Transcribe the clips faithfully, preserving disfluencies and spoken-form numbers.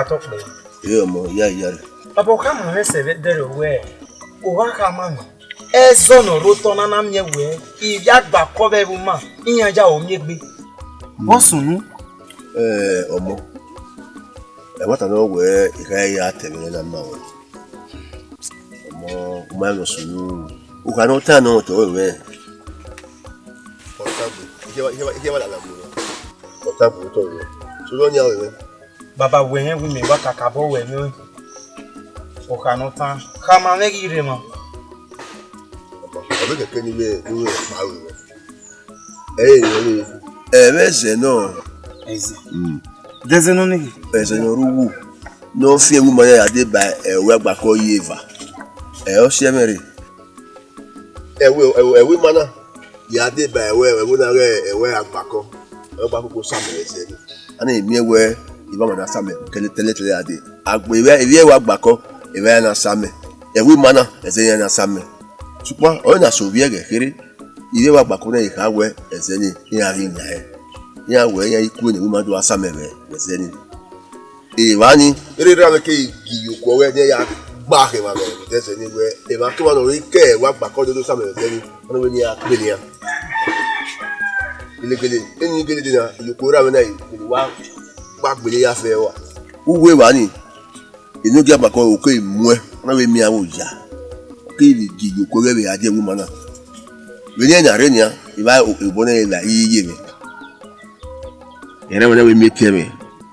Tọkpẹ. Ẹ ọmọ, ya ya. Baba, ọ khama mwẹ sẹ vbe ẹdẹrriọ wẹẹ, u gha khama mwẹ. Ẹzọ ne ọ rre otọ na na miẹn wẹẹ, ivbi agbakọ vbe ẹvbo ima, iran ya ho miẹn egbe. Vbọ sunu? Ẹ, ọmọ, ẹmwata nọ wẹẹ, I kha ya ta ẹmwẹ na ma ruẹ. Ọmọ, u ma rẹn sunu. U kha ne ọ ta nọ otọ ruẹ. Ọ tagbe, I khian, I khian, I khian lala mu nẹ. Ọ tagbe otọ ruẹ. Sunu ọ nia ruẹ. Baba, wẹ rẹn wẹẹ mẹ wa kakabọ wẹ mwẹ ọnrẹn. Ọ kha ne ọ ta, khama mwẹ ghi rre emwa. Ọ vbe kẹkẹ ne I vbe, ne I vbe kpa ruẹ. Ẹ i re, ẹ i re. Ẹ vbe ẹzẹ nọ. Ẹzẹ. Mm. De ẹzẹ nọ nii? Ẹzẹ ne ọ rre uwu, ne ọ fian ẹvbo ima na ya deba ẹvbo agbakọ ye eva. Ẹ, ọ si ẹmwẹ rre. Ẹvbo, ẹvbo, ẹvbo ima na ya deba ẹvbo, ẹvbo na ghe ẹvbo agbakọ. Ẹvbo agbakọ koko samẹ ẹzẹ nii. A na miẹn wẹẹ, eva ima na samẹ tẹlẹtẹlẹ a dee. Agbe ivbi ẹvbo agbakọ, eva iran na samẹ. Ẹvbo ima na, ẹzẹ iran na samẹ. Sokpan, ọre na sẹ ovbi ẹghẹ kherhe, ivbi ẹvbo agbakọ na i kha wẹẹ, ẹzẹ nii, iran ghi yan ẹre. Iran wẹẹ, iran i ku ne ẹvbo ima do gha samẹ vbe ẹzẹ nii. Evba nii, erha mwẹ keghi gie iyoko ọghọe ne iran ya gba khẹ emwa vbe ẹzẹ nii wẹẹ, emwakemwa ne ọ rre ke ẹvbo agbakọ do do samẹ vbe ẹzẹ nii, ọ na wẹẹ ne iran kpele iran. Gelegele, eni gelegele na, iyoko erha mwẹ na, wa gba gbele ya fẹ rua. Uwu evba nii, enogie agbakọ keghi muẹn, ọ na wẹẹ miẹn avbe oya, ọ keghi vbe gie iyoko ọghọe vbe a die ẹvbo ima na. Vbene iran na rre nian, evba obọ nẹ evba i ye mwẹ. Erha mwẹ na wẹẹ miẹn etẹn mwẹ,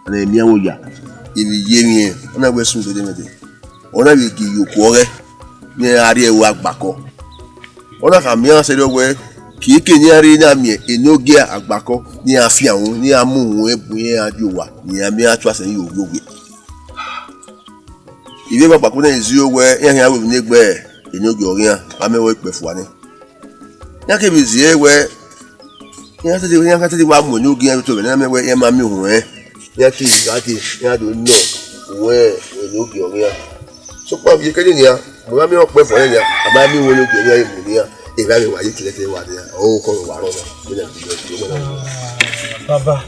ọ na miẹn avbe oya, I vbe ye mwẹ, ọ na wẹẹ sunu dẹdẹmwẹdẹ. Ọ na vbe gie iyoko ọghọe ne iran gha rrie ẹvbo agbakọ. Ọ na khama iran sẹrriọ wẹẹ, kiekie ne iran rre na miẹn enogie agbakọ ne iran fian uhunmwu, ne iran mu uhunmwu bu iran die owa, ne iran miẹn iran tua sẹ ni ye ovbiogbe. Ivbi ẹvbo agbakọ na zẹ wẹẹ, iran khian ru emwi ne egbe enogie ọghe iran, amẹ wẹẹ ikpẹfua nẹ. Iran keghi zẹ wẹẹ, iran te, iran te wa mu enogie iran ye otọ vbe ne iran miẹn wẹẹ iran ma miẹn uhunmwu ẹnrẹn. Iran keghi gha dee, iran do nọ uwẹ enogie ọghe iran. Sokpan vbe iyeke nii nian, mẹ ma miẹn ọkpẹfua nẹ nian, a ma miẹn uhunmwu enogie ọghe iran ye mu ne iran, erha mwẹ wa ye tẹlẹtẹlẹ wa nian, ọre okhọ ne wa rrọọ na, vbene a ghi ye ọghe na. Baba,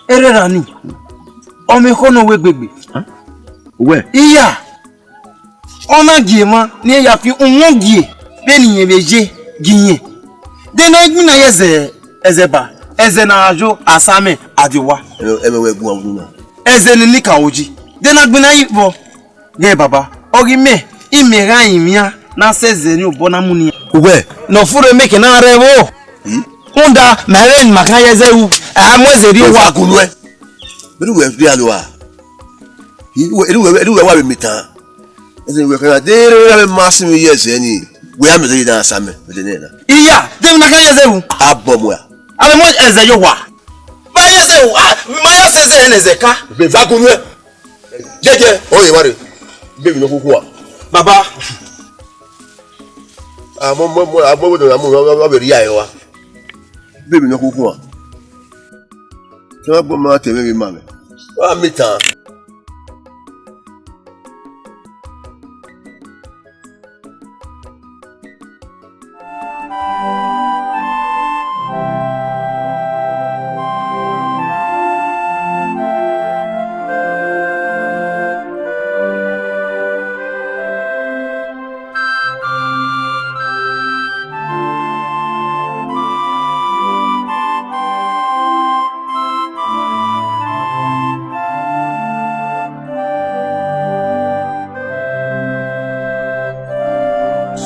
erha nii, ọ mwẹ ekhọe ne ọ wegbe egbe. Uwẹ? Iya. Ọ na gie emwa ne iran ya fi uhunmwu gie vbene irẹn vbe ye gie irẹn. De ne ọ i gbinna ye ẹzẹ, ẹzẹ ba, ẹzẹ ne a yo asamẹ a die owa. Ẹmwẹ, ẹmwẹ wẹ gun awunu na. Ẹzẹ ne eni ka oji. De ne a gbinna yi vbọ? Ghẹ baba, ọ ghi mẹ, imẹ gha rinmwian ne a sẹ ẹzẹ ne obọ na mu ne iran. Uwẹ, ne ọ furre mẹ ke na rre ẹvbo. Hmm? Rhunmwuda, ma rẹn ne ima khian ye ẹzẹ ru, a mu ẹzẹ rrie owa. Eva gunu ẹ. Vbene uwẹ rhie alo a? Eni uwẹ, eni uwẹ, eni uwẹ wa vbe mitan. Ẹzẹ ne uwẹ khian na, de erha mwẹ ma sinmwi ye ẹzẹ nii, wẹ a miẹn ẹzẹ ye ne a samẹ vbe ẹzẹ nẹ na. Iya, de emwi na khian ye ẹzẹ ru? A bọ mu a. A vbe mu ẹzẹ ye owa. Ma ye ẹzẹ ru, a, ma ya sẹ ẹzẹ ne ẹzẹ ka. Vbe eva gunu ẹ. Jẹjẹ, ọ ye vba rre. Bẹghe emwi ne ọ khukhua. Baba. A, mo, mo, mo, a, mo, mo, mo, mo, mo, vbe rhie ẹre rua. Bẹghe emwi ne ọ khukhua. Te ma gbọ ma te vbe ma mẹ. Wa mitan.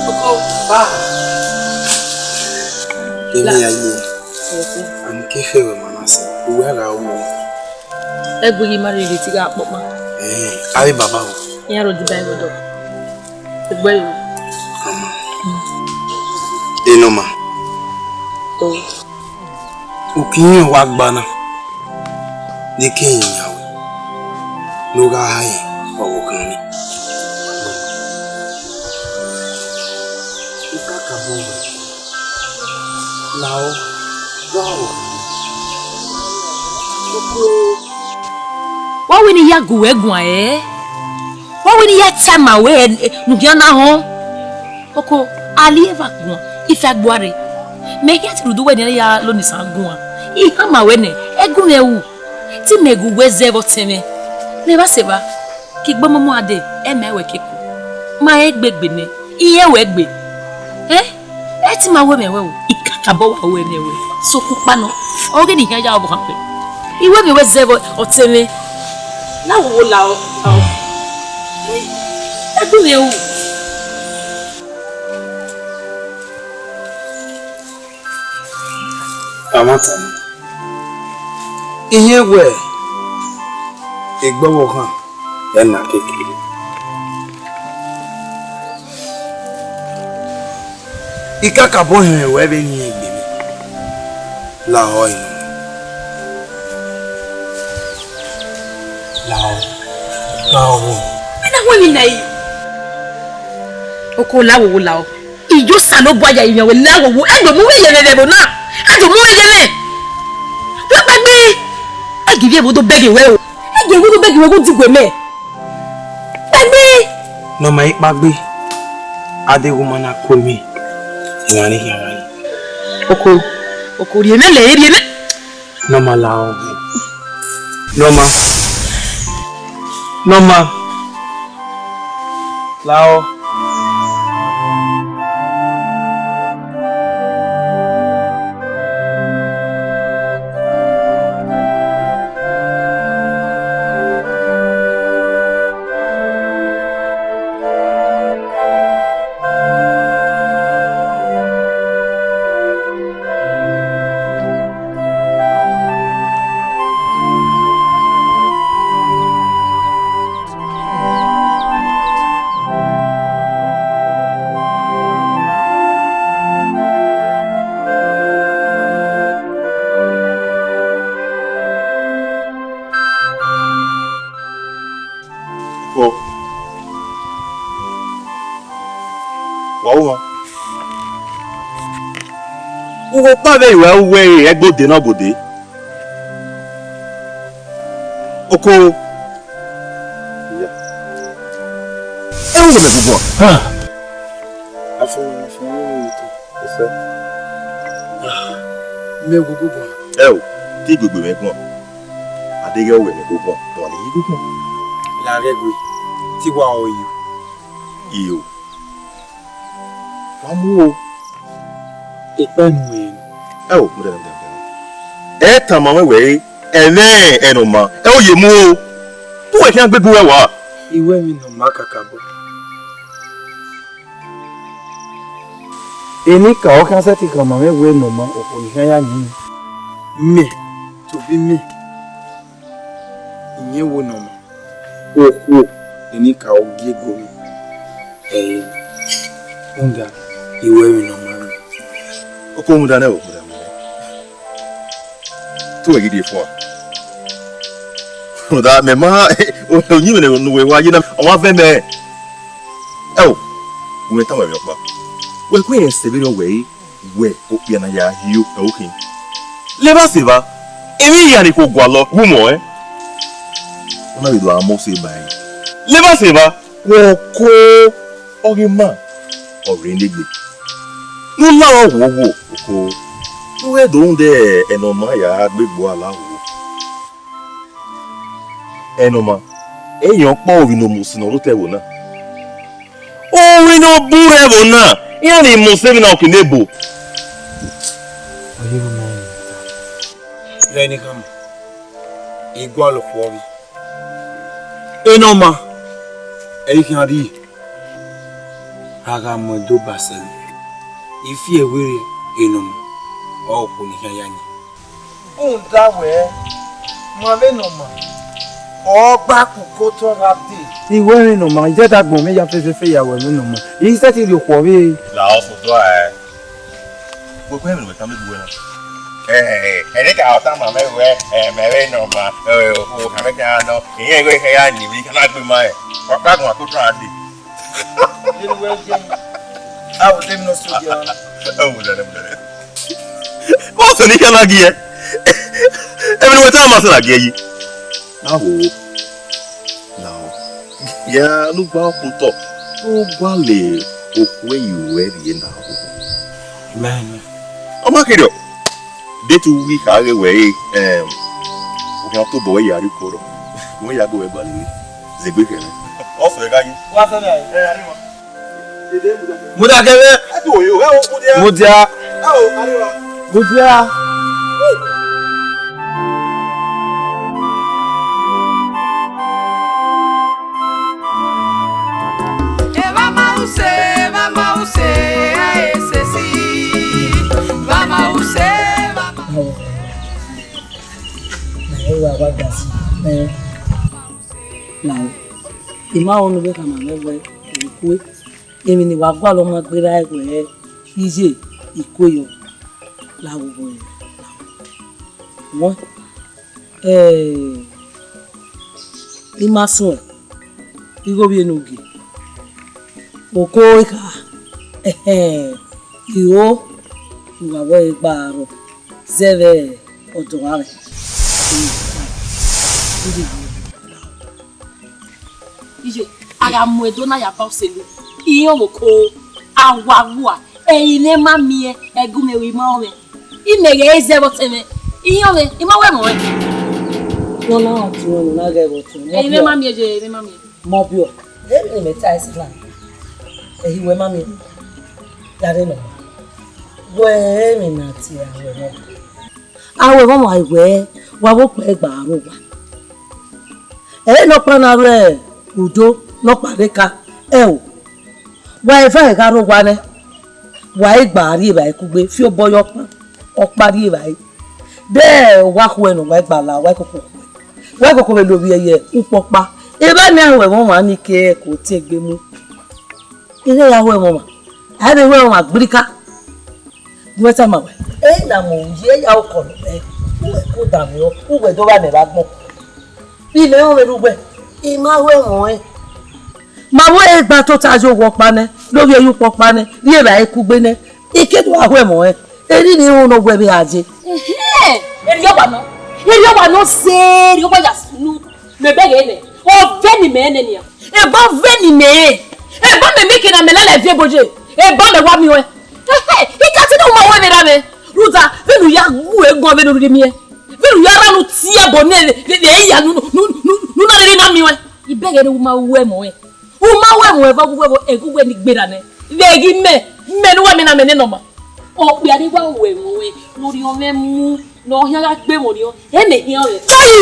Oko, ba. Emi la. Aye. Yes, sir. Ani ke fẹ wẹ ma na sẹ. Uwẹ gha wu. Ẹgbẹghi ma rhirhi te I gha kpọkpa. Eh, avbe baba o. Iran rhodiba ẹvbo dọ. Egbe yo. Enọma. O. Uki iran wa gba na, ne ke yan wẹ ne ọ gha hae ọvbokhan nii. Ikakabọ wẹ, lahọ, gha ọvbokhan nii. Wa wẹ ne I ya gu wẹ guan, ẹ? Wa wẹ ne I ya tama wẹ, ẹ, ne u khian na họn? Oko, a li eva guan, ifiagbe rre. Mẹ khian te rhunmwuda uwẹ nian ya lo ne isan guan. I khama wẹ nẹ, ẹgun mwẹ ru, te imẹ gu wẹ zẹ vbe ọtẹn mwẹ. Levba sẹ evba, ke igbọmọmọ a dee, ẹ ma wẹ keko. Ma rẹn gbe egbe nẹ, irẹn wẹ gbe. Ẹ, ẹ te ima wẹ mwẹ wẹ o, I kakabọ wa wẹ mwẹ wẹ. Sokpan ukpa nọ, ọ ghe ne I khian ya ọvbokhan kpẹ. I wẹ mwẹ wẹ zẹ vbe ọtẹn mwẹ. Na wo wo la o, la o. Ẹ gu mwẹ o. Amata na, I hiẹn wẹ egbọvbokhan ẹ na keke. I kakabọ hẹnrẹn wẹ vbe yin egbe mwẹ. Lahọ, lahọ, lahọ. Ẹ na wẹ emwi na yi. Oko, la wo wo la o. Iye Osanobua ya rinmwian wẹ la wo wo, ẹ do mu wẹ yẹmwẹ vbe ẹvbo na. Ẹ do mu wẹ yẹmwẹ. Wẹ kpaegbe. Ẹ gie ivbi ẹvbo do bẹghe wẹ o. Ẹ gie ẹvbo do bẹghe wẹ gho diguẹ mẹ. Kpaegbe. Ne ọ ma i kpaegbe, a deghẹ u ma na ku emwi, emwa ni khian gha yi. Oko, oko, rhie mwẹ lẹ, rhie mwẹ. Ne ọ ma lahọ. Ne ọ ma. Ne ọ ma. Lahọ. Oko, wa ru mwa. Ugho ọkpa vbe ru ẹre uwẹ re ẹgbode ne ọ gbode. Oko. Ẹ ru mẹ guguan. Afo, afo, afo. Mẹ guguan. Ẹ o, te I guegbe mwẹ guan. A deghẹ ọ wẹ mwẹ guguan, ọ wa ne I guguan. La ghẹ gbe, te I wa ọre yo. Iyo. Wa mu o. Ekpa enu mwẹ. Ẹ o, mudia, mudia, mudia. Ẹ tama mwẹ wẹẹ, ẹmwẹ Ẹnọma, ẹ o ye mu o. Te uwẹ khian gbegbe uwẹ wa. I wẹ emwi ne ọ ma kakabọ. Enikaro khian sẹtin khama mwẹ wẹẹ Ẹnọma okhuo ne I khian ya yin. Mẹ, tobọ imẹ, I yẹn wẹẹ Ẹnọma okhuo ne enikaro gie ego mwẹ. Ẹe, rhunmwuda, I wẹ emwi ne ọ ma mwẹ. Oko, rhunmwuda nẹ o, rhunmwuda nẹ. Te uwẹ ghi rhie fua. Rhunmwuda mẹ ma, uyinmwẹ ne uwẹ wa ye na, ọ ma vẹ mẹ. Ẹ o, u mwẹ tama mwẹ ọkpa. Wẹ gu ẹre sẹ vberriọ wẹẹ, wẹ okpia na ya hio ẹre okhin. Levba sẹ evba, emwi hia ni kho gualọ gu mwẹ ọnrẹn. Ọ na vbe do a mose ba ẹre. Levba sẹ evba, wẹ Oko, ọ ghi ma, ọ rre ne egbe. Ne u la ọghuọghọ Oko, ne u ghẹ do rhunmwuda Ẹnọma ya gbe egbe uwa la wo. Ẹnọma, ẹyẹn ọkpa ovbi ne omusin ne ọ rre otọ ẹvbo na. Ovbi ne ọ bu rre ẹvbo na, iran ni mose emwi na ọke ne ebo. Ọ ye vbe ma rẹn ta. Vbe ẹre ne I khama, I gualọ okhuo ọvbi. Ẹnọma, ẹ i khian rrie, a gha mu ẹdẹ Ọba sẹ mwẹ. I fi ẹre wẹẹ Ẹnọma ọre okhuo ne I khian ya yin. Rhunmwuda wẹẹ, ma vbe Ẹnọma, ọ gba kpokotọ gha dee. I wẹ mwẹ Ẹnọma, I zẹdẹ agbọn mwẹ ya fẹfẹfẹ ya wẹ mwẹ Ẹnọma. I sẹtin rhie okhuo ọvbi. La ọ fo dua ẹe. Wẹ kue ẹmwẹ ne uwẹ tama egbe uwẹ na. Ẹ, ẹ, ẹ, ẹ, ne ka ọ tama mwẹ wẹẹ, ẹ, mẹ vbe Ẹnọma, ẹ, okhuo ne ọ khian nọ, irẹn igho ekhẹn ya yin emwi ne I khian na gbe ma rẹn. Wa kpa guan ke otọ ra dee. Vbene uwẹ ye, a vbe odẹ emwi ne ọ so dia. Ẹ wo dẹdẹ, wo dẹdẹ. Wọ́n sọ ní kí ẹ má gé ẹ. Ẹ̀mí ni wọ́n ti máa sọ̀rọ̀ àgé yìí. Láwo, láwo. Ya ló gbá ọkùn tọ̀. Ó gbá lè òkú ẹ̀yìn rẹ̀ rèé náà. Amen. Ọmọ kiri ọ. Dé tu wí kàá ghe wẹ̀ ẹ́, ẹm, òkè tó bọ̀ wẹ̀ yàrá ikọ̀ rọ̀. Wẹ ya gu wẹ gualọ emwi, zẹ egbe khẹ mwẹ. Ọ fẹ gha yi. Wa fẹ mwẹ aye. Ẹ, a rre wa. Mudia kẹmẹ. A do yo, ẹ o, mudia. Mudia. Ẹ o, a rre wa. Mudia. Evba ma use, evba ma use, a sesi. Evba ma use, evba ma. Awa, na ẹ wa wa da si. Ẹ. Na o. I ma rẹn ọnii vbe khama mwẹ wẹẹ, ikue, emwi ne wa gualọ ma gberra wẹẹ, iye, ikue yọ, la vbe obọ ẹre. Wẹẹ, eh, I ma suẹn, igho vbiẹ ne u gie, oko i kha, ẹhẹn, iro, ne uwa vbe ẹre gba rrọọ, zẹ vbe ọdọ gha mwẹ. Iye, a gha mu Ẹdo na ya ba Oselu, irẹn ọvbokhan, a wa wa, ẹre ne ma miẹn, ẹgu mwẹ vbe ima ọnrẹn. Imẹ ghẹ zẹ vbe ọtẹn mwẹ, irẹn ọnrẹn, I ma wẹ ẹmwẹ ọnrẹn. Wẹ na ọtẹn mwẹ, na ghẹ vbe ọtẹn mwẹ. Ẹre ne ma miẹn ye, ẹre ne ma miẹn. Mọ biẹ, emwi ne imẹ ta ẹse na, ẹhi wẹ ma miẹn, ya rre nọ. Wẹ emwi na tie a wẹ nọ. A wẹ vbe ọmwa wẹẹ, wa vbe okpẹ gba aro owa. Ẹre nọkpa na rre udo nọkpa rre eka, ẹ o. Wa eva ẹre gha rre owa nẹ, wa i gba rri evbare kugbe, fi obọ ye ọkpa, ọkpa rri evbare. De wa khuẹ ne uwa i gba la, wa i koko khuẹ. Wa i koko vbe lovbiẹ ye ukpọkpa. Evba ne a ru ẹmwẹ ọmwa ni ke ẹko tie egbe mu. I rre ya ru ẹmwẹ ọmwa. A i vbe ru ẹmwẹ ọmwa gbrika. Gu mwẹ tama wẹ, ẹ na mu ye ya okọ nọ mẹ, uwẹ ko danmwehọ, uwẹ do vba mẹ vbe agbọn. Imẹ rẹn ọnrẹn ne uwẹ, I ma ru ẹmwẹ ọnrẹn. Ma vbe ẹre gba tota ye owa ọkpa nẹ, ne ovbi ẹre ukpọkpa nẹ, rri evbare kugbe nẹ, I ke do gha ru ẹmwẹ ọnrẹn. Erriọ ne irẹn ne ọ wẹ vbe a ye. Ẹhẹn, erriọ wa nọ, erriọ wa nọ sẹ, erriọ wa ya sunu. Mẹ bẹghe nẹ, ọvẹn ne imẹ rẹn nẹ nian. Ebe ọvẹn ne imẹ rẹn, ebe mẹ miẹn eke ne mẹ lele viọ ebo ye, ebe mẹ wa miẹn ọẹn. Ẹhẹn, I ka te ne u ma wẹ vbe ra mwẹ. Rhunmwuda, vbene u ya gu ẹguọn vbene u rhirhi miẹn, vbene u ya rran ne u tie ẹbọ nẹ vbe, vbe, vbe iya ne u, ne u, ne u, ne u na rhirhi na miẹn ọẹn. I bẹghe ne u ma ru ẹmwẹ ọnrẹn. U ma ru ẹmwẹ ọnrẹn vbe ọghe uwẹ, ẹghe uwẹ ni gberra nẹ. Vbe ghi mẹ, mẹ ne uwa miẹn na mẹ nene ọma. Okpia ni wa ru ẹmwẹ ọnrẹn, ne orhiọn mwẹ mu, ne ọ khian gha gbe ẹmwẹ orhiọn, ẹ mẹ khian ọnrẹn. Ai!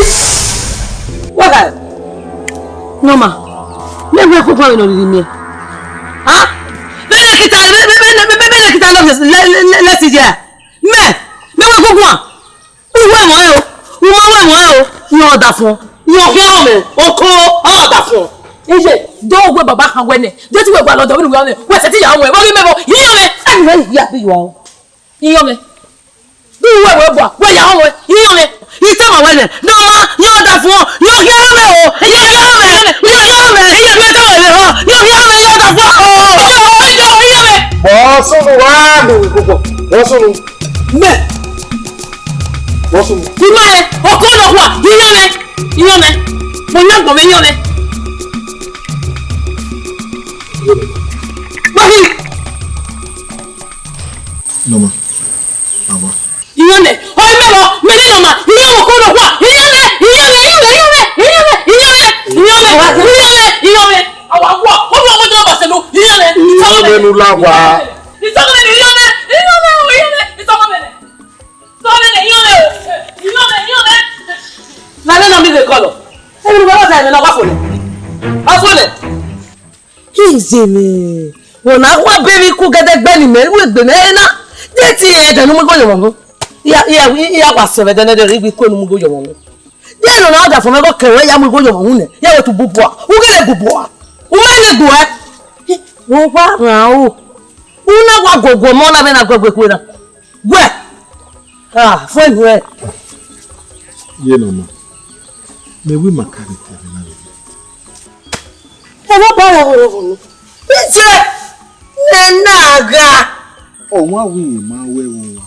Wa gha, ne ọma, mẹ wẹ koko ọnrẹn ne ọ rhirhi miẹn. Ha? Vbene kita, vbe, vbe, vbe, vbe, vbene kita nọ lẹ, lẹ, lẹ, lẹ ti ye. Mẹ, mẹ wẹ koko ọnrẹn. U ru ẹmwẹ ọnrẹn o, u ma ru ẹmwẹ ọnrẹn o, iran ọdafọn, iran khian mwẹ, ọko ọdafọn. Iye, do wẹ baba khan wẹ nẹ, de te wẹ gua lọdọ vbene wẹ ọnrẹn, wẹ sẹtin ya mwẹ, vbe ọ ghi mẹ vbọ, iran mwẹ. Ẹnu mwẹ ya bi yọ o. Iran mwẹ. Du wẹ wẹ bua, wẹ ya mwẹ, iran mwẹ. I tama wẹ nẹ, ne ọ ma, iran ọdafọn, iran khian mwẹ o, iran khian mwẹ, iran khian mwẹ, iran khian mwẹ, iran khian mwẹ, iran ọdafọn o. Iran mwẹ. Bọ sunu wa, bọ sunu. Mẹ. Wọ́n sún mi. Ìmọ̀ rẹ̀, ọkọ ọ̀nà wà, iyán rẹ̀, iyán rẹ̀. Mo ní àgbọ̀n mi iyán rẹ̀. Bọ́bí. Nọmọ, àwa. Iyán rẹ̀, ọ̀rẹ́ mẹ́wàá, mi ní nọmọ, iyán ọkọ ọ̀nà wà, iyán rẹ̀, iyán rẹ̀, iyán rẹ̀, iyán rẹ̀, iyán rẹ̀, iyán rẹ̀, iyán rẹ̀, iyán rẹ̀. Àwa wà, ó ní ọmọdé ọba ṣẹlú, iyán rẹ̀, iyán rẹ̀. Ìtọ́kùnrin ni iyán rẹ̀, iyán rẹ̀, iyán rẹ̀, ìtọ́kùnrin ni. Nane na mi vbe kọlọ. Emi ne uwẹ sa ẹmwẹ na wa fo nẹ. Wa fo nẹ. Iye mwẹ. Wọ na wa be vbe iku gẹdẹgbẹ ne imẹ ru egbe mwẹ na. De te ẹdẹ ne u mu igho ye ọmọ mu. Iya, iya, iya wa sẹ vbe ẹdẹ nẹdẹ rre igbe iku ne u mu igho ye ọmọ mu. De nọ na ọdafọn mwẹ ghe ọkẹn ruẹ ya mu igho ye ọmọ mu nẹ. Ya wẹ tu bu bua. U ghẹ vbe bu bua. U ma vbe bu ẹ. Wọ wa rhan o. U na wa guọguọ ọmọ na vbe na guẹguẹ kue na. Wẹ! Ah, fue nuẹ. Ye nọ ma. Mẹ wẹ ma ka rhie ẹvbo na rre. Ẹ wa ba rẹ ọvbọrọvbọ nọ. Iye! Nẹ na gha. Ọmwa wẹ ma wẹ ẹmwẹ ọmwa.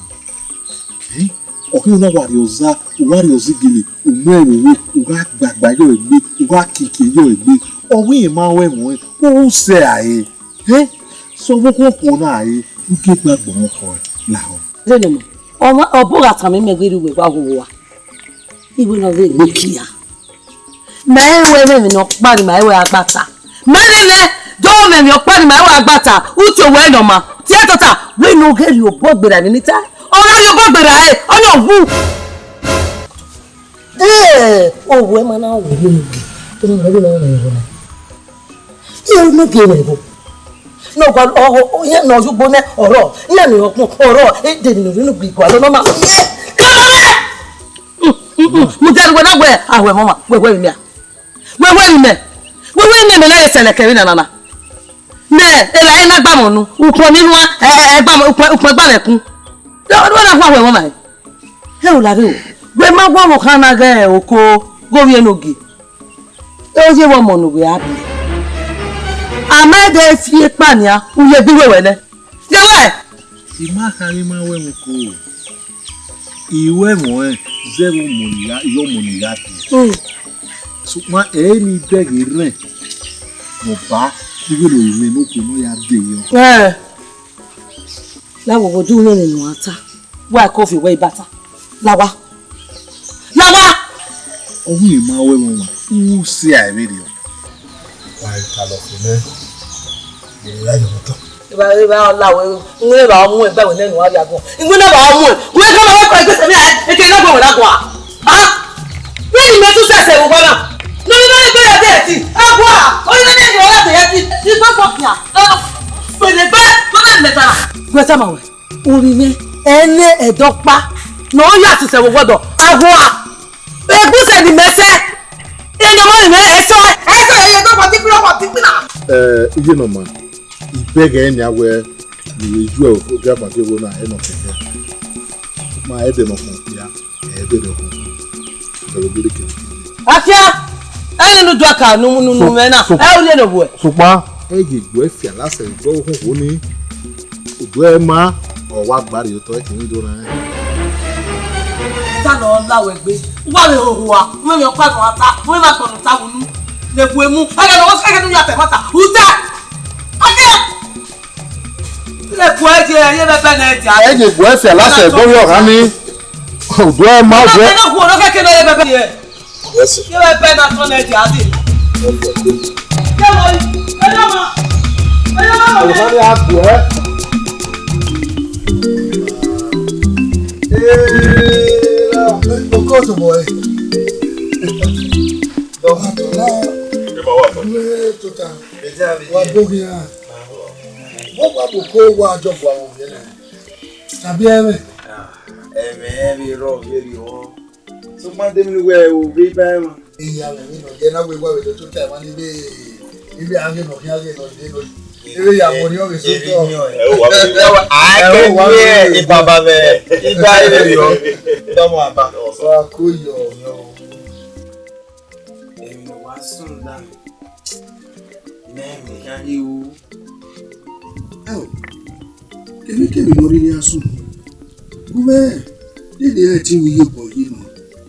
Eh? Ọ ghi na wa rhie ọza, u wa rhie ọza igele, u mu ẹmwẹ we, u gha gbagba yọ egbe, u gha kiekie yọ egbe. Ọ wẹ ma wẹ ẹmwẹ ọnrẹn, u sẹ a re. Eh? Sẹ ọvbokhan okhuo na re, u ke gbe agbọn khọ lahọ. Vbene ọmọ, ọmọ, ọbo gha tama imẹ wẹẹ, erriọ uwẹ wa gho owa. Iwẹ na vbe egbe kia. Ma i ru ẹmwẹ emwi ne ọ kpa ni ma i ru agbata. Ma rẹn nẹ, do mwẹ emwi ọkpa ni ma i ru agbata, u tie owẹ nọ ma. Tie tota, wẹ ne ọ ghẹ rhie obọ gberra emwi ne I ta. Ọ na rhie obọ gberra ẹre, ọ na wu. Ee, owẹ ma na wu vbene u ghe, ọ na wu vbene ọ na wu na. Iye ne u ghe mwẹ ẹvbo. Ne ọ gua, ọ, ọ, ọ, iran ne ọ ye ugbo nẹ, ọrọ, iran ne ọ kpọn, ọrọ, e de ne ọ rhie unu gbe igualọ nọ ma. Iye, kama mwẹ! Mu dia ne uwẹ na wẹ, a wẹ mọ ma, wẹ wẹ mẹ a. Wẹ wẹ mẹ, wẹ wẹ mẹ, mẹ na ye sẹlẹ kẹ vbe nana na. Mẹ, erha i na gba mwẹ unu, ukpọn ni nua, ẹ, ẹ, ẹ, gba mwẹ, ukpọn, ukpọn gba mwẹ kun. Wẹ na gua wẹ mọ ma. Ẹ o lare o, wẹ ma wa vbe khan na ghẹ oko, ghe ovbi enogie. E oye vbe ọmọ ne uwẹ a biẹ. A ma ẹdẹ fi ekpa nian, u ye gbe iwe wẹ nẹ. Ye wẹ? I ma kha ghi ma wẹ mẹ ko. I ru ẹmwẹ ọnrẹn zẹ vbe ọmọ ne I gha, I ọmọ ne I gha biẹ. Mm. Sokpan ẹ i re ne I bẹghe rrẹn ne ọ ba, ighẹ ne ọ re ne okhuo ne ọ ya dee yọ. Ẹ. La wo wo du nene ne uan ta. Wa ko fi wẹ ibata. La wa. La wa. Ọ wu ima wẹ mwa. U si a vberriọ. Wa ka lọ fo nẹ. Ye la yọ tọ. Eva, eva, ọ la wẹ, ne eva mu ẹgbẹ wẹ nẹ nu a ya gọ. Iwe ne eva mu ẹ. Wẹ ka ma wẹ kọ ẹgbẹ sẹ mi a, e ke na gọ wẹ na gọ a. Ah! Wẹ ni mẹ tu sẹsẹ wo gba na. No mi no gbe ya de ti. A gọ a. O ni ne ni wala de ya ti. Ni gba gba pia. Ah! Pele gbe, no na mẹ ta. Wẹ ta ma wẹ. Ovbi mwẹ, ẹnẹ ẹdọkpa ne ọ ya sisẹ vbe owa ọdọ, a gho a. Egbusẹ ne imẹ sẹ, ene ọmọ mwẹ ẹsọ, ẹsọ ẹre ẹdọkpa ti kpira, ọkpa ti kpira. Ẹ, iye nọ ma, I bẹghe ẹre nian wẹ, ne I vbe ju ogiafanti ogho na, ẹ nọ kẹkẹ. Ma ẹdẹ nọ khan okpia, ẹdẹ nọ khan. Ọdọ vbe gele kele. Afia, ẹni ne u dua ka ne, ne, ne mwẹ na, ẹ u rhie ne ovbuẹ. Sokpan, ẹ ye gbe ẹre fian lasẹ vbe ohogho ni. Udu ẹre ma, ọ wa gba rhie otọ ẹtin do na rẹn. Ta nọ la wẹ gbe, u wa vbe hoho a, u mwẹ emwi ọkpa nọ a ta, u mwẹ emwi agbọn ne u ta vbe unu, ne gu emu, ẹghẹ ne ọ, ẹghẹ ne u ya ta ẹmwata, u ta. Afia! Lẹkun ẹdẹ, ye vbe ẹbẹ nẹ dia. Ẹ ye gbe ẹre fian lasẹ vbe ovbi ọgha ni. Udu ẹre ma wẹ. Ọna khuo, ọna kẹkẹ nọ ye vbe ẹbẹ nẹ. Yes, sir. Ye vbe ẹbẹ na tọn nẹ dia dee. Ye vbe, ye vbe ma, ye vbe ma. Ọna ni a gbe ẹre. Ee, oko to boy. Dọmọ to la. Ẹ ma wa fa. Ẹ tota. Wa boghi ra. Vbọkpa bu ko wa jọ gua vbe ovbi ẹre. Tàbí ẹmwẹ? Ah, ẹmwẹ, ẹmwẹ rọ vberriọ. Sokpan de mi wẹ ovbi ba ẹmwẹ. Iya mẹ ni nọ, yẹ na wẹ wa vbe do tota emwa ni vbe, ive a ghe nọ, khian ghe nọ, ide nọ. Ive ya mo ni ọ vbe so tọ. Ẹ o wa vbe. Ẹ o wa vbe. Ibaba vbe. Iba vberriọ. Dọmọ aba. Wa ko yọ. Emwi ne wa sunu dan, mẹ, mẹ khian ye ru. Ẹo, kevbe kevbe ne ọ rhirhi a sunu, gu mwẹ, nene iran te iru iyobọ yi nọ,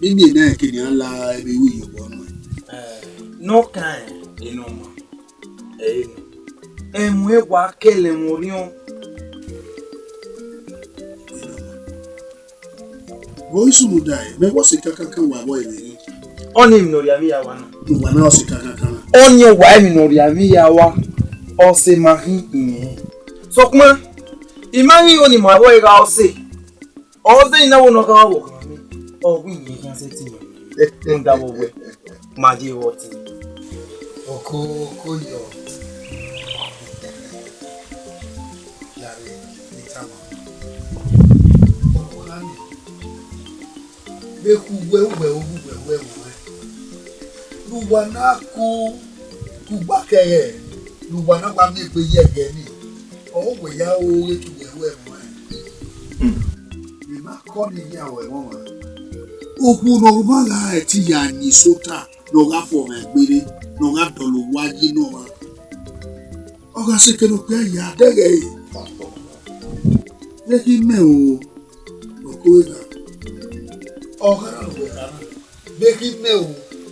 ne eni na ke nian la ẹvbo iru iyobọ nọ. Ẹ, ne ọ kan ẹ, enọ ma, ẹ, enọ. Ẹmwẹ wa kẹlẹ ẹmwẹ orhiọn. Vbe ọ i sunu dae, mẹ wẹ ọse kankankan wa vbọ ẹre ghi. Ọnii emwi ne ọ rhie avbe iya wa na. Ne uwa na ọse kankankan na. Ọnii ọwa emwi ne ọ rhie avbe iya wa, ọse ma khin irẹn. Sokpan, I ma ghi ro ne ima vbọ gha ọse. Ọse ni na wo ne ọ gha vbe ọghan mwẹ, ọ wẹ irẹn khian sẹtin. Rhunmwuda vbe wẹ, ma ye vbe ọtẹn. Oko, oko yọ. Yare, ne I tama. Ọkọ na ni, vbe khu wẹ, uwẹ, uwẹ, uwẹ, uwẹ. Ne uwa na ku, ku gba kẹghẹ, ne uwa na wa miẹn egbe ye ẹghẹ ni, ọ wẹ ya ru ghe ke uwẹ ru ẹmwẹ. Hmm. Mẹ ma kọ ne I ya ru ẹmwẹ ọmwa. Okhuo ne ọ ma gha ẹtin ya yin sota, ne ọ gha fọ mwẹ egbe re, ne ọ gha dọlọ owa yi nọ ọmwa. Ọ gha sẹ eke ne okpia ya dẹghẹ ẹre. Vbe khin mẹ o, ọko na. Ọ gha na wẹ kha na. Vbe khin mẹ o,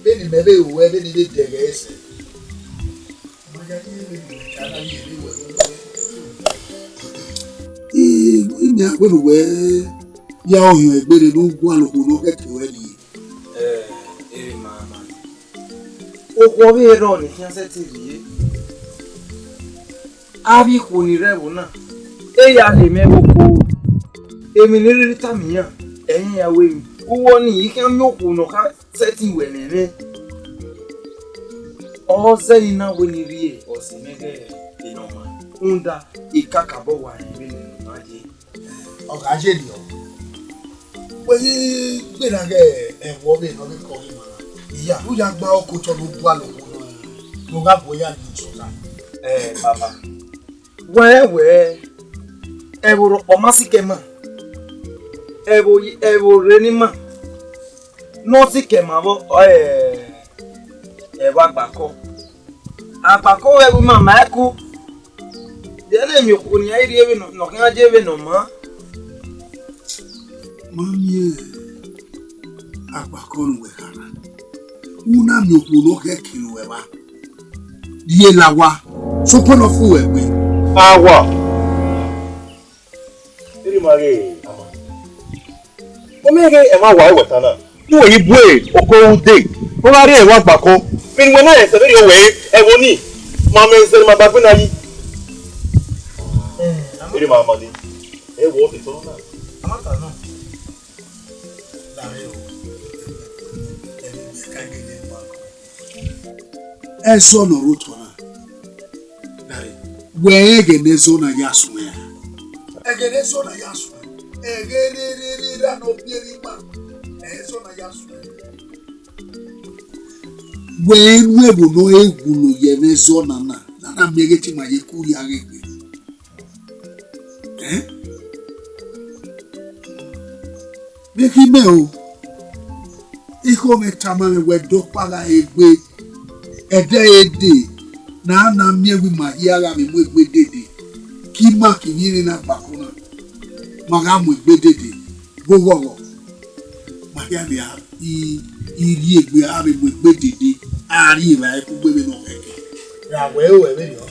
vbene imẹ vbe ru ẹe, vbene I vbe dẹghẹ ẹre sẹ. Ọ ma ya ye vbene imẹ ka na ye vbe wẹ vbe wẹ. I, I miẹn wẹ ne uwẹ ya ohiọn egbe rre ne u gualọ okhuo ne ọ khẹke ruẹ rrie. Ẹ, ẹ ma, ma. Okhuo vbe rrọọ ne I khian sẹtin rhie. Avbe ikhuo ni rre ẹvbo na, e ya lele mwẹ vbe okhuo. Emwi ne I rhirhi tama iran, ẹi ya ru emwi. Uwu ọnii, I khian miẹn okhuo ne ọ kha sẹtin ru ẹmwẹ mwẹ. Ọ zẹ ne I na wẹ ne I rhie ọse mwẹ ghe enọma, rhunmwuda I kakabọ wa rẹn vbene ne ọ ma ye. Ọ gha ye nian. Wẹ ghi gberra ghe ẹvbo vbe ne ọ vbe kọ ghi ma na. Iya, u ya gba okotọ ne u gua loko nọ, ne u gha bu ya ni sọta. Ẹ, baba. Wẹ rẹn wẹ, ẹvbo rhọkpa ma sikẹ ma. Ẹvbo, ẹvbo rre ni ma. Ne ọ sikẹ ma vbọ, ọ, ẹ, ẹvbo agbakọ. Agbakọ vbe ẹvbo ima ma ẹku. Vbe ne miẹn okhuo ne iran rhie vbe nọ, ne ọ khian ye vbe ne ọ maa. Ma miẹn agbakọ ne uwẹ kha na. U na miẹn okhuo ne ọ khẹ kere uwẹ vba. Rhie la owa, sokpan ne ọ fu uwẹ gbe. Awa. Erriọ ima ghe, ama. Ọ miẹn ghe ẹmwẹ awa ẹwẹta na. Ne uwẹ ghi bu oko ru dee, ne ọ gha rrie ẹvbo agbakọ. Vbene uwẹ na rẹn sẹ vberriọ wẹ ẹvbo nii, ma mwẹ ẹzẹ ne ima ba gbe na yi. Erriọ ima, ama dee. Ẹ wọ ọ fẹfẹ na. Ẹzọ ne ọ rre otọ na, dare, wẹ rẹn ẹghẹ ne ẹzọ na ya suẹn ra? Ẹghẹ ne ẹzọ na ya suẹn, ẹghẹ rere ra ne ọ biẹ vbe ima, ẹzọ na ya suẹn. Wẹ rẹn enu ẹvbo ne ọ re wulo ye ẹmwẹ ẹzọ na na, na na miẹn ghe te ima ye ku rhia ghe egbe. Ẹn? Vbe khin mẹ o, ekhọe mwẹ tama mwẹ wẹẹ, dọkpa gha re egbe, ẹdẹ re dee, ne a na miẹn wẹẹ ima hia gha vbe mu egbe dede, ke ima kevbe irẹn na gba ko na, ma gha mu egbe dede, vbe oghọghọ, ma hia vbe a. I, I rhie egbe, a vbe mu egbe dede, a rhie evbare kugbe vbene ọ khẹke. Ra wẹ ru ẹvbe rriọ,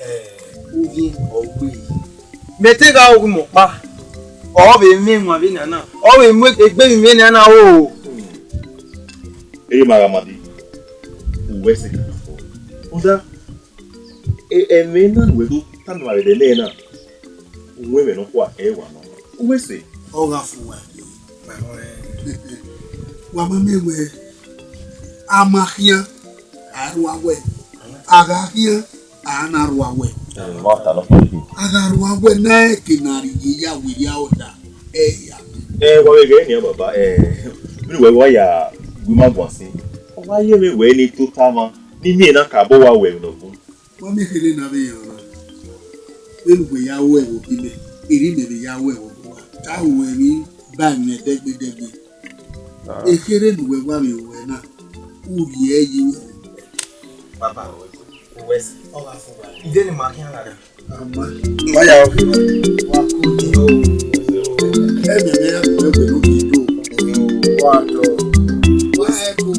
ẹ, uvie ọ gbe yi. Mẹ te gha ru ọkpa, ọ vbe mwẹ wan vbe nian na, ọ vbe mu egbe vbe mwẹ nian na o. Ere ma gha ma di, uwẹ sẹ. Rhunmwuda, e, ẹmwẹ na ne uwẹ do tama vbe ẹdẹ nẹ na, uwẹ mwẹ nọkhua ẹ wa nọ. Uwẹ sẹ. Ọ gha fo uwa egbe. Wa ma miẹn wẹẹ, a ma khian, a rua wẹ, a gha khian, a na rua wẹ. A gha rua wẹ na, ẹke ne a rhie ya werriẹ ọda, ẹ ya. Ẹ, wa vbe ghẹ nian, baba, ẹ, vbene uwẹ wa ya gu ima guan sin, ọ wa ye mwẹ wẹẹ ne I tota mwa, ne I miẹn na ka obọ uwa ru ẹmwẹ ne ọ bun. Ma miẹn kherhe ne a vbe rẹn ọna. Vbene uwẹ ya ru ẹvbo gie mẹ, erha mẹ vbe ya ru ẹvbo gie uwa. Te a ru ẹmwẹ ba ẹmwẹ dẹgbẹdẹgbẹ. Ekherhe ne uwẹ wa vbe ruẹ na, u rhie ẹre ye uwẹ. Baba, uwẹ sẹ, ọ gha fo uwa. Ide ne ima khian gha ra. Ama. Wa ya oke na. Wa ko de o. Ẹmwẹ mwẹ ya gu ẹgbẹ ne u rhie do. Wa dọ. Wa ẹko.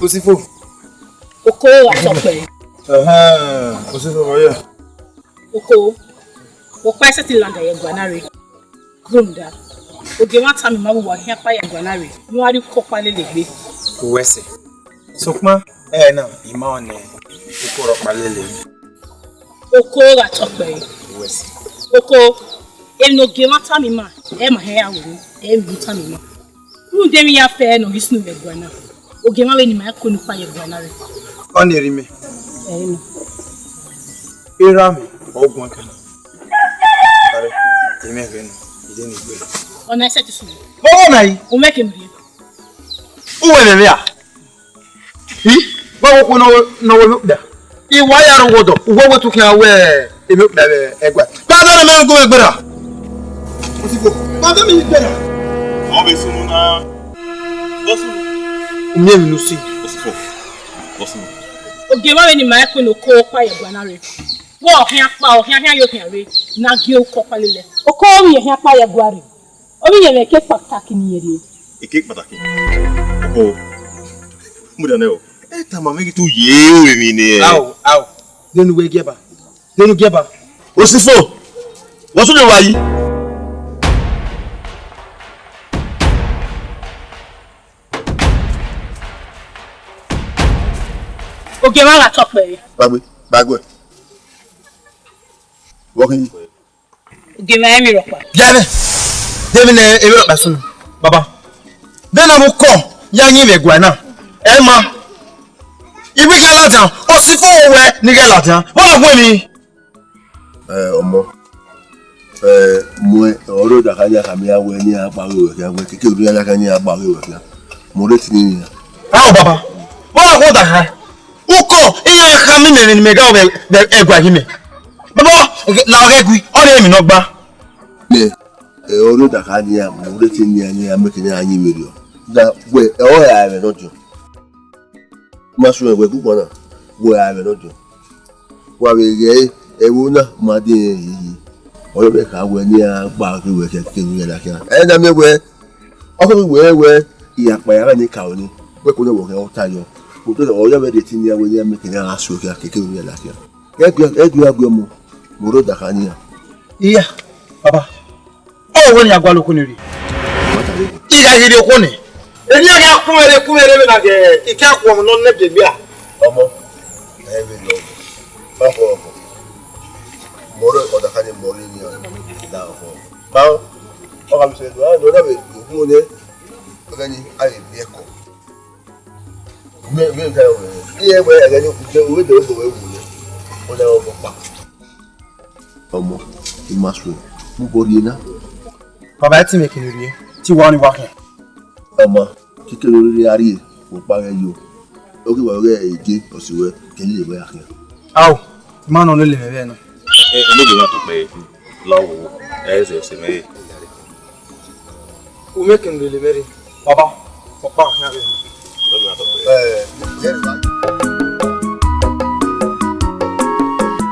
Osifo. Oko gha tọ kpẹre. Ẹhẹn, Osifo, ma ya. Oko, ọkpa i sẹtin landa ye ẹguae na rre. Rhunmwuda, ogie mwa tama ima vbe uwa khian ọkpa ye ẹguae na rre, ne uwa rhie uko ọkpa lele egbe. Uwẹ sẹ. Sokpan, ẹre na, I ma rẹn ne uko rhọkpa lele. Oko gha tọ kpẹre. Uwẹ sẹ. Oko, emwi ne ogie mwa tama ima, ẹ ma hẹn ya wẹ, ẹ i tama ima. Rhunmwuda emwi ya fẹ ne ọ ghi sunu vbe ẹguae na, ogie mwa vbe ne ima ko ne ọkpa ye ẹguae na rre. Ọni erha mẹ. Ẹi nọ. Erha mẹ, ọ guan kan. Are, emwi ẹghẹ nọ, ide ni gbe. Ọna i sẹtin sunu. Vbọghọ na yi? U mwẹ ke mu rhie. Uwẹ vbe vbe a? Hi, vbọghọ okhuo ne ọ, ne ọ wẹ emwi okpia. I wa ya rre owa ọdọ, uwẹ wẹ te u khian ru emwi okpia vbe ẹguae. Kpa dọlọ mẹ gu mwẹ gberra. Osifo, kpa dọlọ mẹ gberra. Ọ vbe sunu na. Bọ sunu. U miẹn emwi ne u si. Osifo, bọ sunu. Ogie mwa vbe ne ima ko ne oko ọkpa ye ẹguae na rre. Wẹ ọ khian kpa, ọ khian khian yo khian rre, ne a gie uko ọkpa lele. Oko vbe irẹn khian kpa ye ẹguae rre. Ọ vbe irẹn mwẹ eke kpataki ne irẹn rrie. Eke kpataki? Oko. Mudia nẹ o. Ẹ tama mwẹ ghi te u ye ru emwi nẹ. Ao, ao. Nene uwẹ gie ba. Nene u gie ba. Osifo, vbọ sunu wa yi? Ogie mwa gha tọ kpẹre. Gbagbe, gbaguẹ. Wọ khin. Ogie mwa emwi rhọkpa. Yare. Demi ne emwi rhọkpa sunu. Baba. Vbene ọ vbe ukọ ya yin vbe guan na. Ẹ ma. Iwi ghe ladian, osifo wẹ ni ghe ladian. Vbọ na gu emwi? Ẹ, ọmọ, ẹ, muẹ ọre odakha ni a khama iran wẹ ne iran gba ọghe ruẹ khian, wẹ keke orhu iran ya khian ne iran gba ọghe ruẹ khian. Mu rre tini iran. Ao baba, vbọ na gu odakha? Ukọ iran khama imẹ emwi ne imẹ gha vbe, vbe ẹguae imẹ. Baba, la ọghe gui, ọ rre emwi ne ọ gba. Nẹ, ẹ, ọre odakha ni iran mu rre tini iran, ne iran meke ne iran yin vberriọ. Da wẹ, ẹ, ọ ra ẹmwẹ ne ọ diọn. Ma suẹn wẹ gu ukpọn na, wẹ ra ẹmwẹ ne ọ diọn. Wa vbe ghẹ ẹvbo na ma de rẹn hiehie. Ọ yọ vbe kha wẹ ne iran gba ọghe ruẹ khian keke ne iran khian. Ẹ na miẹn wẹ, ọ keghi wẹ wẹ, iyakpa ya gha ne ka ro ni, wẹ ko nọ wẹ ọ khian ọ ta yọ. Otọ ọ yọ vbe rhie tini iran wẹ ne iran meke ne iran gha suẹn khian keke ne iran khian. Ẹ gu, ẹ gu iran gu ọmọ, mu rre odakha ne iran. Iya, baba. Ọ wẹ ne a gualọ okhuo ne rhie. I gha ghi rhie okhuo nẹ. Emwi a gha kun mwẹ rre, kun mwẹ rre vbe na ghe, I ka khuọnmwi nọ nẹ biẹ gbia. Ọmọ, ẹ vbe nọ. Ma khuọnmwi ọmọ. Mọ rre ọdakha ni mọ rre ni ọ da ọkhọ. Ma ọ gha mi sẹ do, a nọ na vbe okhuo nẹ. Ọ gha ni a vbe biẹ ẹko. Mẹ, mẹ, mẹ, iye wẹ ẹghẹ ne uwẹ dẹ obọ wẹ wu nẹ, ọ na obọ kpa. Ọmọ, I ma suẹn, mu obọ rhie na. Baba, ẹ te mwẹ kene rhie, te I wa ọnii wa khian. Ọmọ, keke ne u rhirhi a rhie, u kpa ghẹ yo. Ọ ghi wa ọghe eje, ọ si wẹ, kẹ ye wẹ a khian. Ao, I ma nọ ne lele mwẹ vbe ẹna. Ẹ, ẹ, ne ogie mwa tọ kpẹre, la wo, ẹ, ẹzẹ ọse mwẹ re. U mwẹ kene u lele mwẹ rre. Baba, ọkpa khian rre.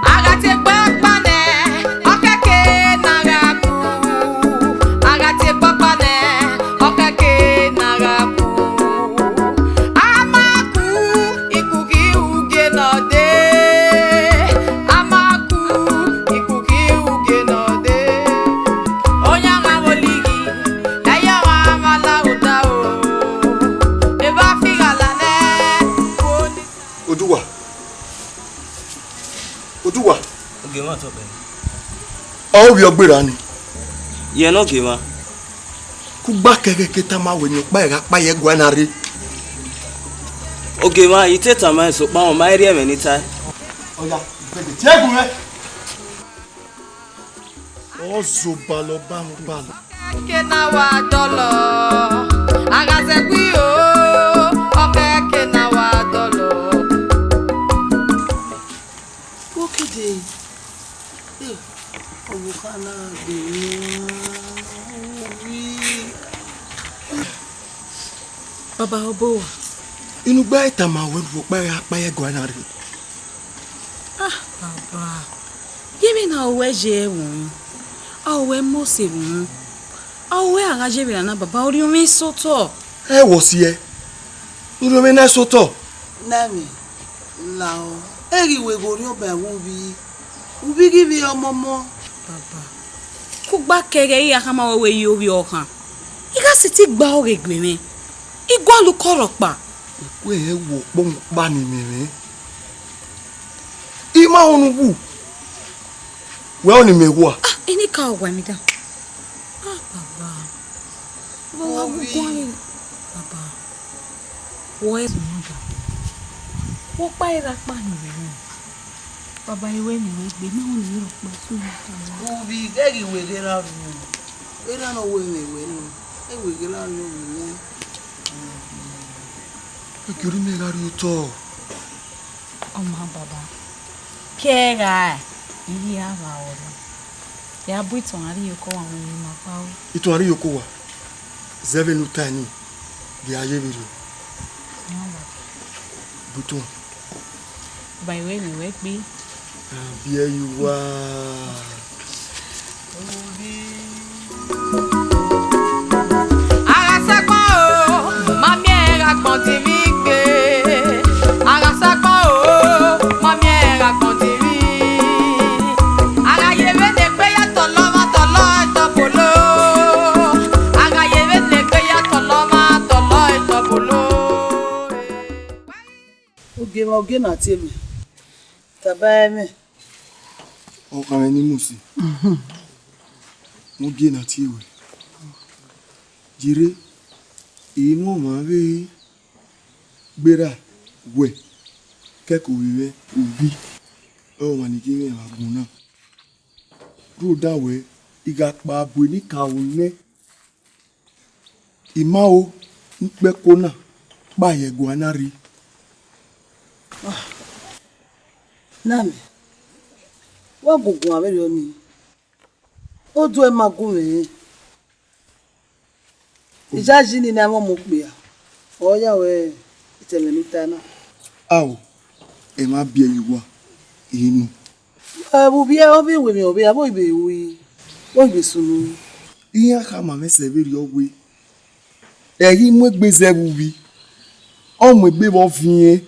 A gha tie egbe ọkpa nẹ, ọ kẹke ne a gha ku. A gha tie egbe ọkpa nẹ, ọ kẹke ne a gha ku. A ma ku, ikughi ugie nọ dee. A ma ku, ikughi ugie nọ dee. Oyan gha vbe olighi, ẹyọ gha vbe alaghuda o. Evba fi gha la nẹ, Oduwa. Oduwa. Ogie mwa tọ kpẹre. Ọ vbe ọ gberra ni. Yẹ ne ogie mwa. Kugba kẹghẹ ke tama wẹ ne ọkpa ẹre gha kpa ye ẹguae na rre. Ogie mwa, I te tama ẹn, sokpan ọ ma rhie ẹmwẹ ne I tae. Ọya, tie gu mwẹ. Ọ zẹ obalọ ba mu obalọ. Ọkẹke na wa dọlọ, a gha zẹ gui o, ọkẹke na wa dọlọ. Okede, eh, ọvbokhan na gbe mwẹ owi. Baba, ọ bọ owa? Inu gbe a i tama wẹ ne u vbe ọkpa ẹre gha kpa ye ẹguae na rre. Ah, baba, gie emwi na ru wẹ ye ẹvbo unu, a ru wẹ mose vbe unu, a ru wẹ a gha ye vbe na na, baba, orhiọn mwẹ i sẹ otọ. Ẹ wọ siẹ, orhiọn mwẹ na i sẹ otọ. Nẹmwẹ, lahọ, ẹ ghi wẹ ghe orhiọn ba ẹvbo uvbi, uvbi ghi vbe ọmọmọ. Baba, kugba kẹghẹ I gha khama wẹ wẹ ye ovbi ọkhan, I gha sẹtin gba ọghe egbe mwẹ, I gualọ ukọ rhọkpa. Wẹ rẹn wẹ ọkpọnmwẹ ọkpa ne imẹ mwẹ. I ma họn ne u wu. Wẹ ọnii mẹ wa. Ah, enikaro wa emwi dan. Ah, baba. Vbe wa gu guan re? Baba. Wọ ẹre sunu da. Wọ kpa ẹre akpa ne vbe rẹn. Baba, I wẹ ne I wẹ gbe, ma họn ne I rhọkpa sunu da. Uvbi, ghẹ ghi wẹ ghe ra ru. Erha ne ọ wẹ mwẹ wẹ nọ, e wẹ ghe ra ru mwẹ. Ẹ gie orhiọn mwẹ gha rrie otọ. Ọ ma baba, ke ẹ gha, I ghi ra vba ọrọ. Ya bu itohan rrie iyeke owa wẹ emwi ma kpa ru. Itohan rrie iyeke owa, zẹ vbene u tae nii, gie a ye vberriọ. Ọ ma baba. Bu itohan. Ba I wẹ ne I wẹ gbe. A biẹ ye uwa. A gha sẹ agbọn o, ma miẹn ẹre gha gbọn dinmwi gbe. A gha sẹ agbọn o, ma miẹn ẹre gha gbọn dinmwi. A gha ye vbene egbe ya tọlọ ọmwa tọlọ ẹdọbolo. A gha ye vbene egbe ya tọlọ ọmwa tọlọ ẹdọbolo. Ogie mwẹ, ogie na tie mwẹ. Taba ẹmwẹ. Ọkhan mwẹ ni mu si. Mu ogie na tie wẹ. Jere, emọ ọmwa vbe gberra wẹ, kẹkẹ ovbi mwẹ, ovbi ọmwa ni gie mwẹ vbe agbọn na. Rhunmwuda wẹ, I gha kpao bu enikaro nẹ, I ma ro ne ukpẹko na kpa ye ẹguae na rre. Na mẹ, wa gu guan vberriọ nii, oduẹ ma gu mwẹ rẹn. Iyayi nii ne a mwẹ ọmọ okpia, ọ ya wẹ, etẹmwẹ ne u ta na. Ao, emwa biẹ ye uwa, I ru. Ẹ vbe uvbi ẹ, ọ vbe wẹ emwi ọvbehe, avbe ibe ru, ọ vbe sunu. Iran khama mwẹ sẹ vberriọ wẹ, ẹ i ghi mu egbe zẹ vbe uvbi, ọ mu egbe vbe ọviẹn,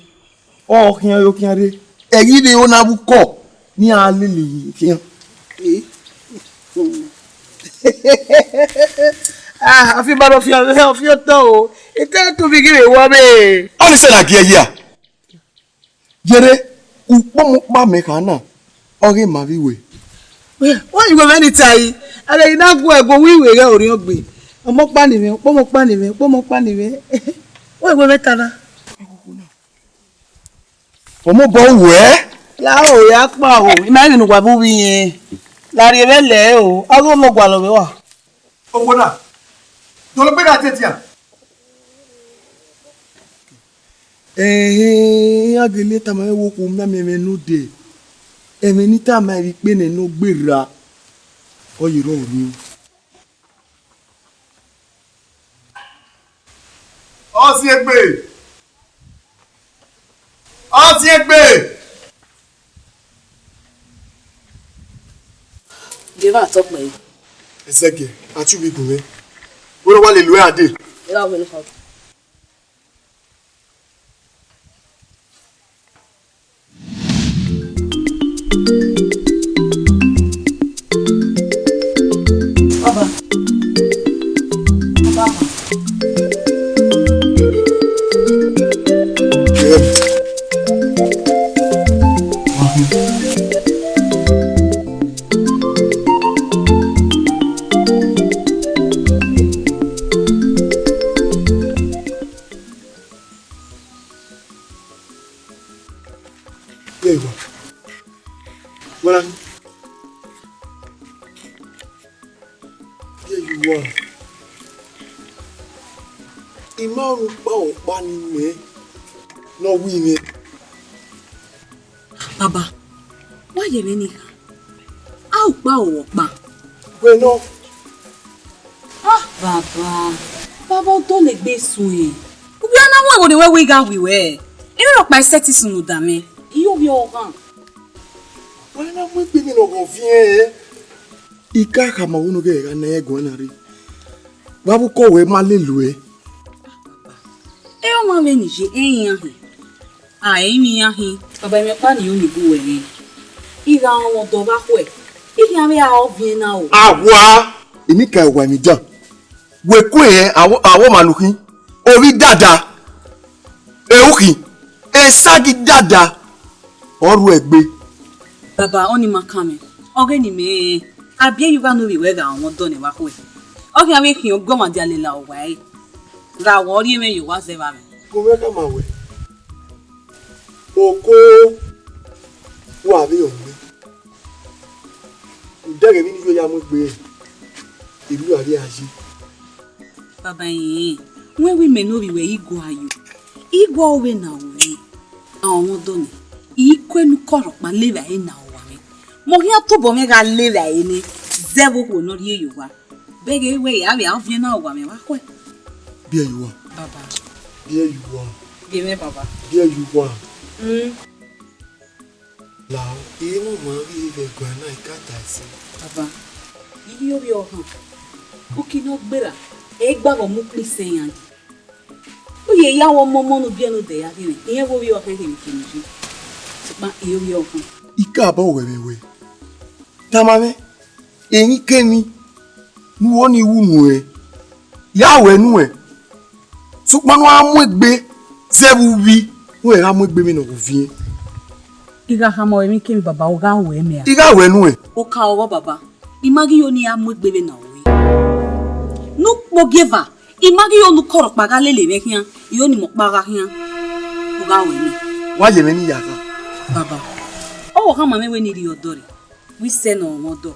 ọ khian yo khian rre, ẹ i ghi vbe ro ne avbe ukọ ne iran lele khian. Eh? Ah, afi ba do fi ọfiọtọ o. Ete to bi ghi vbe wọ vbe. Ọnii sẹ na gie ya. Yẹrẹ, ukpọmọ ọkpa mẹ kha na, ọghe ma vbe wẹ. Wẹ, wẹ, iwẹ mwẹ ni ta yi, ẹghẹ ne I na gu ẹre gu iwe ghẹ orhiọn gbe. Ọmọ ọkpa ni mwẹ, ukpọmọ ọkpa ni mwẹ, ukpọmọ ọkpa ni mwẹ. Wẹ, iwẹ mwẹ ta na. Ọmọ obọ wẹ. La o, ya kpa o, I ma ghi ne uwa vbe uvbi irẹn. La rhie vbe lẹ o, ọghe ọmọ gualọ vbe wa. Owo na, dọlọ gbe gha tietia. Ẹhẹn, iran gele tama mwẹ wẹ okhuo mianmian ẹmwẹ nodẹ, ẹmwẹ ne I tama ẹre ikpe nẹ ne ọ gberra, ọ ye rrọọ orhiọn. Ọziegbe! Ọziegbe! Gevba tọkpẹ. Ẹzẹgiẹ, a tie uwu igun mwẹ. Wẹrẹ wa lele uẹ a dee. Gevba wẹ ne hug. Baba. Baba. Ye uwa. Wala. Ye uwa. I ma ru kpa ọkpa ni mẹ ne ọ wẹ mwẹ. Baba, wa ye mwẹ ni kha. A ru kpa ọkpa. Wẹ nọ. Ah, baba, baba, ọ dọlegbe suẹn. Uwẹ a na wọn ẹvbo ne wẹ wẹ I gha wẹ ruẹ. Emwi rhọkpa i sẹtin sunu da mwẹ. I yo vbe ọghan. Wa na mu egbe ni nọ ghọ viẹn. I ka khama wẹ ne u ghẹ gha na ẹguae na rre. Wa vbe ukọ wẹ ma lele uẹ. E ọmwa vbe ni ye, ẹ i iran hin. A, ẹ i mwẹ iran hin. Baba, emwi ọkpa ni yo ni bu wẹ rre. I gha rọnmwẹ ọdọ vbe akhuẹ. I khian vbe a ọviẹn na o. A wa, emwi ka wa emwi dan. Wẹ ku ẹre, awọ, awọ ma nu khin. Ovbi dada, erhukhin, esagi dada, ọ rhuẹ egbe. Baba, ọnii ma kan mwẹ, ọghe ne imẹ rẹnrẹn, a biẹ ye uwa ne ovbi wẹ gha rọnmwẹ ọdọ ne wa khuẹ. Ọ khian vbe khian ọguọmwadia lele owa ẹre, ra wẹ ọ rhie mwẹ ye owa zẹ vbe amwẹ. Gu mwẹ khama wẹ, oko wa vbe ọ mwẹ. Udẹghe vbene I yo ya mu egbe, erriọ a vbe a ye. Baba ẹn, wẹ wẹ imẹ ne ovbi wẹ i gua yo, i gua ovbe na ru mwẹ. A rọnmwẹ ọdọ nẹ, I ku enu kọ rhọkpa levba ẹre na ru uwa mwẹ. Mẹ ọ khian tobọ mwẹ gha levba ẹre nẹ, zẹ vbe okhuo ne ọ rhie ye owa. Bẹghe wẹ ya vbe a ọviẹn na ru uwa mwẹ wa khuẹ. Biẹ ye uwa. Baba. Biẹ ye uwa. Biẹ mwẹ baba. Biẹ ye uwa. Mm. Lao, irẹn ọmwa ghi vbe ẹguae na, I ka da ẹse. Baba, I rhie ovbi ọhan. Uki ne ọ gberra, ẹ i gba vbe ọ mu ukpo isẹn yan yi. U ye ya wẹ ọmọmọ ne u biẹ ne odẹ ya khin, irẹn vbe ovbi ọhan khin khin yi. Sokpan I rhie ovbi ọhan. I ka bọ wẹ vbe wẹ. Tama mwẹ, emwikemwi ne u ho ni ru nuẹn, ya wẹ nuẹn. Sokpan ne u a mu egbe zẹ vbe uvbi, Wẹ gha mu egbe vbene ọ ghi viẹn. I gha khama ruẹ emwikemwi, baba, u gha ruẹ mẹ a? I gha ruẹ nuẹn. Oka ọghọ, baba, I ma ghi yo ne I ra mu egbe vbene a ru. Ne ukpogieva, I ma ghi yo ne ukọ rhọkpa gha lele mwẹ khian, I yo ne imẹ ọkpa gha khian. U gha ruẹ mẹ. Wa ye mwẹ ne I ya gha. Baba, ọ wa khama mwẹ wẹ ne I rhie ọdọ rre, wẹ I sẹ ne ọ mwẹ ọdọ.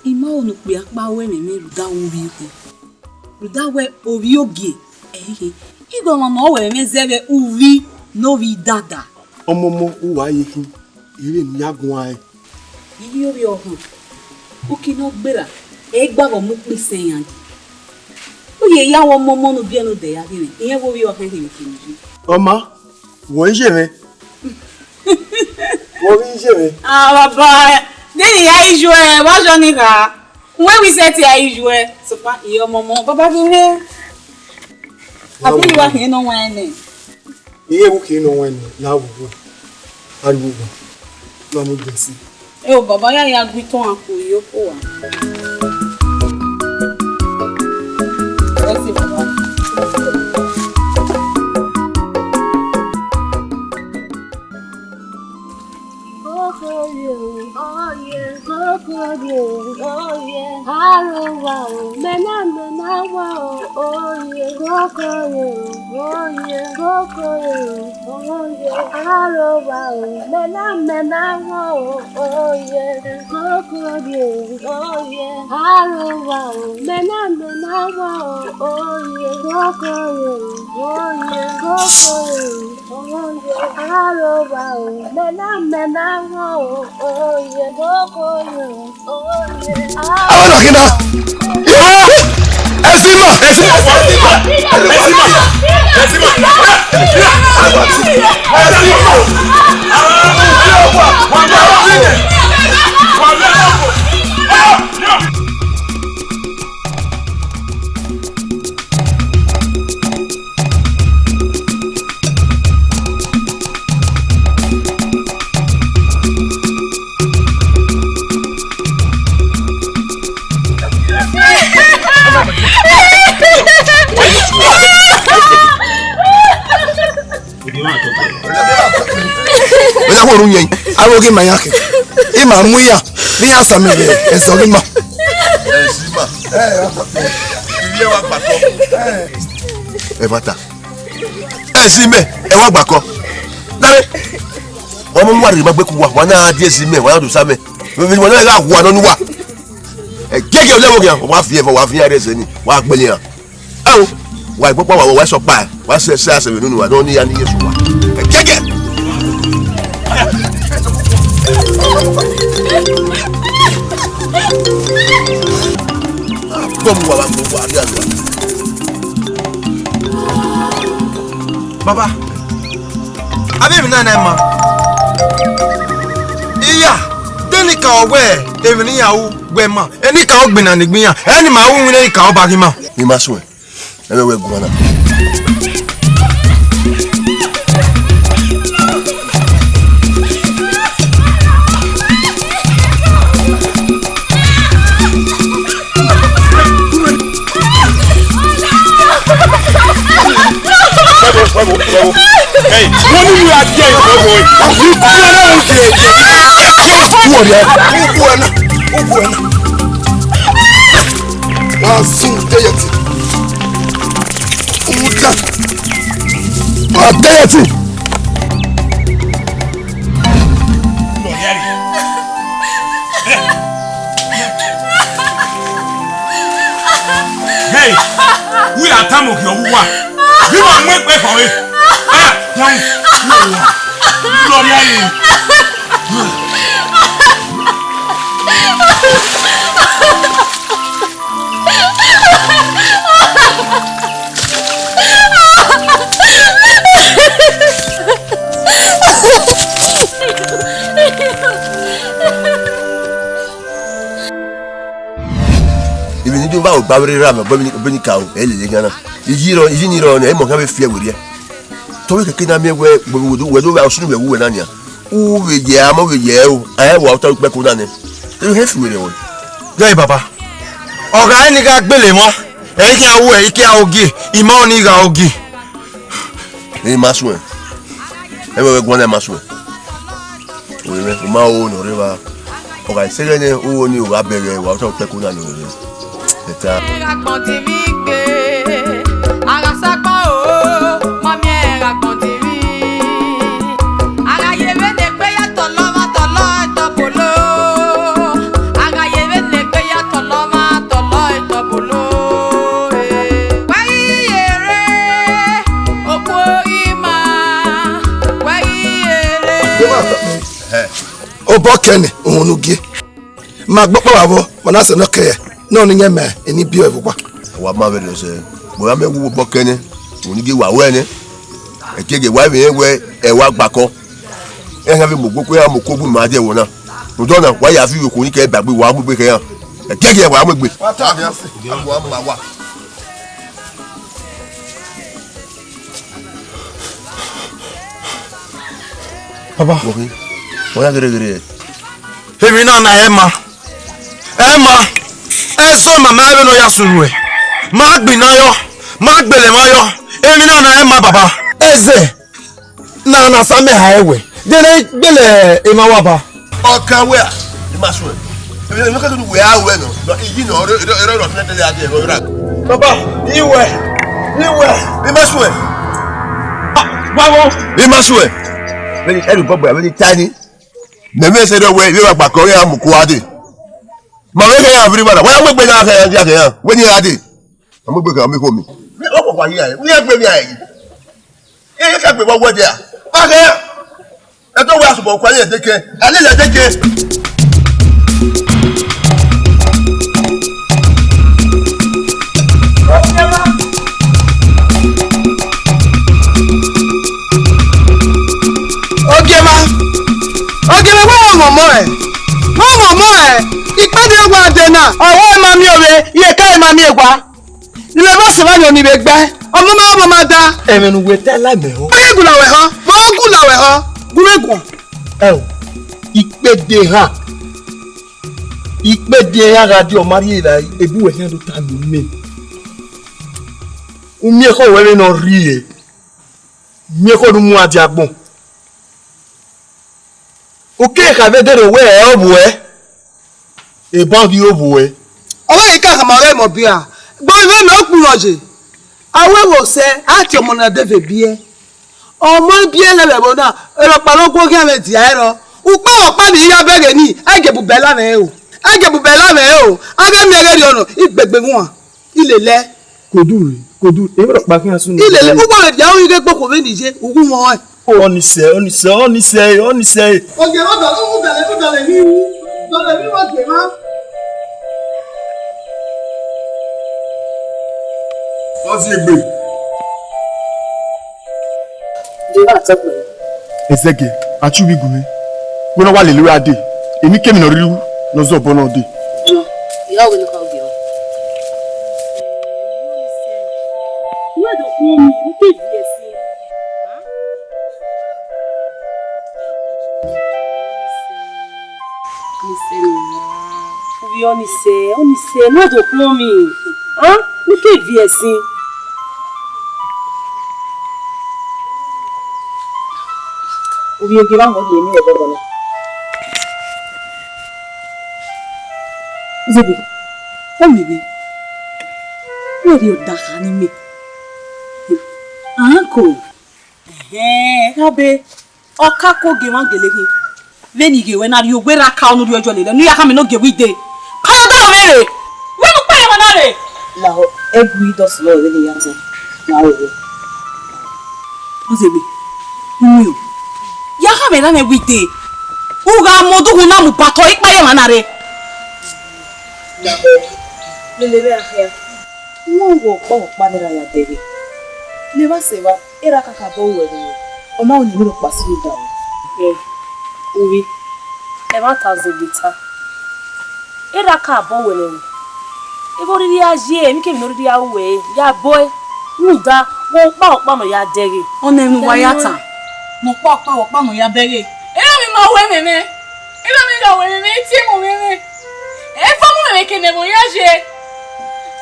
I ma ho ne okpia ọkpa ru ẹmwẹ mwẹ rhunmwuda wẹ ovbi okhian, rhunmwuda wẹ ovbi ogie ẹre I khin. I ghe ọmwa ne ọ ru ẹmwẹ mwẹ zẹ vbe uvbi ne ovbi dada. Ọmọmọ, u wa ye khin, ẹ i re ne u ya guan ẹn. I ghi ovbi ọhọn, uki ne ọ gberra, ẹ i gba vbe ọmọ ukpo isẹn yan yi. U ye ya wẹ ọmọmọ ne u biẹ ne odẹ ya ghe mwẹ, irẹn vbe ovbi ọhọn khinmwi khinmwi yi. Ọ maan, wẹ ọre I ye mwẹ. Wẹ ọre I ye mwẹ. Ah, baba, de ne I ya yi yu ẹ, wa jọ ni gha. Wẹ wẹ I sẹtin a yi yu ẹ, sokpan I ọmọmọ, baba ghi mwẹ. Wa Abi wa wẹ. Khin ne ọ wan nẹ. Iye vbe ukhin ne ọ wan nẹ, la vbe uwu. Ariwo gba. Na mu gbẹn si. Ẹ o, baba, ya ya gu itọnrẹn ku ye okhuo a. Ẹ si, baba. Kokoye, oye, kokoye, oye. Arowa o, mẹ na, mẹ na wa o, oye, kokoye, oye, kokoye, oye. Arowa o, mẹ na, mẹ na wa o, oye, kokoye, oye. Arowa o, mẹ na, mẹ na wa o, oye, kokoye, oye, kokoye. Oye, arowa o, mẹ na, mẹ na wa o, oye, kokoye, oye. Awa na kina. Ẹsima, ẹsima, ẹsima, ẹsima, ẹsima. Ọya, wẹ ru yẹn, aro ghi ma yan khin. I ma mu iran, ne iran sa mẹ vbe ẹzọ ghi ma. Ẹzọ ima. Ivie wa gbatọ. Ẹmwata. Ẹzọ imẹ, ẹ wa gbakọ. Dare. Ọmọ wa rre ma gbe ku wa, wa na die ẹzọ imẹ, wa na do sa mẹ. Vbe wa na gha wa nọ nu wa. Ẹ gẹgẹ lẹvbo khian, wa fi ẹvọ, wa fi iran rre ẹzọ ni, wa gbele iran. Ao, wa igbọkpa wa, wa sọkpa, wa sẹ, sẹ asẹ vbe nunu wa, ne ọ ni ya ne Jesu wa. Kẹkẹ. Bọm wa, wa, wa, ya, ya. Baba, abẹ mi na na ma. Iya, deni ka wẹ, emwi ne iran ru wẹ ma. Eni ka ọ gbinna ne egbe iran, eni ma ru winna, eni ka ọ ba ghi ma. I ma suẹn. Ẹmwẹ wẹ guan na. Hey, wọ́n ní wúra jẹ́ ìfọwọ́ yìí. Wọ́n ní wúra jẹ́ ìfọwọ́ yìí. Wọ́n ní wúra jẹ́ ìfọwọ́ yìí. Wọ́n sun tẹ́yẹtì. Wọ́n tẹ́yẹtì. Hey, wẹ a tama okhian vbe uwa. Vbe ima mu egbe khọe. Ah, down. Glory a ye. Emwi ne I do vbe aro gba vberriọ ra mẹ, obọ emwi ne I ka ru, ẹ i lele khian na. Iyi rọ, iyi ni rrọọ nẹ, ẹ i mọ khian vbe fiẹ werriẹ. Te ọ vbe keke na miẹn wẹ, wẹ, wẹ, wẹ do vbe osunu vbe ẹwu wẹ na nian. U vbe ye a, mẹ vbe ye ẹre o, a i wa ota ukpẹko na nẹ. Te ọ he fi werriẹ wẹ. Ghe baba. Ọ gha ni gha gbele emwa, ẹ i khian ru, ẹ i khian ogie, I ma ọnii gha ogie. Ẹ i ma suẹn. Ẹmwẹ wẹ guan na ma suẹn. Orinmwẹ, u ma ho ne ọ rre evba. Ọ gha sẹ ẹghẹ nẹ, u ho ni u gha bẹghe, wa otọ kpẹko na ne ọ rre. Ẹta. Gha gbọn di mi gbe, a gha sa gbọn o, ma miẹn gha gbọn di mi. A gha ye vbene egbe ya tọlọ mwa tọlọ ẹtọ bolo. A gha ye vbene egbe ya tọlọ mwa tọlọ ẹtọ bolo. Wẹ ghi ye rre, okhuo ghi ma, wẹ ghi ye rre. Obọ kẹnẹ, uhunmwu gie. Ma gbọkpa vbe avọ, ma na sẹ nọ kẹ, nọ ni yẹn mẹ, eni biẹ vbe uwa. Wa ma vbe rẹn sẹ, wẹ gha mẹ wu obọ kẹnẹ, uhunmwu gie wa wẹ nẹ. Ẹkiẹkiẹ wa vbe rẹn wẹ, ẹ wa gbakọ. Ẹ hẹn vbe mu ogboko, ẹ mu okogbunu ma dẹ ẹvbo na. Rhunmwuda ọna, wa ya fi okhuo ni kẹ dagbe, wa mu egbe kẹ iran. Ẹkiẹkiẹ wa mu egbe. Wa ta, wa ma wa. Baba. Wọ ya ghereghere. Emwi na na ẹ ma. Ẹ ma. Ẹzọ ma ma vbe ne ọ ya sunu ruẹ. Ma gbinna yọ. Ma gbele emwa yọ. Emwi na na ẹ ma, baba. Ẹzẹ. Na na sa mẹ ha ẹwẹ. Dene gbele emwa wa ba. Ọ kan wẹ a, I ma suẹn. Emwi ne ka do wẹ a wẹ nọ. Nọ, iyi nọ, ọrẹ, ọrẹ, ọrẹ, ọrẹ, ọrẹ, ọrẹ, ọrẹ. Baba, iwẹ, iwẹ. I ma suẹn. Wa wo. I ma suẹn. Vbene ẹrhu bọbọ, vbene tiny. Mẹ mẹ sẹ dọ wẹ, vbe wa gba kọ, ya mu kua dee. Ma vbe kẹ ya viri bana. Wa mu egbe na kẹ ya, ya kẹ ya. Wẹ ni ya dee. Ma mu egbe kẹ, ma mu egbe kẹ. Vbe ọ kọ wa yi ya, vbe ya gbe mi a yi. Ẹ ka gbe wa wẹ dee a. Wa kẹ ya. Ẹ tọ wẹ asubọ kua ye deke. A lele deke. Ogiemwa, Ogiemwa, wẹ ọmọmọ ẹ, wẹ ọmọmọ ẹ, ikpẹdẹ wa dee na, ọ wẹ ma miẹn ovbe, iyeke ma miẹn wa. Ilẹ vbe ọse vba ni ọni vbe gbae, ọmọ ma, ọmọ ma da. Ẹmwẹ ne uwẹ ta la mẹ họ. Ọ ye gula wẹ họ, vbe ọ gula wẹ họ, gu mwẹ guan. Ẹo, ikpẹdẹ ehan, ikpẹdẹ ehan gha die ọ ma rhie ra, ebu wẹ khian do ta miẹn mẹ. U miẹn ekhọe wẹ vbene ọ rhie, miẹn ekhọe ne u mu a dia agbọn. U kere kha vbe dẹrriọ wẹ ẹ ọ vbuẹ, eban ghi ro vbuẹ. Ọ vbe ghi ka khama ọghe mẹ ọbia, gbe ovbi mwẹ mẹ okpunu ọ ye. A wẹ vbe osẹ, a tie ọmọ ne a dẹ vbe biẹ. Ọmọ ibiẹ nẹ vbe ẹvbo na, erọkpa ne ọ gu oghian mwẹ dia ẹrọ. Ukpẹ ọkpa ni I ya bẹghe ni, a i gie bubẹ la mwẹ o. A i gie bubẹ la mwẹ o. A ghẹ miẹn ẹghẹ rriọ nọ, I gbegbe wan. I lelẹ. Kodu rre, kodu, emwi rọkpa khian sunu. I lele, u gba vbe dia ru ighe gbe okhuo vbene I ye, u gu mwẹ ọnrẹn. Ọni sẹ, ọni sẹ, ọni sẹ, ọni sẹ. Ogie vbe dọlọ, u dọlọ, u dọlọ emwi ru, dọlọ emwi vbe ogie mwa. Ọ si egbe. Deva tọkpẹ. Ẹzẹgẹ, a tie uvbi gu mwẹ. Wẹ ne ọ wa lele ura dee, emikemwi ne ọ rhirhi ru ne ọ zẹ obọ nọ dee. Jọ, I gha wẹ ne ọ kha ogie. Wẹ do khuọnmwi, u te viẹ ẹse. Ọnise, Ọnise, ne u do khuọnmwi, a? U te viẹ ẹse. Ovbi ogie mwa họn rhie ne ọgọgọ na. Ozegbe, ọ miẹn vbe, wẹ rhie ọdakha ne imẹ. Anko, ẹhẹn, ghabe, ọ ka ku ogie mwa gele khin. Vbene I ghe wẹ na rhie ogbe rre aka unu rhie ọjọ lele, ne u ya khama ne ogie wẹ dee. Ka ya odaro mwẹ rre. Wẹ mu ukpa ye emwa na rre. Lahọ, ẹbu i dọ sunu vbene I ya zẹ, na ro wẹ. Ozegbe, u miẹn o. Ya khama erha mwẹ wẹ dee. U gha mu odukhunmwu na mu batọ ikpa ye emwa na rre. Lahọ, lele vbe akhia. Wẹ ọkpa ọkpa ne erha ya dẹghe. Levba sẹ evba. Erha kakabọ ruẹ vbe ruẹ, ọ ma ru ne emwi rhọkpa sunu da ruẹ. Ẹ, uvbi, ẹmwata Ozegbe ta. Erha kakabọ ruẹ vbe ruẹ. Ebe ọ rhirhi a ye, emikemwi ne ọ rhirhi a ru ruẹ, ya bọe, rhunmwuda, wẹ ọkpa ọkpa ne ọ ya dẹghe. Ọna emwi ne uwa ya ta. Ne ọkpa ọkpa, ọkpa ne ọ ya dẹghe. Erha mwẹ ma ru ẹmwẹ mwẹ. Erha mwẹ gha ru ẹmwẹ mwẹ, I tie mu mwẹ mwẹ. Eva mu mwẹ mwẹ ke ne ẹvbo ya ye.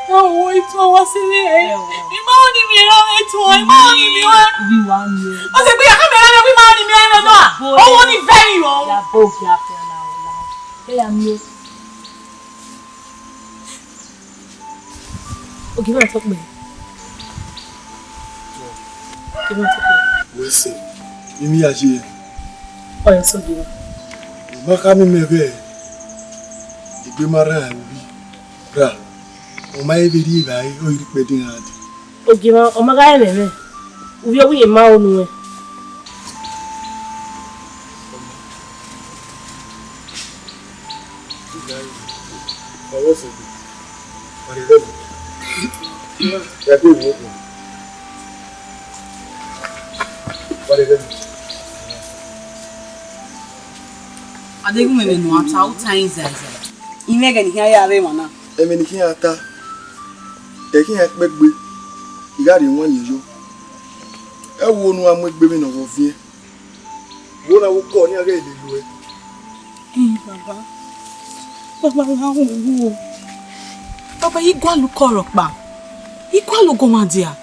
Ọ wo ituan wa sẹ vbe rẹ. I ma ho ne I miẹn erha mwẹ ituan, I ma ho ne I miẹn wa. Ozegbe ya khama erha mwẹ wẹ I ma ho ne I Ọwọ ni very wrong. Ya bo ya pe na. Hey, I'm you. Ogie mwa tọ kpẹẹ. Ogie mwa tọ kpẹẹ. Wẹ sẹ, imi ya ye. Ọ ya sẹ Ogie mwa. Ima ka miẹn mẹ vbe egbe ma rran uvbi ra, ọ ma he vbe rri evbare, ọ i rri ikpẹdẹ iran dee. Ogie mwa, ọ ma gha rẹn mwẹ, uvbi owiye ma ru nuẹn. Adeghumwemwẹ ne uwa ta, u ta ẹre zẹzẹ. I mwẹ ẹghẹ ne I khian ya rre emwa na. Ẹmwẹ ne I khian ta, ẹ khian kpẹgbe, I gha rhie iwanniẹn yọ. Ẹ wo ne u gha mu egbe vbene ọ vbe viẹn. Wo na wo ukọ ne iran ghẹ lele uẹ. Ẹn, baba. Baba, gha wu wo. Baba, I gualọ ukọ rhọkpa. I gualọ ogomandia.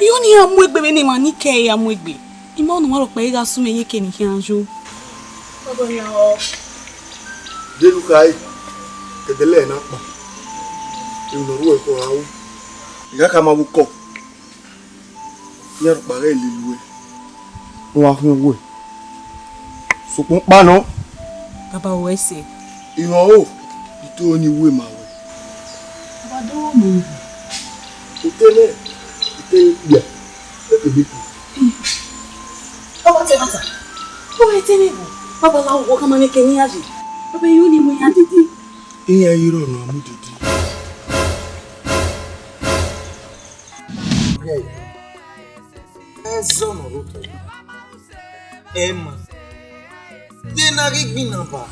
I ho ne iran mu egbe vbene emwa ni kẹre ya mu egbe. I ma ho ne ọmwa rhọkpa i gha sunu ẹre iyeke ne I khian yo. Baba, ya ọ. Deghẹ u khare, ẹdẹlẹ na kpa. Emwi ne ọ rre uẹ kọ ra ru. I gha khama vbe ukọ. Iran rhọkpa ghẹ lele uẹ, ne uwa khian owẹ. Sokpan ọkpa nọ. Baba, wẹ sẹ. Iran ro, I te ru ne I wẹ ma wẹ. Baba, do ru ne I wẹ. Ote nẹ, I te ya, ẹ te bi ku. Baba, te bata. Baba, te ne bo. Baba, la wo ka ma ne ke ni ya je. Baba, I ru ne I mu iran dede. Iran i rrọọ ne a mu dede. Ẹzọ nọ rotọ. Ẹma. De na ghi gbinna ba.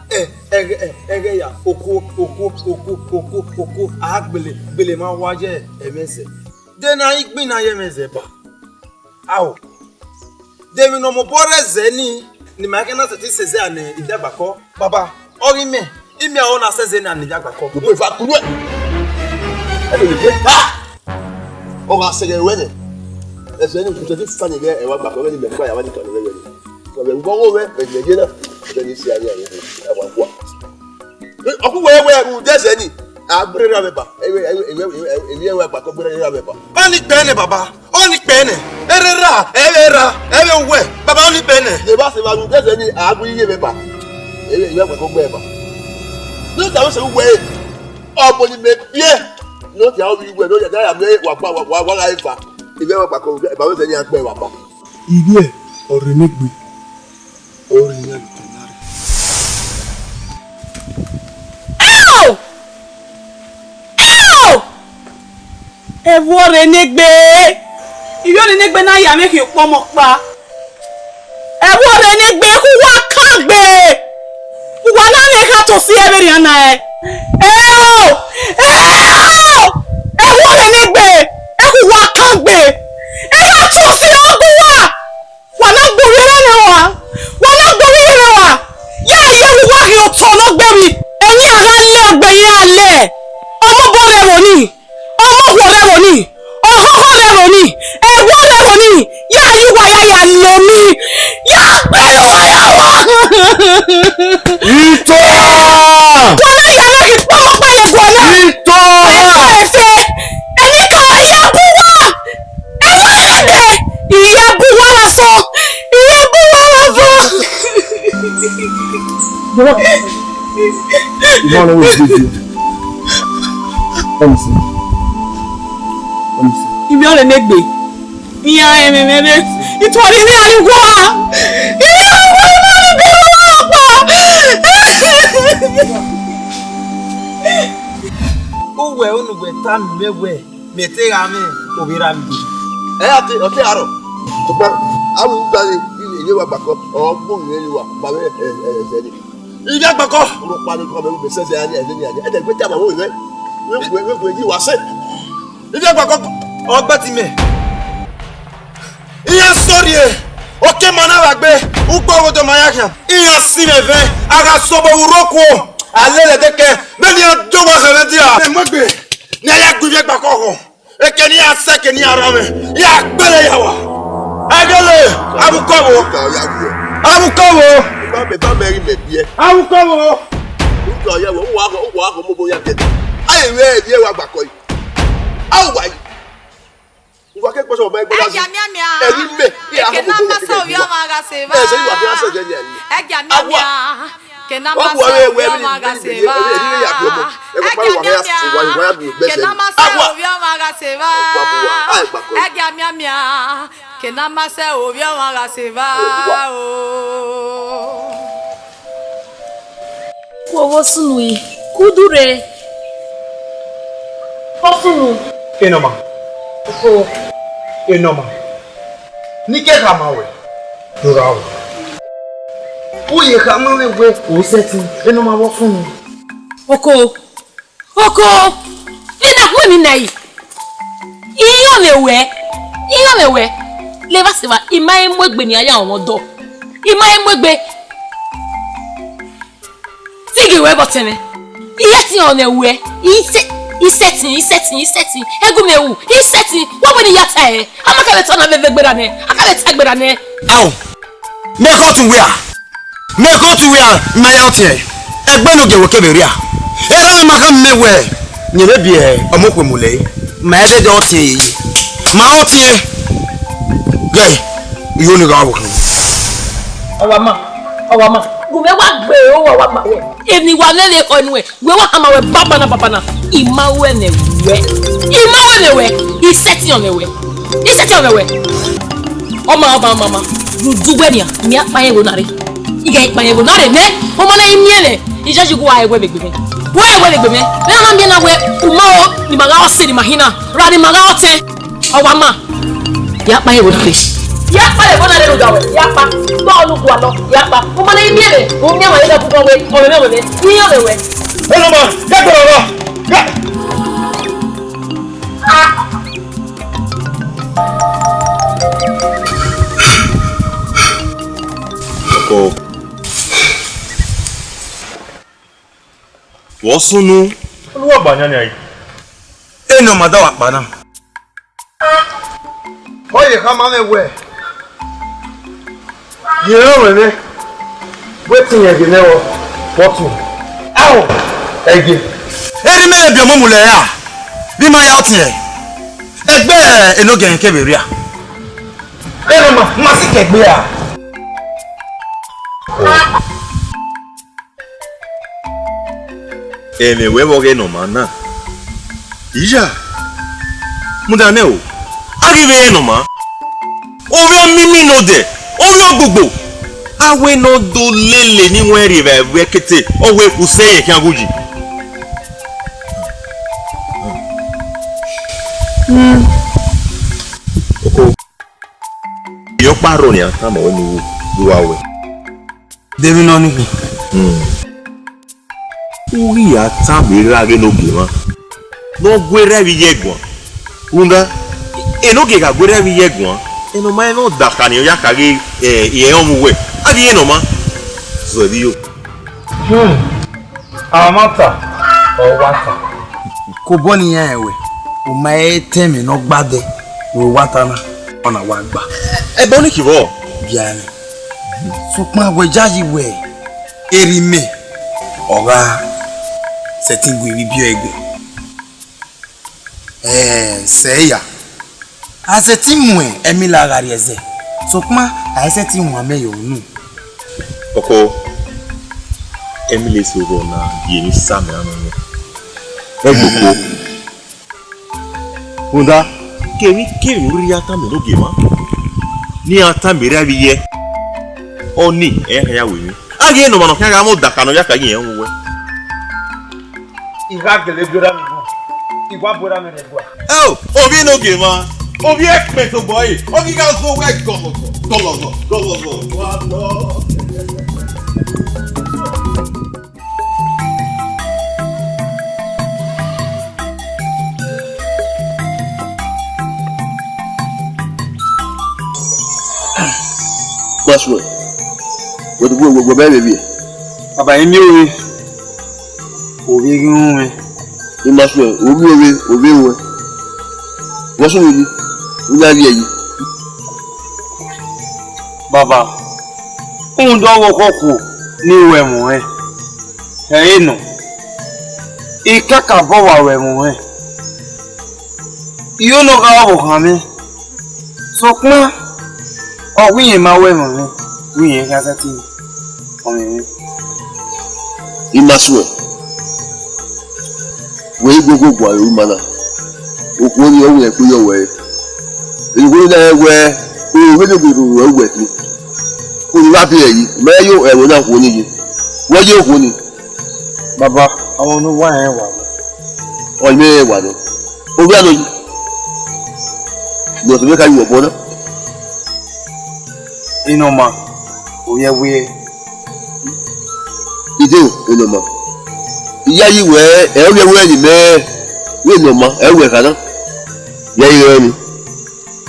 Ẹ, ẹghẹ, ẹ, ẹghẹ ya, okuo, okuo, okuo, okuo, okuo, a gbele, gbele ma wa ye ẹmwẹ zẹ. De na ghi gbinna ye ẹmwẹ zẹ ba. Ao. De emwi ne ọ mobọ rre zẹ ni, ne ima i khẹ na sẹtin sẹ zẹ a nẹ Idagbakọ? Baba, ọ ghi mẹ, I miẹn ọre ọ na sẹ zẹ na ne Idagbakọ. Kunu eva, kunu ẹ. Ẹ lele gbe. Ha! Ọ gha sẹ ghẹ ruẹ nẹ. Ẹzẹ ni, kutẹ ti fa ni ghẹ ẹwa gbakọ, ghẹ ni mẹ kpa ya wa ni tọn ghẹ ruẹ nẹ. Ọ vbe vbọ gho mwẹ, vbe ye na, vbe ni si a ni a vbe ẹwa kua. Ọ ku wẹ wẹ, u dẹsẹ ni, a gbe rre ra vbe ba. Ẹ, ẹ, emwi ẹwa gbakọ gbe rre ra vbe ba. Ọni kpẹ nẹ, baba. Ọni kpẹ nẹ, erha erha, ẹvbo erha, ẹvbo uwẹ, baba, ọni kpẹ nẹ. Evba sẹ evba, ru dẹsẹ ni a gu iye vbe ba. Ẹ, ẹ, ẹ, wẹ ko gbe ba. Ne u ta vbe sẹ uwẹ, ọmọ ni mẹ biẹ. Ne ọ dia ovbi uwẹ, ne ọ dia ya mẹ wa gba, wa, wa, wa gha eva. Ivbi ẹvbo ọkpa ko, ẹ ba vbe sẹ ni a gbe wa ba. Ivbi ẹ, ọ rre ne egbe. Ọ rre iran vbe tọn na rre. Ao! Ao! Ẹvbo ọrre ne egbe, ivbi ọrre ne egbe na ya mwẹ khian okpọmọ ọkpa. Ẹvbo ọrre ne egbe, khu uwa kan gbe. Uwa na mwẹ kha to si ẹvbe rhian na ẹ. Ao! Ao! Ẹvbo ọrre ne egbe, khu uwa kan gbe. Ẹ ya to si ọgua uwa. Wa na gbe ovbi ẹre nẹ wa, wa na gbe ovbi ẹre nẹ wa, ya ye vbe uwa ghi otọ ne ọ gbe emwi, ẹyin a gha lẹ ọgbe ye a lẹ, ọmọ obọ rẹ ẹvbo ni, ọmọ okhuo rẹ ẹvbo ni, ọhọhọ rẹ ẹvbo ni, ẹvbo rẹ ẹvbo ni, ya ye uwa ya ya lẹ mi, ya gbe uwa ya wa. Ito! Wa na ya mwẹ ghi kpọmọ ọkpa ye guan na. Ito! Ẹfe, ẹfe, ẹmwẹ ka ya bu uwa. Ẹvbo ẹdẹ, I ya bu uwa vbe asọn, I ya bu uwa vbe asọn. Let me see. Let me see. Ivbi ọrre ne egbe, iran ẹmwẹ mwẹ rre, I tuẹ ne I miẹn uwa, I miẹn uwa, I miẹn uwa ọkpa. Uwẹ unu wẹ tama mẹ wẹ, mẹ te gha mwẹ ovbi erha vbe igho. Ẹ ya te, ọ te arọ. Sokpan, avbe uta ni, ivbi ẹvbo ọkpa ko, ọ gbe orhu mwẹ ye uwa, ma vbe, ẹ, ẹ, ẹzẹ ni. Ivbi Agbakọ! Ọmọ ọkpa ni kọ mẹ, mẹ sẹ zẹ a ni, ẹzẹ ni a ni. Ẹ dẹ gbe tama vbe ovbi mwẹ. Vbe, vbe, vbe, vbe, wa sẹ. Ivbi Agbakọ, ọ gbe ẹtin mẹ. Iran sorry e, oke ma na vbe gbe, ugbo ghodo ma ya khian. Iran sinmwi ẹvẹn, a gha sẹ obọ vbe urhu okuo, a lele ẹdẹkẹ, vbene iran do owa khẹ mwẹ dia. Mẹ mu egbe, ne a ya gu Ivbi Agbakọ họn. Eke ne iran sẹ, eke ne iran rran mwẹ, iran gbele ya wa. Ẹghẹlẹ, avbe Kọvbo. Ka ọ ya wu. Avukọvbo. Ba mẹ, ba mẹ ghi mẹ biẹ. Avukọvbo. Uka ọ ya wu, uwa akọ, uwa akọ, mo bo ya biẹ. Aye, vbe ẹdẹ wa gbakọ yi. Awa yi. Uwa ke kpọsọ ọmọ ẹgbẹ. Ẹgia miamia. Ẹni mẹ, ẹ ha Ekene mo bo ama ya sẹ ovbi biẹ. Ọmwa gha sẹ evba. Ẹ sẹ yi wa fi asẹ jẹ ni ẹni. Ẹgia miamia. Awa. Ekene ama sẹ ovbi ọmwa gha sẹ evba. Ẹgia miamia. Ekene ama sẹ ovbi ọmwa gha sẹ evba. Ẹgia miamia. Ekene ama sẹ ovbi ọmwa gha sẹ evba o. Ku ọvbọ sunu yi, kudu rre. Ọ sunu. Enọma. Oko. Enọma. Ne I ke khama ruẹ, do gha ru. U ye khama mwẹ wẹẹ, u sẹtin, Enọma vbe ọ sunu. Oko. Oko, vbe na hu emwi na yi? Iran mwẹ wẹ, iran mwẹ wẹ. Levba sẹ evba, I ma he mu egbe ne I ya rọnmwẹ ọdọ. I ma he mu egbe. Figi wẹ vbe ọtẹn mwẹ. I sẹtin ọnẹ wẹ. I sẹ-, I sẹtin, I sẹtin, I sẹtin. Ẹgu mwẹ ru, I sẹtin. Wẹ wẹ ne I ya ta ẹre. A ma ka vbe ta ọna vbe vbe gberra nẹ. A ka vbe ta gberra nẹ. Ao, mẹ kọ tu wia. Mẹ kọ tu wia, ma ya ọtiẹn. Ẹgbẹ ne ogie wẹ kevbe rria. Erha ma kha mẹ wẹ, ne vbe biẹ ọmọ okhuo mu lẹ. Ma ẹdẹdẹ ọtiẹn yeye. Ma ọtiẹn. Gẹ, iyo ni gha vbe okhuo. Ọwa ma, ọwa ma. Gu mẹ wa gbe o, ọwa ma. Emwi wa mwẹ vbe ekhọe nuẹn. Wẹ wa hama wẹ babana babana. I ma wẹ ne wẹ. I ma wẹ ne wẹ. I sẹtin ọnẹ wẹ. I sẹtin ọnẹ wẹ. Ọ ma, ọ ma, ọ ma, ọ ma. Rhunmwuda uwẹ nian, mẹ a kpa ẹn ẹvbo na rre. I ghẹ kpa ẹn ẹvbo na rre mẹ. Ọ ma na I miẹn mwẹ. I judge wẹ ẹwẹ vbe egbe mẹ. Wẹ ẹwẹ vbe egbe mẹ. Mẹ a ma miẹn na wẹ, u ma o, ne ima gha ọse ne ima hinna. Ra ne ima gha ọtẹn. Ọwa ma. Ya kpa ẹn ẹvbo na rre. Ya kpa ẹn ẹvbo na rre rhunmwuda wẹ. Ya kpa. Gbe ọnu gualọ. Ya kpa. U ma na I miẹn mwẹ. U miẹn mwẹ, I gha gu wẹ. Ọ mwẹ mwẹ, ọ mwẹ mwẹ. Enọma, ya gbọdọ rọ. Ya. Ọkọ. Vbe ọ sunu? Oluwa gba yan nian yi. Enọma da wa kpa na. Ọ ye khama mwẹ wẹ, ye rẹn ruẹ mwẹ, wẹ te irẹn ghe nẹ vbọ, vbọ tu. Ao, ẹgie. Erha mẹ biẹ ọmọ mu lẹ ra, ne ima ya ọtiẹn, ẹgbẹ enogie kevbe rria. Enọma, ma sikẹ egbe ra. Ẹmwẹ wẹ vbe ọghe Enọma na? Iya, mudia nẹ o, a ghi vbe re Enọma. Ovbi ọmimi ne odẹ, ovbi ogbugbo. A wẹ ne ọ do lele ne I wẹ rri evbare vbe ẹkete, ọ wẹ usẹ rẹn khian ghuyi. Oko. Iyọkpa rrọọ nian tama wẹ ne u ru aro. De emwi nọ ni khin? Hmm. U ghi ya tama erha ghe ne ogie mwa ne ọ gu erha vbe iye guan. Rhunmwuda, enogie gha gu erha vbe iye guan, Enọma rẹn ne ọ dakha ni ọ ya kha ghe, eh, irẹn ọmwa uwẹ. A ghi re Enọma. Zọ ẹvbo iyo. Hmm. A ma ta, ọ wa ta. Ke obọ ne iran rẹn wẹ, u ma he tama emwi ne ọ gba dẹ, ne uwa ta na, ọ na wa gba. Ẹbọ ni khin vbọ? Bianẹ. Sokpan wẹ yayi wẹ, erha mẹ, ọ gha sẹtin gu emwi biẹ ẹgbẹ. Ẹẹ, sẹ ya. A sẹtin mu ẹmila gha rrie ẹzẹ, sokpan a i sẹtin wan amẹ ye unu. Ọkọ, ẹmila eso rrọọ na gie emwi sa mẹ rran nọ. Ẹgbokpo. Rhunmwuda, kevbe kevbe ne u rhirhi ya tama enogie mwa, ne iran tama erha vbe iye, ọnii ẹ i khian ya ru emwi. A ghi re ne ọmwa ne ọ khian gha mwẹ odaka ne ọ ya kha ye irẹn uwẹ. I gha gele gberra mwẹ guan, I wa gberra mwẹ rre ẹguae. Ẹo, ovbi enogie mwa, ovbi ẹkpẹn tobọ ẹre, ọ ghi gha zọ wẹ gọlọzọ, gọlọzọ, gọlọzọ. Wa lọ. Maxwell, wẹ, wẹ, wẹ, wẹ, wẹ, wẹ, wẹ. Baba, I miẹn ovbe, ovbe ghi ru mwẹ. Maxwell, u miẹn ovbe, ovbe ru ẹ. Vbọ sunu yi, u ya rhie yi. Baba, rhunmwuda ọvbokhan okhuo ne I ru ẹmwẹ ọnrẹn, ẹ i re nọ, I kakabọ wa ru ẹmwẹ ọnrẹn. I ho ne ọ gha re ọvbokhan mwẹ, sokpan ọ wẹ irẹn ma ru ẹmwẹ ọnrẹn, wẹ irẹn khian sẹtin ọmwẹ mwẹ. I ma suẹn, wẹ i gu ogo guan vbe ima na, okhuo nii ọ wẹ ekpe yọ wẹ. Ewẹ na rẹn wẹ, ovbi vbene gu roro wẹ khin, u gha biẹ yi, mẹ yo ẹvbo na okhuo nii yi, wẹ ye okhuo nii. Baba, ọmọ ne uwa rẹn wa nọ. Ọ mẹ rẹn wa nọ. Ovbi ano yi, ne ọ tobọ ka ye obọ na. Inọma, ovbi ẹvbo ẹre. Ideo, Inọma. I yayi wẹ, ẹ ovbi ẹvbo ẹre ne imẹ, vbe Inọma, ẹ wẹ kha na. Yayi rẹ ni.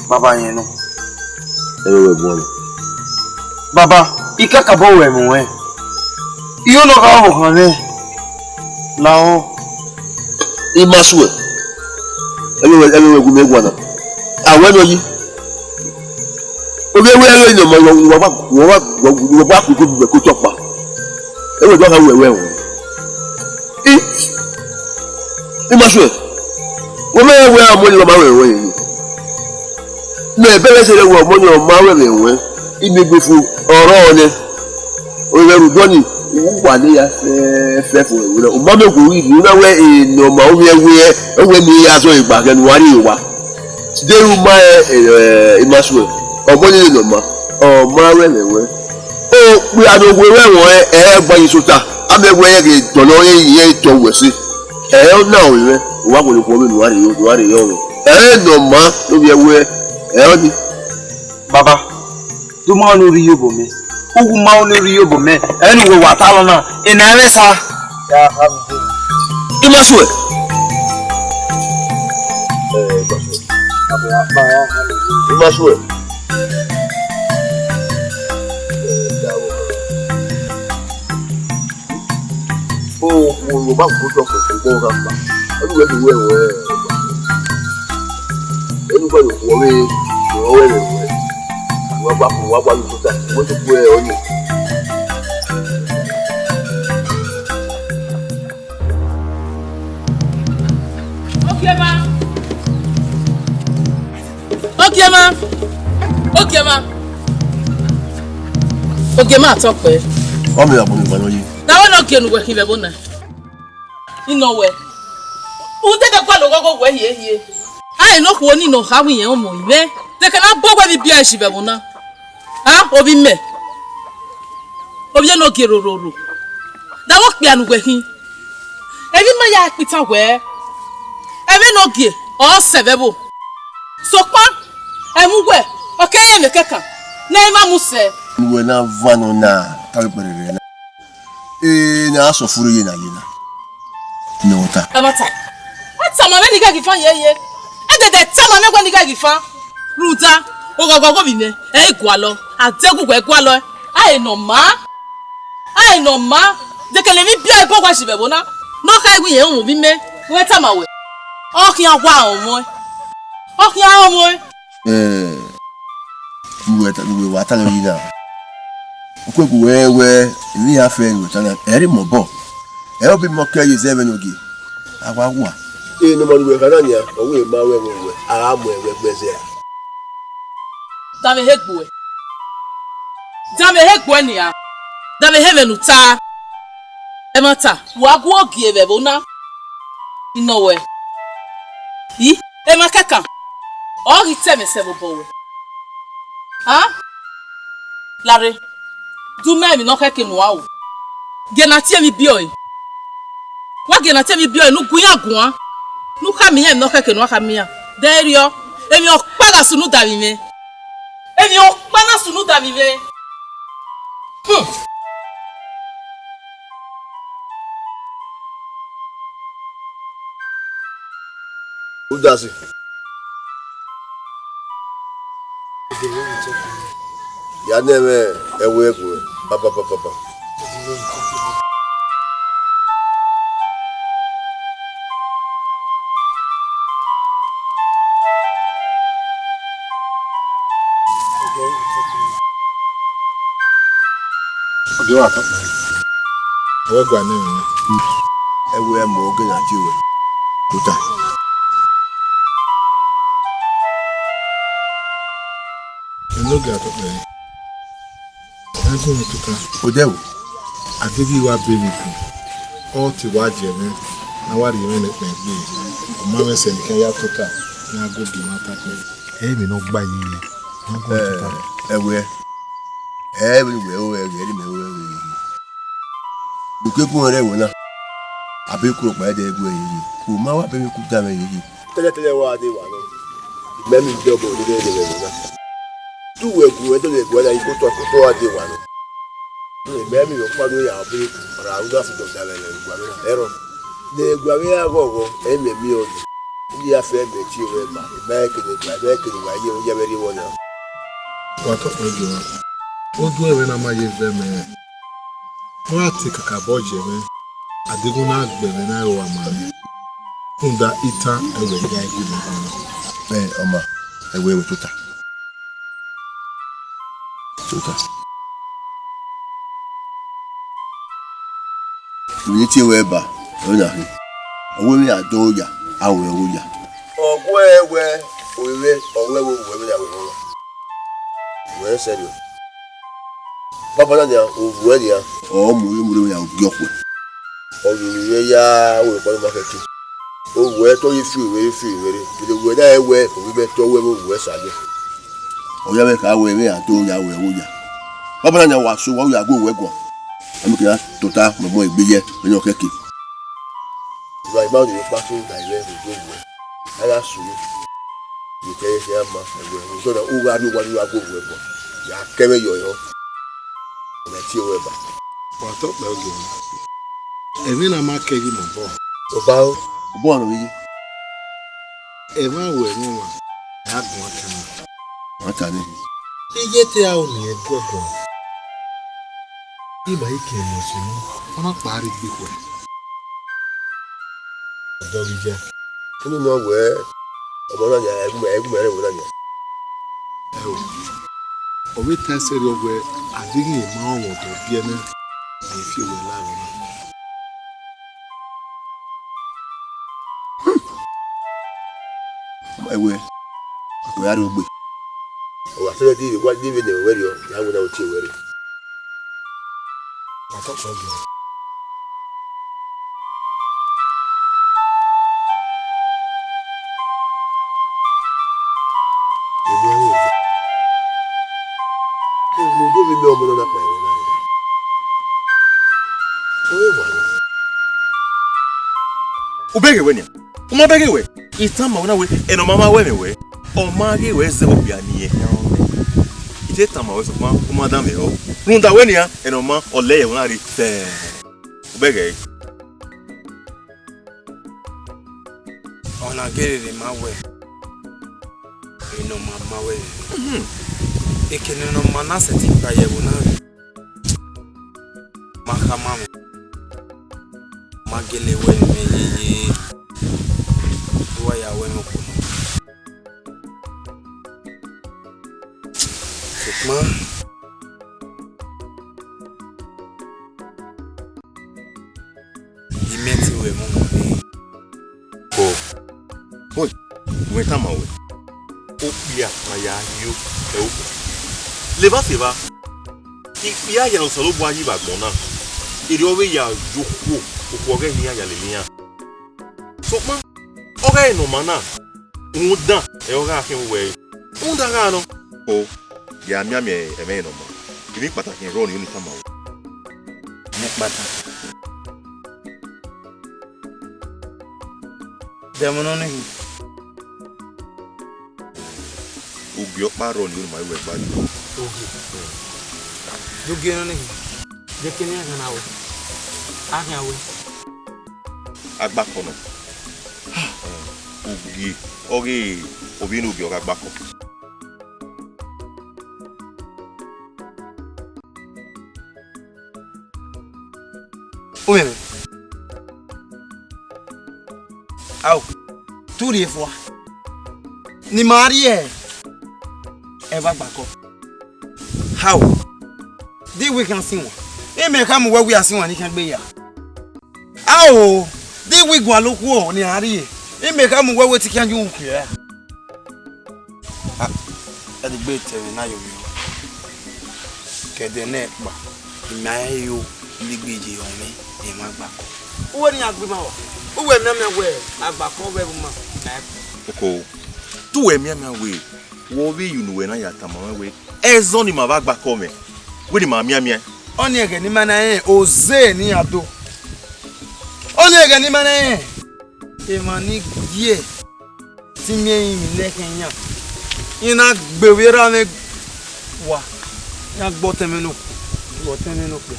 Baba, rẹn nọ. Ẹ vbe wẹ guan nọ. Baba, I kakabọ ru ẹmwẹ ọnrẹn. I ho ne ọ gha re ọvbokhan mwẹ. Lahọ. I ma suẹn. Ẹ vbe wẹ, ẹ vbe wẹ gu mẹ guan na. A wẹ nọ yi. Ovbi ẹvbo ẹre ne ọ ma, wa, wa, wa, wa, wa, wa, wa, ku, ku, ku, ku, ku, tọkpa. Ẹ wẹ do gha wẹ, wẹ, wẹ. I, I ma suẹn. Wẹ mẹ wẹ ọmọ ni wa ma wẹ, wẹ, wẹ. Mẹ bẹghe sẹ wẹ ọmọ ni ọ ma wẹ, wẹ, wẹ. I miẹn egbe fu, ọ rrọọ nẹ. Ovbi ẹvbo ni, u wa ne ya fẹfẹfẹ fo wẹ. U ma mẹ gu ri, u na wẹ, e, ne ọ ma ovbi ẹvbo ẹre, ọ wẹ ne I ya zọ egba ghẹ ne u wa rrie owa. De u ma rẹn, eh, I ma suẹn, ọmọ ni ne ọ ma, ọ ma rẹn mwẹ wẹ. Okpia ne owe mwẹ wẹ, ẹ gba yi sota, a mẹ wẹ ẹ ghe dọlọ rẹn, irẹn tọ wẹ ẹse. Ẹ ọ na ọre mwẹ, u wa wẹ ne okhuo vbene u wa rhie, u wa rhie yọ mwẹ. Ẹ ne ọ ma, ne ovbi ẹvbo ẹre, ẹ ọ ni. Baba, du ma ne u rhie iyobọ mẹ. U gu ma ne u rhie iyobọ mẹ. Ẹ ne uwẹ wa talọ na, ena ẹmwẹ sa. Ya ha mi dee. I ma suẹn. Ẹ, I ma suẹn. Abẹ akpa ya ha mi dee. I ma suẹn. Ẹ, ya wẹ. O, o, o, ba ko dọ ko ko gha kpa. Ọ ni wẹ do wẹ wẹ. Enu gba yo wọ vbe, wọ wẹ vbe wẹ. Wa gba ko, wa gba yo tota. Wẹ to ku ẹ ọ ni. Ogiẹma. Ogiẹma. Ogiẹma. Ogiẹma atọ kpẹ. Ọ mẹ ya bọ ni gba nọ yi. Na wẹ ne Ogie ne uwẹ khin vbe ẹvbo na. Inọ wẹ. U dede gualọ oghọghọ wẹ hiehie. A, eno khuo ni ne ọ kha wẹ irẹn ọmọ mwẹ. Deke na bọ wẹ vbe ibiẹ ẹre shi vbe ẹvbo na. A, ovbi mẹ. Ovbi enogie rororo. Da vbe okpia ne uwẹ khin. Emwi ma ya kpitan wẹ. Ẹmwẹ enogie, ọ sẹ vbe ẹvbo. Sokpan, ẹmwẹ uwẹ, ọ kere ẹmwẹ kẹkan, ne ẹ i ma mu sẹ. Uwẹ na van nọ na, ta vbe kpẹrẹrẹ na. Ee, ne a sọ fure ye na ye na. Ne ọ ta. Ẹ ma ta. A tama mwẹ ne I ghẹ ghi fan ye ye. Ẹ dẹdẹ tama mwẹ wẹ ne I ghẹ ghi fan. Rhunmwuda, oghọghọ ọghe ovbi mwẹ, ẹ i gualọ, a dẹghe uwẹ gualọ, a he ne ọ maa. A he ne ọ maa, dekẹlẹ emwi biẹ ẹbọ wa shi vbe ẹvbo na. Ne ọ kha wẹ irẹn ọmọ ovbi mwẹ, wẹ tama wẹ. Ọ khian wa ọmọ ẹn. Ọ khian ọmọ ẹn. Ẹ, uwẹ ta, uwẹ wa ta nọ yi na. Ukuegbe wẹ wẹ, emwi ya fẹ ne uwẹ ta na, ẹ rre mẹ obọ. Ẹ, obọ mẹ ọ kẹ ye zẹ vbe ne ogie. A wa wa. Ee, ne ọmọ ne uwẹ kha na nian, ọ wẹ ma wẹ vbe uwẹ, a gha mu ẹwẹ gbe zẹ ra. Danmwehọ egbe uẹ. Danmwehọ egbe uẹ nian. Danmwehọ ẹmwẹ ne u ta. Ẹmwata, wa gu ogie vbe ẹvbo na. Inọ wẹ. I, emwa kẹkan, ọ ghi te ẹmwẹ sẹ vbe obọ ruẹ. A? Larre, du mẹ emwi ne ọ khẹke nuan o. Gie na tie emwi biẹ ọe. Wa gie na tie emwi biẹ ọe ne u gu iran guan. Ne u khama iran emwi ne ọ khẹke ne u khama iran. De erriọ, emwi ọkpa na sunu davbi mwẹ. Emwi ọkpa na sunu davbi mwẹ. Hmm. Udasi. Ya ne ẹmwẹ ẹvbo ẹguẹ, papapapapa. Yọ wa tọkpa. Ọ wẹ gua nẹ mwẹ. Ẹ wẹ mu oge na tie ruẹ. Tota. Enogie atọkpa ẹre. Ẹ gu mwẹ tota. Odẹ wo? A ghi ghi wa be mwẹ ku. Ọ te wa jẹ mwẹ, na wa rhie mwẹ ne ẹkpẹn gbe. Ọ ma mwẹ sẹ ne I khian ya tota, ne a gu ogie mwa ta kpẹn. Ẹ i mwẹ ne ọ gba ye, ne a gu mwẹ tota. Ẹ wẹ, ẹ i mwẹ ne uwẹ ru ẹre, ẹ i mwẹ ru ẹre. Ukegbe rẹ ẹvbo na, a be ku rhọkpa ẹdẹ gu ẹre ye. U ma wa be mwẹ ku da mwẹ ye. Tẹlẹtẹlẹ wa dee wa nọ. Mẹ miẹn obọ ne rre vbe ẹvbo na. Te uwẹ gu ẹdẹ ne ẹguae na, ikotọ ikotọ wa dee wa nọ. Mẹ miẹn ọkpa ne ya be ra u na fi dọda vbe ẹguae na. Ẹrọ ne ẹguae ya ghọghọ, ẹ i mwẹ miẹn ọdọ. Iye afe mẹ tie ruẹ ba, mẹ kene gba, mẹ kene gba ye, ya mwẹ rrie vbọ na. Wa tọkpa gie wa. Oduẹmwẹ na ma ye vẹ mẹ. Ọ ra te kakabọ ye mwẹ, adigun na gbe mwẹ na ro wa ma mwẹ. Rhunmwuda itan ẹwẹ ya gu mwẹ kpọnmwẹ. Ẹ, ọma, ẹwẹ ẹwẹ tota. Tota. Emwi ne I tie ruẹ ba, ẹre na khin. Ọ wẹ emwi a do ya, a wẹ ẹvbo ya. Ọ wẹ wẹ, ovbi mwẹ, ọ wẹ vbe ovbi mwẹ vbe ya wẹ ọmwa. Wẹ sẹrriọ. Banbanna nian, ovbi uẹ nian, ọ mu emwi ne ọ ya gie ọkhuẹ. Ọ ghi vbe ya wẹ kpọnmwẹ ma khẹke. Ovbi uẹ te ọ ye fi vberre, fi vberre. Vbe ovbi uẹ na rẹn wẹ, ovbi mwẹ te ọ wẹ vbe ovbi uẹ sa ye. Ọ ya mwẹ kha wẹ, vbe a do ya wẹ ẹvbo ya. Banbanna nian, wa so, wa ya gu owẹ guan. Amẹ kegha tota mọmọ egbe ye, vbene ọ khẹke. Wa ima rhie ọkpa so da ẹre vbe ovbi uẹ. A gha sunu. Ye te ẹre khian ma ẹwẹ, odọ na, u gha rrie owa ne u gha gu owẹ guan. Ya kẹ mwẹ yọyọ. Ọ na tie ruẹ ba. Wa tọkpa ogie. Ẹmwẹ na ma kẹ ghi mẹ obọ. Obaro, obọ ọnrẹn vbe ye. Ẹmwẹ a wẹ ẹmwẹ ọmwa, a guan kẹ mwẹ. Wa ta nẹ. Iye te a ru ne irẹn gu ẹguan. Ima i ke emwi sunu, ọ na kpa rre egbe khuẹ. Ọdọ ghi ya. Unu nọ wẹ, ọmọ na nia, ẹgumẹ, ẹgumẹ rẹ ẹvbo na nia. Ẹo, ọ vbe tae sẹrriọ wẹ, a deghẹ irẹn ma rọnmwẹ ọdọ biẹ nẹ, a i fi owẹ la ẹvbo na. Ẹwẹ, wẹ a rrie ogbe. Ọ gha sẹrriọ di wa di vbe ne ẹvbo wẹ rriọ, ya wẹ na ọ tie ruẹ rre. Wa tọkpa ogie. Emwi ọnrẹn. Emwi do vbe mẹ ọmọ nọ na kpa ẹvbo na rre. Ọ re wa nọ. U bẹghe wẹ nian? U ma bẹghe wẹ? I tama wẹ na wẹ, ẹnẹ ọ ma ma wẹ mwẹ wẹ, ọ ma ghe wẹ zẹ vbe okpia ne irẹn khian rrọọ. I te tama wẹ sokpan u ma dan mwẹ rrọọ. Rhunmwuda wẹ nian, ẹnẹ ọ ma, ọ lẹ ye ẹvbo na rre fẹẹn. U bẹghe ẹre. Ọ na gele rre ma wẹ, enọ ma ma wẹ rre. Mhm. Eke ne enọ ma na sẹtin kpa ye ẹvbo na rre, ma khama mwẹ, ma gele wẹ mẹ yeye, u wa ya wẹ mwẹ okhuo nọ. Sokpan, I miẹn ẹtin ruẹ ẹmwẹ ọmwa vbe. O, oi, wẹ tama wẹ, okpia ma ya yo ẹre okpia. Levba sẹ evba, ikpia hia ne Osanobua yi vbe agbọn na, erriọ ọ vbe ya yo okhuo, okhuo ọghe iran ya lele iran. Sokpan, ọ gha re ne ọ ma na, rhunmwuda ẹre ọ gha khian wẹ, rhunmwuda gha nọ. O, ya mianmian ẹmwẹ ne ọ ma, emwi kpataki rrọọ ne I tama ruẹ. Emwi kpataki. Dẹmwẹ nọ nẹ khin. Ogie ọkpa rrọọ ne I ma wẹ gba yi. Ogie. Ogie nọ nẹ khin. De kene iran khian na wẹ? A khian wẹ. Agbakọ nọ. Ogie, ọ ghe ovbi ne ogie ọ gha gbakọ. Umwẹmwẹ. Ao, te u rhie fua. Ne ima rrie ẹvbo agbakọ. Ao, de I wẹ khian sin wan? Ẹ, Imẹ khama uwẹ wẹ a si wan ni khian gbe ya. Ao, de wẹ I gualọ okhuo ne a rrie, imẹ khama uwẹ wẹ te I khian ye uwu khian. Ah, ẹdegbe te ẹmwẹ na yo vbe o. Ke ẹdẹ nẹ kpa, I ma rẹn yo, ne I gbe ye ọmwẹ, emwa gba. Uwẹ ne iran gbe ima wa. Uwẹ mianmian wẹ agbakọ vbe ẹvbo ima, I ma rẹn. Oko, te uwẹ mianmian wẹ, wẹ ovbi iye unu wẹ na ya tama mwẹ wẹ, ẹzọ ne ima vbe agbakọ mwẹ, wẹ ne ima mianmian. Ọni ẹghẹ ne ima na rẹn, oze ne iran do. Ọni ẹghẹ ne ima na rẹn. Emwa ni gie, te I miẹn ẹrinmwi ne ẹkhẹn iran, iran na gbe ovbi erha mwẹ wa, iran gbe ọtẹn mwẹ ne okpia, gbe ọtẹn mwẹ ne okpia.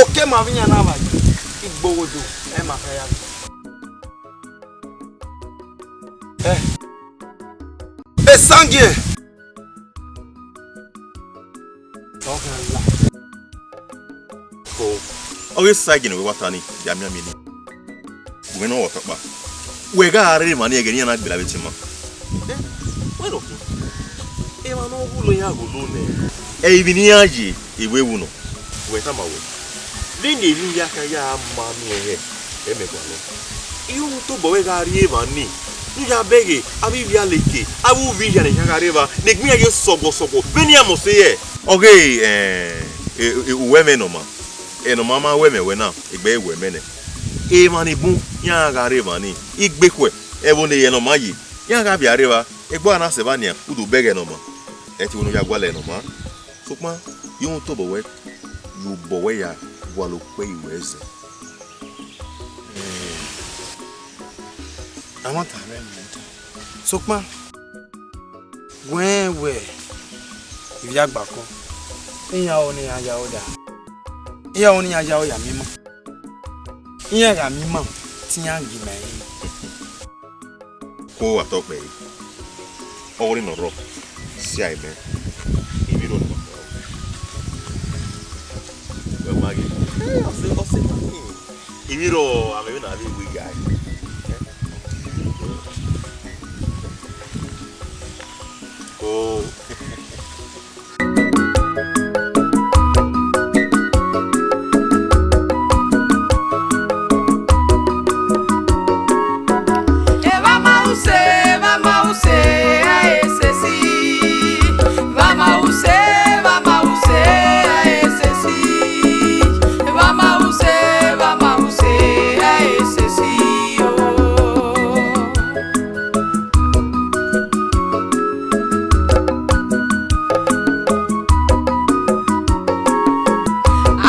Oke ma vbe iran na vba yi, I gbe ogho do, ẹ ma kha ya. Ẹ, esangiẹn. Ọ gha la. O, ọ ghi sa ẹgie ne wẹ wa ta ni, ya mianmian ni. Wẹ ne ọ wọ tọkpa. Wẹ gha rre emwa ni ẹghẹ ne iran na gbele avbe etiẹn ma. Eh, wẹ rọ khin? Emwa ne ọ ghulo iran gholo nẹ. Ẹ, emwi ne iran ye, evbo wu nọ. Wẹ tama wẹ, vbene emwi hia kha ya ma miẹn hẹ, ẹ mẹ gualọ. I ru tobọ wẹ gha rri emwa ni, ne u ya bẹghe avbe ivbialeke, avbe uvbi hia ne iran gha rre evba, ne egbe iran ye sọguọsọguọ, vbene iran mose hẹ. Ọ ghe, eh, e, e, uwẹ mwẹ ne ọ ma, ẹnọma ma wẹ mwẹ wẹ na, egbe ẹre wẹ mwẹ nẹ. Emwa ni bun, iran gha rre emwa ni, igbekhuẹ, ẹvbo ne ẹnọma ye, iran gha via rre evba, egbe ọre a na sẹ evba nian, u do bẹghe ẹnọma, ẹ te wẹ ne u ya gualọ ẹnọma. Sokpan, I ru tobọ wẹ, ye obọ wẹ ya gualọ okpẹ iwẹ zẹ. Ẹmwata mwẹ mudia. Sokpan, wẹ rẹn wẹ ivbi agbakọ, iran ọnii iran ya aro da, iran ọnii iran ya aro ya miẹn ima. Iran gha miẹn ima, te iran gie ima ẹre. Ko wa tọ kpẹre, ọghe ne ọ rrọọ, sia imẹ, emwi rrọọ ne ima kpao. Wẹ ma ghe, ẹ, ọse, ọse ma khin. Emwi rrọọ, amẹ vbe na vbe wẹ ighae. Ko. Evba ma use, evba ma use, a sesi. Evba ma use, evba ma use, a sesi. Evba ma use, evba ma use, a sesi, oh.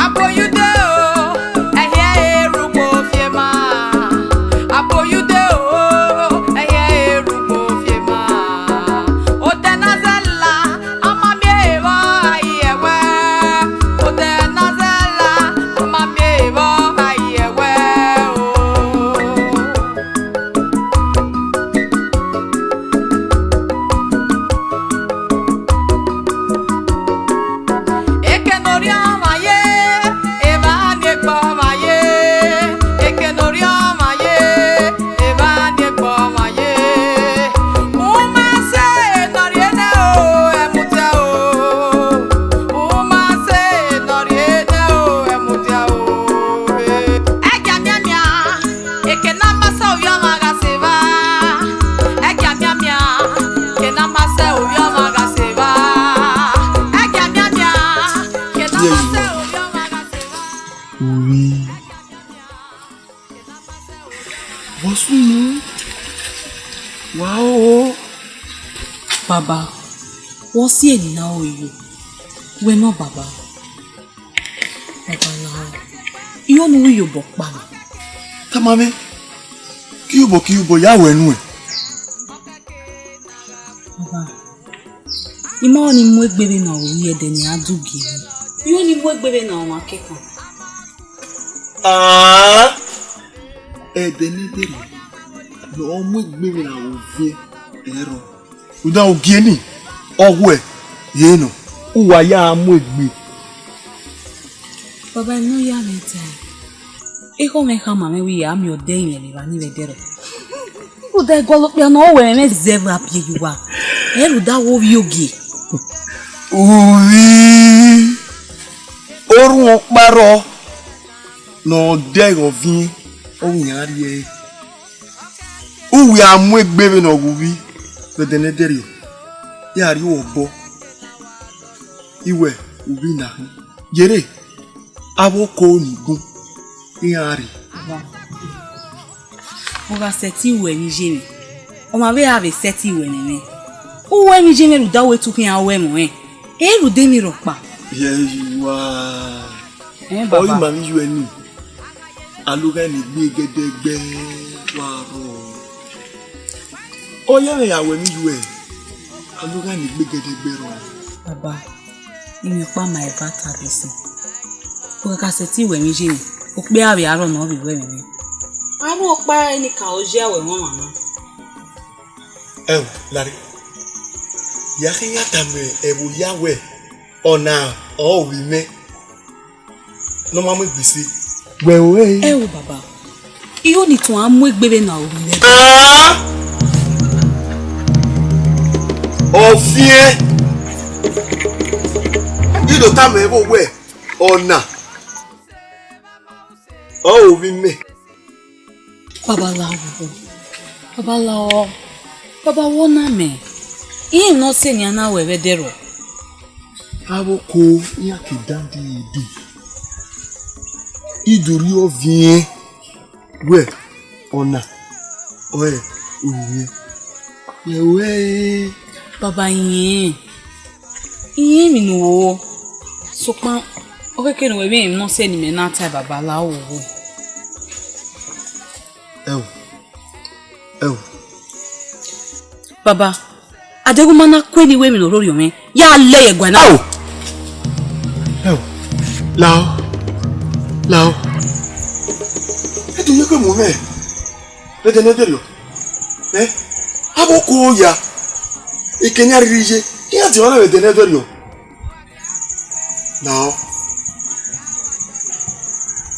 Aboyude o, ẹhiẹ erugbo fiema. Aboyude o, ẹhiẹ erugbo fiema. Odẹ na zẹ la, ọ ma miẹn vbọ a ye ẹwẹ. Odẹ na zẹ la, ọ ma miẹn vbọ a ye ẹwẹ o. Eke ne Orhiọn ọmwa ye, evba ni egbe ọmwa ye. Eke ne Orhiọn ọmwa ye, evba ni egbe ọmwa ye. U ma sẹ ne ọ rhie nẹ o, ẹ mudia o. U ma sẹ ne ọ rhie nẹ o, ẹ mudia o. Ẹgia mianmian, eke ne a ma sẹ ovbi ọmwa gha sẹ evba. Ẹgia mianmian, eke ne a ma sẹ ovbi ọmwa gha sẹ evba. Ẹgia mianmian, eke ne a ma sẹ ovbi ọmwa gha sẹ evba. Uwi. Vbọ sunu? Wa o. Baba, wẹ ọ si eni na ro iyo. Wẹ nọ baba. Baba na o. Iyo ne u ru iyobọ kpa na. Tama mwẹ. Ke iyobọ ke iyobọ ya wẹ nuẹn. Baba, I ma rẹn ọnii mu egbe vbene ọ ru ẹdẹ ne a du gie emwi. I rẹn ọnii mu egbe vbene ọmwa kẹkan. Ah! Ẹdẹ ne I dee rre, ne ọ mu egbe vbene a ru viẹ ẹrọ. Udan ogie ni, ọ wẹ, ye nọ, uwa ya mu egbe. Baba, emwi ne ọ ya mwẹ tae. Ekhọe mwẹ khama mwẹ wẹẹ I ya miẹn ọdẹ rinmwian vbe evba ni vbe ẹdẹrriọ. Rhunmwuda ẹgualọ okpia ne ọ wẹ mwẹ zẹ vbe a biẹ ye uwa. Ẹ rhunmwuda wẹ ovbi ogie. Ovbi. Ọkpa rrọọ ne ọ dẹghe ọviẹn, ọ wẹ iran rhie ẹre. Uwẹ a mu egbe vbene ọ ghe uvbi vbe ẹdẹ ne ẹdẹrriọ, ya rrie obọ. Iwẹ, uvbi na khin. Yere, avbe oko ni gun, iran rre. Ọ gha sẹtin ru ẹmwẹ iye mwẹ, ọ ma vbe gha vbe sẹtin ru ẹmwẹ mwẹ. Ru ẹmwẹ iye mwẹ rhunmwuda wẹ tu khian ru ẹmwẹ ọnrẹn, ẹ i rhunmwuda emwi rhọkpa. Yẹ, you are. Ẹn, baba. Ọ i ma vbe iye ẹre ni, alogha ne egbe gẹdẹgbẹ wa rrọọ. Ọ ya mwẹ ya ru ẹmwẹ iye ẹre, alogha ne egbe gẹdẹgbẹ rrọọ. Baba, emwi ọkpa ma ẹre ta desi. Ọ gha sẹtin ru ẹmwẹ iye mwẹ, okpia vbe arọ ne ọ vbe ru ẹmwẹ mwẹ. Avbe ọkpa ẹre ni ka oya wẹ mwẹ ọmwa na. Ẹo, Larry, ya khin ya tama ẹvbo hia wẹ, ọna ọre ovbi mwẹ ne ọ ma mu egbe sẹ. Wẹ ore. Ẹo baba, I ho ni tọn a mu egbe vbene a ru mwẹ. Ah! Ọviẹn, I do tama ẹvbo wẹ, ọna ọre ovbi mwẹ. Babalao, babalao, baba, wẹ ọna mẹ, irẹn ne ọ sẹ nian na wẹ vbe ẹdẹrriọ. Avbe oko iran ke dan di di. I do rhie ọviẹn wẹ ọna ọre ovbi mwẹ. Yẹ ore. Baba, irẹn, irẹn emwi ne u ro, sokpan ọ khẹke ne uwẹ vbe rẹn emwi ne ọ sẹ ne imẹ na ta babalao ru. Ẹo, ẹo. Baba, adeghẹ u ma na kue ne I ru emwi ne ọ rhorhiọ mwẹ, ya lẹ ye ẹguae na. Ao! Ẹo, lao, lao. Ẹ do ye ke mu mwẹ vbe ẹdẹ ne ẹdẹrriọ. Ẹ, avbe oko ya, eke ne iran rhirhi ye, iran diọn na vbe ẹdẹ ne ẹdẹrriọ. Nọ.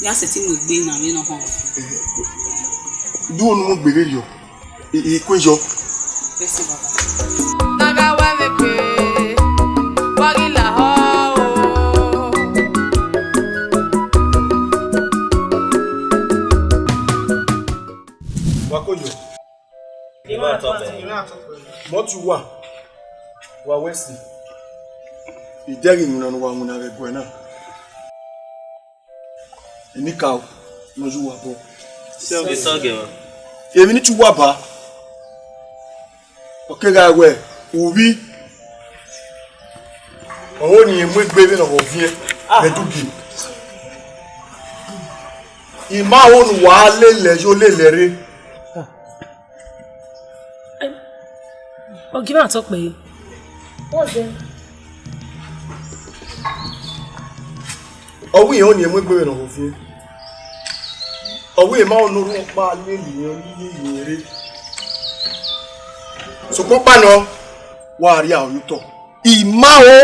Ya sẹtin mu egbe na vbe nọ họn. Du unu mu egbe vberriọ. I, I kue yọ. Ẹse baba. Na gha wẹ vbe ke, wa ghi lahọ o. Wa ko yọ. Ima tọ mẹ. Mọ ti uwa, wa wẹ si. I dẹghe iwinna ne uwa winna vbe ẹguae na. Enikaro ne ọ ye uwa obọ. Sẹ ọghe, sẹ ọghe mwa. Emwi ne I tie uwa ba, ọ kegha wẹ, uvbi, ọ ho ne irẹn mu egbe vbene ọ ghe ọviẹn vbe ẹdugbe. I ma ho ne uwa lele yo lele rre. Ọ gie mwẹ atọ kpẹre. Ọ wẹ irẹn ọnii mu egbe vbene ọ ghe ọviẹn. Ọ wẹ irẹn ma ho ne orhunmwu ọkpa lele irẹn, ọ lele irẹn rre. Sokpan ọkpa nọ, wa rria aro ye otọ. I ma ho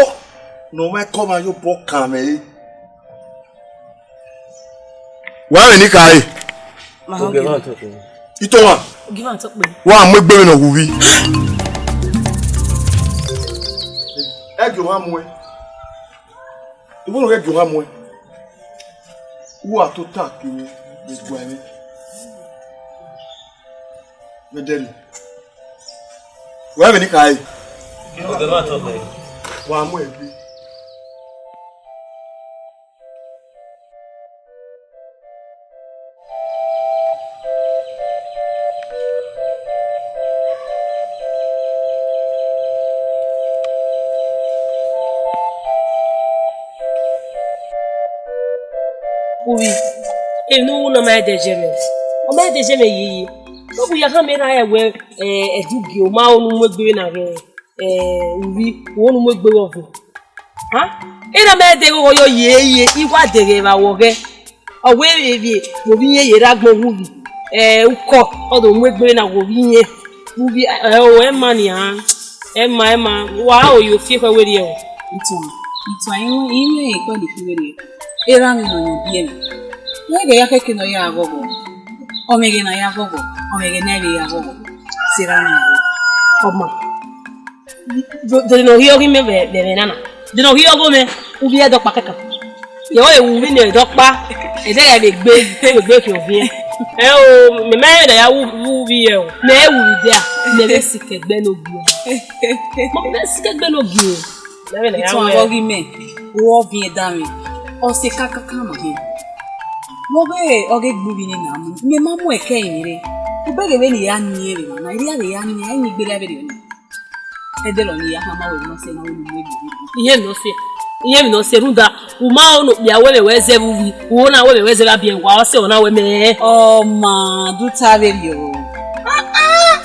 ne ọmwaikọmwa ye obọ kan mwẹ re. Wa mwẹ ne I khare. Ma họn gie. Itohan. Gie mwẹ atọ kpẹre. Wa mu egbe vbene ọ ghe uvbi. Ẹ gie ohan muẹn. Igho ne ghẹ gie ohan muẹn. Uwa tota kevbe eguae mwẹ. Vbe ẹdẹrriọ. Wa mwẹ ne I khare. Wa mu egbe. Uvbi, emwi ne u ru na ma ẹdẹ zẹ mwẹ, ọ ma ẹdẹ zẹ mwẹ yeye. Ọ bu ya khama erha ẹwẹ, eh, ẹdẹ ugie, ọ ma ho ne u mu egbe vbe na ghẹ, eh, uvbi, u ho ne u mu egbe vbe ọvo. Ha? Erha ma ẹdẹ ghọghọ yọ yeye, I wa dẹghe vbe awọ ghẹ. Ọ wẹ vbe vbe ovbi iyẹn ye rre agbọn wu vbi, eh, ukọ, ọ do mu egbe na wu ovbi iyẹn. Wu vbi, eh, o, ẹma nian, ẹma, ẹma, wa ro yo fi ekhọe werriẹ o. Itohan, itohan, I ru, I ru ẹre kpẹẹ ne I fi werriẹ. Erha mwẹ nọ yan biẹ mwẹ. Wẹ ghẹ ya khẹke ne ọ ya ghọghọ. Ọ mwẹ ghẹ ne a ya ghọghọ, ọ mwẹ ghẹ ne a vbe ya ghọghọ. Sẹ erha mwẹ. Ọma. Dede ne ọ rhie ọghe imẹ vbe, vbe ẹmwẹ na na. Dede ne ọ rhie ọghe mwẹ, u vbi ẹdẹ ọkpa kẹkan. Yẹ wẹ wu vbene ẹdẹ ọkpa, ẹdẹ ya vbe gbe, vbe gbe khian oviẹn. Ẹ o, mẹ ma rẹn da ya wu, wu vbi yẹ o. Mẹ wu vbi dia, mẹ vbe sikẹ ẹgbẹ ne ogie. Mẹ vbe sikẹ ẹgbẹ ne ogie. Mẹ vbe na ya Itu wẹ. Avọ ghi mẹ, uwẹ ọviẹn danmwẹ, ọ sẹ kakaka ma he. Vbe ọghe ọghe gbe uvbi ni na mu, mẹ ma mu ẹkẹ ẹre. Ubẹghe vbene I ya ni ẹre na, I ya vbe ya ni, a i ni gberra vberriọ ni. Ẹdẹrọ ni ya khama wẹ ne ọ sẹ na wẹ ne u mu egbe. Iye emwi ne ọ sẹ, iye emwi ne ọ sẹ rhunmwuda, u ma ho ne okpia wẹ mẹ wẹ zẹ vbe uvbi, u ho na wẹ mẹ wẹ zẹ vbe abiẹn wa, ọ sẹ ọ na wẹ mẹ. Ọ ma du ta vberriọ. Ah, ah.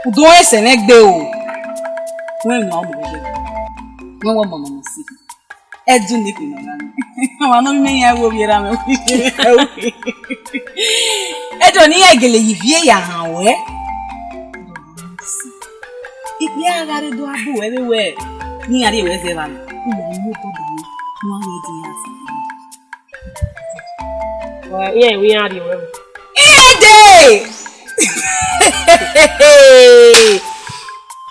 U do ẹsẹ mwẹ gbe o. Wẹ emwi ne ọ mu vbe ẹdẹrọ. Wẹ wẹ ọmọ ne ọ sẹ. Ẹdun ne kpe nọ gha nọ. Ọmwa ne ọ miẹn iran wo vbiẹ ra mwẹ. Ẹdẹ ne iran gele ye ivie ya han ruẹ. Ikpia gha rre do a bu wẹ vbe wẹ ne iran rhie ruẹ zẹ evba nọ. U ma mu obọ do ne u gha rrie ẹdẹ iran zẹ. Iran wẹ iran rhie ruẹ. Iran dee!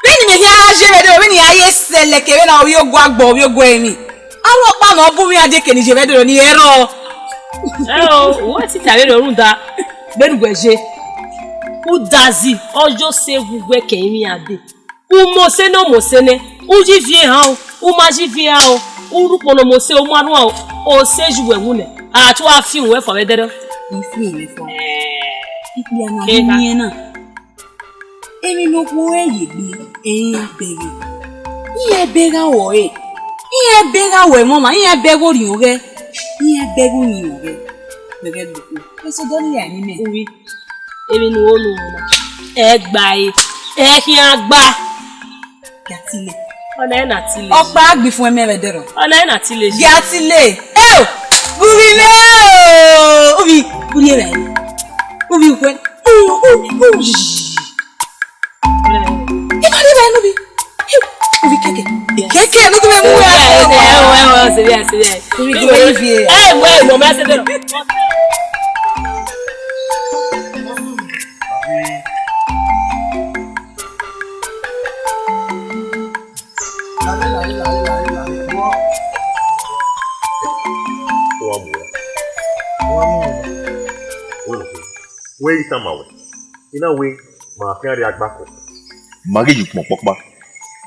Vbene imẹ khian gha ye vbe ẹdẹrọ, vbene iran ye sẹlẹ kevbe na ovbi ogu agbọn, ovbi ogu ẹrinmwi. Avbe ọkpa ne ọ bu mwẹ iran die ke ne I ye vbe ẹdẹrọ ni ẹrọ. Ẹ o, uwẹ sita vberriọ rhunmwuda, vbene uwẹ ye. Udazi, ọ yo sẹ vbe uwẹ ke ẹrinmwi iran dee. U mose nẹ, u mose nẹ, u yi viẹ ehan o, u ma yi viẹ ehan o, u rhie ukpọn ne ọ mose, u ma rhuan o, ọ sẹ yu wẹ wu nẹ, a te wa fian uwẹ fua vbe ẹdẹrọ. I fian mwẹ fua. Ikpia na Kegha. Ghi miẹn na. Emwi ne okhuo ẹre ye egbe, ẹre iran bẹghe. Iran bẹghe ruẹ, iran bẹghe ruẹ mwẹ ọmwa, iran bẹghe orhiọn ghẹ, iran bẹghe orhiọn ghẹ. Mẹ ghẹ gbe okhuo. Eso dọ ni ya ni mẹ. Uvbi, emwi ne u ho ne u ho na, ẹ gba ẹre, ẹ khian gba. Gatile. Ọna ẹre na tile. Ọkpa gbe ifuẹn mẹ vbe ẹdẹrọ. Ọna ẹre na tile. Gatile. Eo! Uvbi mẹ o! Uvbi, uvbi ẹre. Uvbi ukwẹ. U, u, u, yi. Ima ni vbe nubi. Uvbi keke. Keke, nubi mẹ mu ya. Uvbi keke. Uvbi keke. Uvbi keke. Wẹ i tama wẹ, I na wẹ ma khian rrie agbakọ. Ma ghi ye ukpọn ọkpọkpa,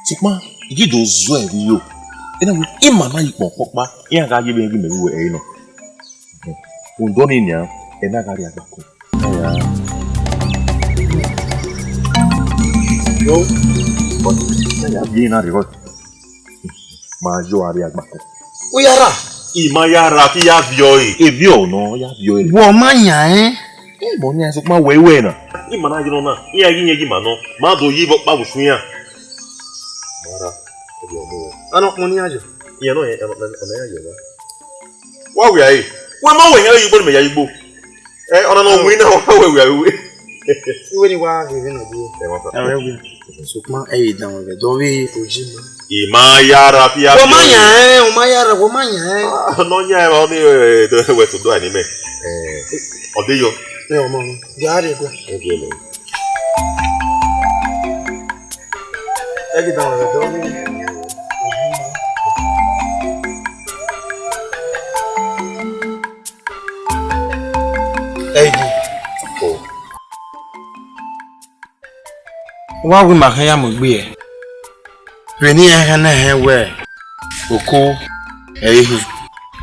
sokpan I ghi do zọe vbe iro. I na wẹ ima na ye ukpọn ọkpọkpa, iran gha ye vbe iran ghi mẹ vbe uwẹ ẹre nọ. Rhunmwuda ọnii nian, ẹ na gha rrie agbakọ. Yo, but na ya viọ na rre. Ma yo a rrie agbakọ. U ya rra? I ma ya rra, te I ya viọ ẹre. Eviọ nọ, ya viọ ẹre. Wẹ ọ ma yan ẹn? Ẹ, mẹ ọ yan ẹn, sokpan wẹ i wẹ na. I ma na ye nọ na, iran ghi yan ghi ma nọ, ma do yi vbe ọkpa vbe usun iran. Ma rra, ọ viọ mu wẹ. Anọ ọkpọn ne iran yọ? Iran nọ, ọ na iran yọ na. Wa wia ẹre, wẹ ma wẹ iran ghi gbo ne mẹ ya igbo. Ẹ, ọna nọ winna wa wẹ wia vbe uwẹ. Iwe ni wa ghe vbe nọ dee. Ẹ, wa fa. Ẹ, wẹ wia. Sokpan ẹ i dan mwẹ vbe ẹdẹ ọvbehe oji ma. I ma ya rra fi a. Wẹ ma yan ẹn, wẹ ma ya rra, wẹ ma yan ẹn. Ah, nọ yan ẹn, ọ ni, ẹ, wẹ to do a ni mẹ. Ẹ, ọ de yọ. Ẹ, ọmọ mi, ya rre ẹguẹ. Ẹ, gele. Ẹ i dan mwẹ vbe ẹdẹ ọvbehe. Ẹ i di. Wa wẹ ima khian ya mu egbe ẹre. Vbene iran khian na hẹn wẹẹ, oko ẹre i hin.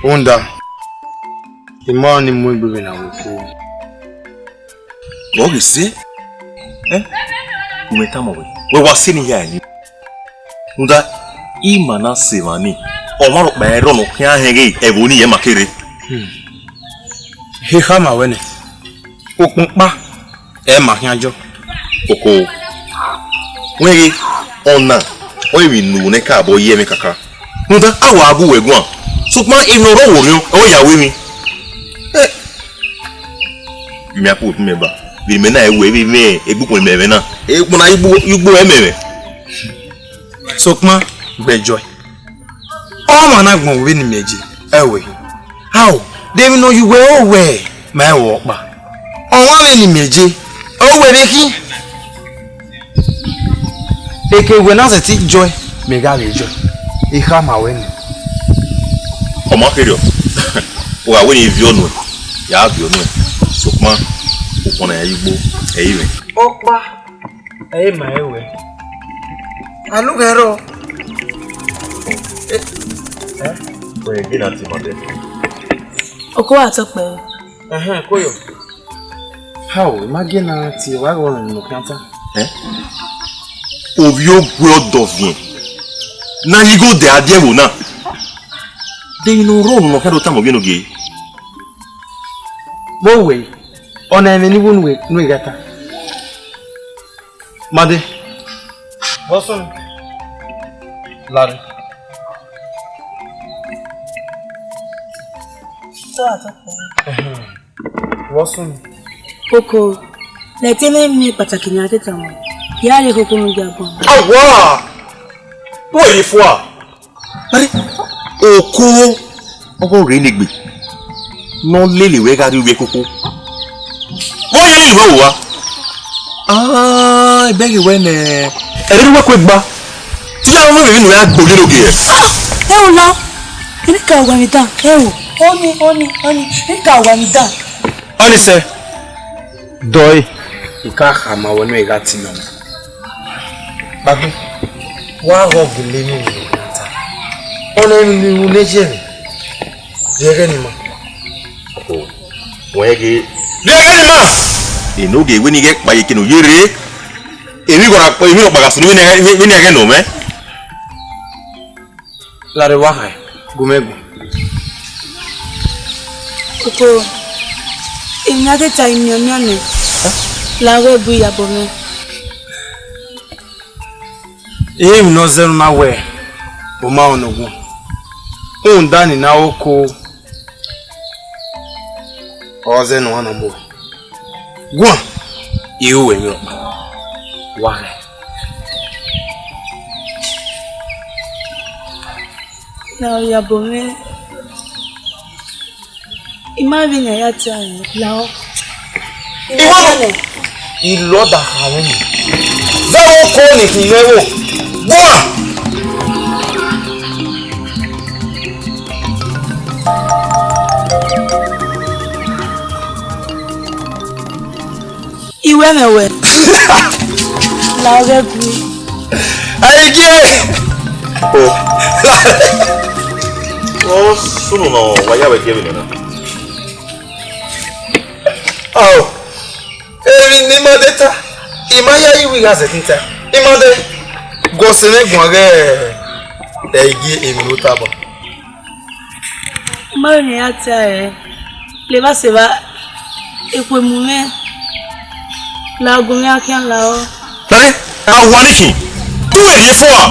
Rhunmwuda, I ma ọnii mu egbe vbe ne a wẹ oko. Vbe ọ ghi sẹ? Ẹ? U mwẹ tama wẹ, wẹ wa sẹ ne I ya ẹre ni. Rhunmwuda, ima na sẹ emwa ni, ọmwa rhọkpa ẹre rrọọ ne ọ khian hẹn ghe ẹvbo ni yẹ ma kere. He khama wẹ nẹ, ukpọn ọkpa ẹ ma khian jọ. Oko, wẹ ghe, ọna ọre emwi ne u nẹ ka bọ ye ẹmwẹ kaka. Rhunmwuda, a wa gu wẹ guan, sokpan emwi ne ọ rre ọvbokhan, ọ ya ru emwi. Ẹ, ivbi mẹ a kpe otu mẹ ba, vbe imẹ na ru ẹre vbe imẹ egbukpọn imẹ ẹmwẹ na, egbukpọn na igbo, igbo ẹmwẹ mwẹ. Sokpan gbẹjọ, ọmwa na gbọn vbene imẹ je, ẹ wẹ, ao, de emwi ne ọ ye uwẹ ro wẹ ma rẹn ọkpa? Ọmwa vbene imẹ je, ọ wẹ vbe khin. Eke wẹ na sẹtin jọe, mẹ gha vbe jọe. I khama wẹ nẹ. Ọ ma kherriọ. Wa wẹ ne I viọ nuẹn, ya viọ nuẹn, sokpan ukhọn ne a ya ugbo, ẹ i mwẹ. Ọkpa, ẹ i ma ẹre wẹ. Alughe rrọọ. Eh, eh, wẹ ghe na tie ima dẹ. Oko wa tọ kpẹre. Ẹhẹn, koyo. Hao, I ma gie na tie wa ghe ọnrẹn ne ọ khian ta. Eh? Ovbi ogue ọdọ viẹn. Na ye igho dẹ adiẹvbo na. De emwi ne ọ rrọọ unu ne ọ khian do tama ovbi enogie? Vbe wẹ, ọna ẹmwẹ ne I wu ne uwẹ, ne uwẹ gha ta. Made. Vbọ sunu? Larre. Ẹhẹn. Vbọ sunu? Oko, lẹtẹ ne miẹn kpataki ne a te tama, ya rhie koko ne u dia guan. Awa! Wẹ ye fua? Mare, Oko, ọghe ọ rre ne egbe ne ọ lele wẹ gha rrie ovbi ẹkoko. Vbọ ya rhie vbe owa? Ah, I bẹghe wẹ nẹ, ẹre ne uwẹ ku egba. Te iye ọmọ vbe ne u ya gbe ovbi enogie hẹ? Ẹ o la, eni ka wa mi dan, ẹ o, ọni, ọni, ọni, eni ka wa mi dan. Ọni sẹ, dọe, I ka khama wẹ ne u gha tie imẹ. Kpagbọn, wa ghe ọ gele emwi ne u na ta. Ọna emwi ne u ru ne ye mwẹ, rhie ẹghẹ ne ima. Wẹ ghe. Rhie ẹghẹ ne ima! Enogie wẹ ne I ghẹ kpa ye eke ne u ye rre. Emwi gha ra, emwi rhọkpa gha sunu vbene, vbene a ghẹ nọ mwẹ. Larre wa khae, gu mwẹ gu. Oko, emwi ne a te ta imiọnmiọn nẹ, la ghẹ bu iyabọ mwẹ. Emwi ne ọ zẹ ne u na wẹ, ọ ma rẹn ọguan. Rhunmwuda ne I na re oko, ọ zẹ ne u na mu. Guan, I ru wẹ emwi rhọkpa. Wa khae. La iyabọ mwẹ. I ma vbe ne a ya tie ẹre, lahọ. I ma nẹ. I lọ da kha mwẹ ni. Zẹ vbe oko ni khin mwẹ vbo? Bua! I wẹ mwẹ wẹ. La ọghẹ gui. Ayi gie. O. Ọ sunu nọ, wa ya vbe gie vbe nọ. Ọ. Emwi ne ima de ta, ima ya yi wẹ I gha zẹ tin ta. Ima de, gu ọse mwẹ guan ghẹ, ẹ i gie emwi ne u tama. Ma rẹn ya ta ẹre, levba sẹ evba, ekhue mu mwẹ, la ogun mwẹ khian lahọ. Ẹ, a wa ni khin, te uwẹ rhie fua,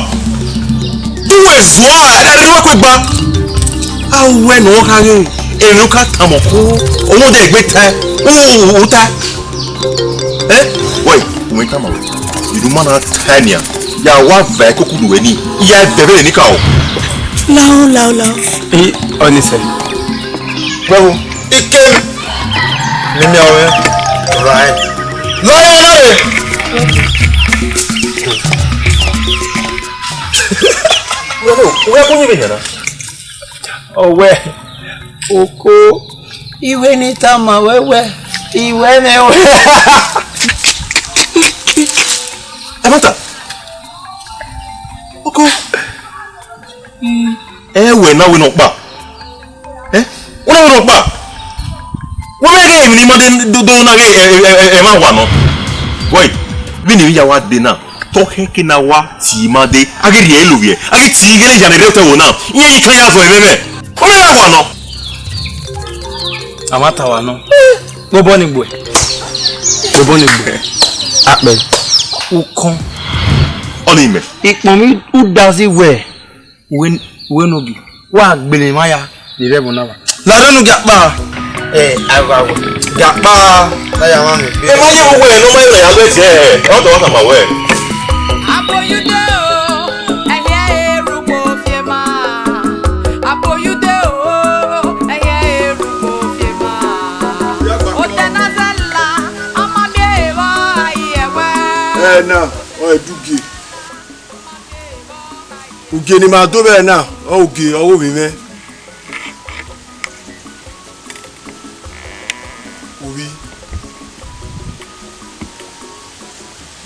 te uwẹ zua, ẹdẹ ne uwẹ ku egba. A wẹ ne ọ kha ghe, emwi ne u ka tama ọko, ọmọdé egbe tae, u, u tae. Ẹ, wẹ, u mwẹ tama wẹ, I do ma na tae nian, ya wa va ẹkoku du wẹ ni, I ya dẹ vbene ne I ka o. Lao, lao, lao. I, ọni sẹ. Wẹ wo, I ke, ne I miẹn ruẹ, rae. Lao, lao, lao. Wẹ wo, wẹ ko ni vbe nian na? Ọ wẹ, oko, I wẹ ne I tama wẹ wẹ, I wẹ mwẹ wẹ. Ẹmwata, oko, ẹ wẹ na wẹ ne ọ kpa. Ẹ? Wẹ na wẹ ne ọ kpa. Wẹ vbe ghe emwi ne ima de do, do na ghe ẹ, ẹ, ẹ, ẹ, ẹmwẹ wa nọ. Wẹ, vbene emwi ya wa de na. Te ọ khẹke ne a wa tie ima dee, a ghi rhie ẹre lovbiẹ, a ghi tie ighẹ ne iya ne rre otọ ẹvbo na, iran ghi kan ya zọ ẹmwẹ mwẹ. Ọ na gha wa nọ. A ma ta wa nọ. Kpobọ ni gbuẹ. Kpobọ ni gbuẹ. Akpẹ. Ukọn. Ọnii mẹ. Ikpọnmwi udazi wẹ. Uwẹ, uwẹ ne ogi, wa gbele emwa ya, ne I rre ẹvbo na wa. Lare unu giakpa, ẹ, aghawẹ, giakpa, na ya mwa mwẹ egbe. Ẹ ma ye vbe uwẹ ne ọ ma rẹn ya vbe ẹdẹ, ẹ, ọ dọ wa tama wẹ. Aboyude o, ẹyẹ erugbo fiema. Aboyude o, ẹyẹ erugbo fiema. Otẹn na zẹ la, ọ ma miẹn vbe a ye ẹwẹ. Ẹ na, ọ ẹdugie. Ugie ne ima do vbe ẹre na, ọ ugie ọghe ovbi mwẹ.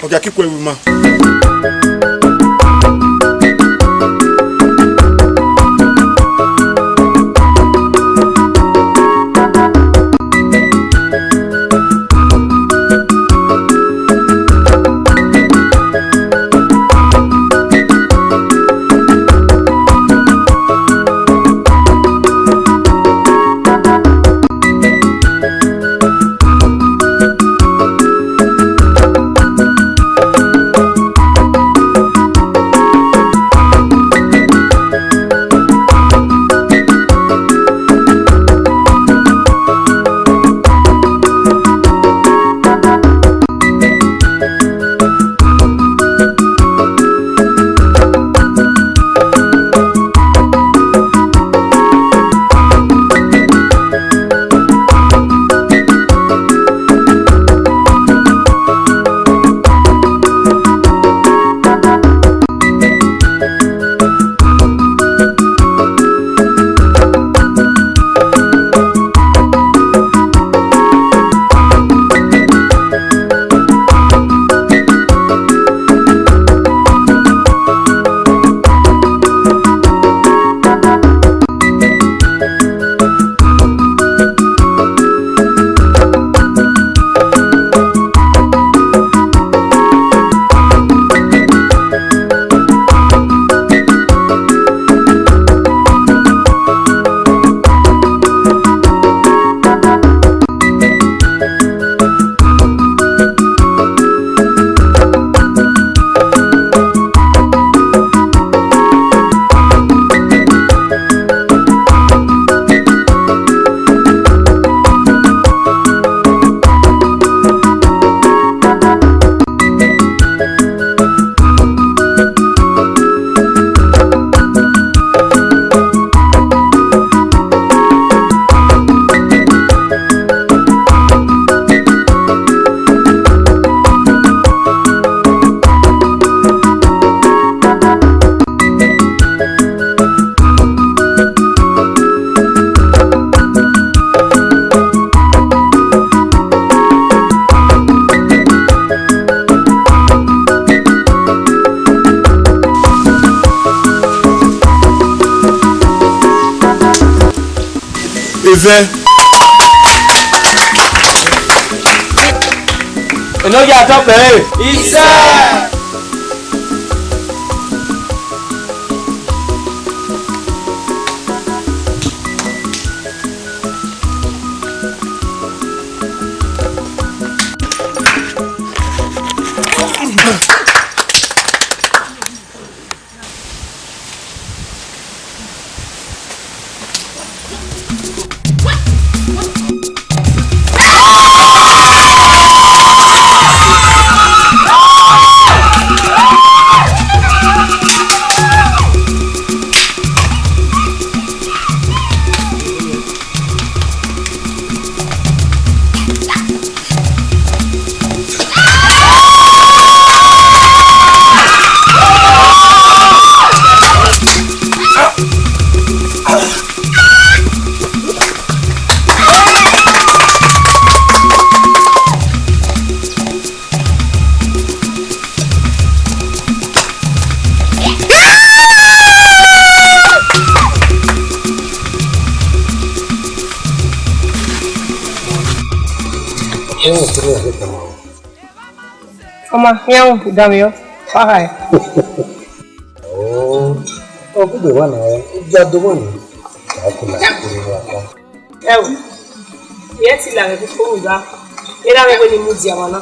Ọ gia ke ikhuẹ ru ima. Evẹ. Enogie atọkpẹre. Isẹ. Ọma, iran ru, danmwehọ, wa hae. Oh, ọ gbe wa na, ya do wa na. Ka ko na ko wa ka. Ẹ o, ẹ ti la vbe koko ru gha. Erha mwẹ wẹ ne I mudia ọmwa na.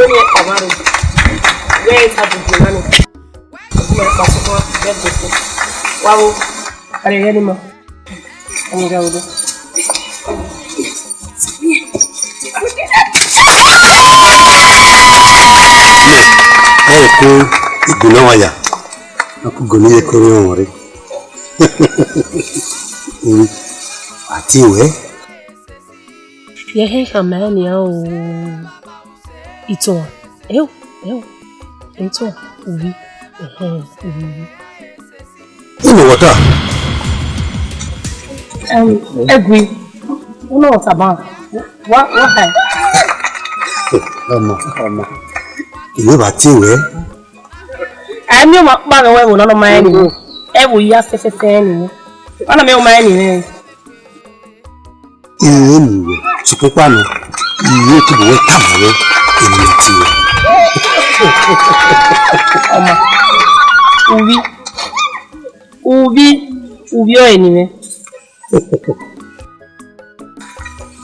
Ọni ẹ kpa mwa rre. Wẹ ẹ ta bu na nẹ. Ọ ma kpa sokpan, ẹ gboko. Wa ro, a rhe rẹ ne ima. Ọni gha ro. Ẹ ko igun na wa ya. A ku igun ni ye ko rre ọmwa rre. Ati wẹ. Yẹ hẹ khama nian o. Itohan, eo, eo, itohan, uhi, ẹhẹn, uhi. Unu wọta? Em, ẹgui, unu wọta ban. Wa, wa hai. Ọma, ọma. Ivbi vbe a tie wẹ. A miẹn ọmwa ọkpa mwẹ ẹvbo nọ ne ọ ma rẹn ni. Ẹvbo hia fẹfẹfẹ ni. Ọ na miẹn ọmwa rẹn ni. Ẹ ni wẹ, sokpan ọkpa nọ, I ye tobọ wẹ tama wẹ, emwi ne a tie wẹ. Ọma, uvbi, uvbi, uvbi ọre ni mwẹ.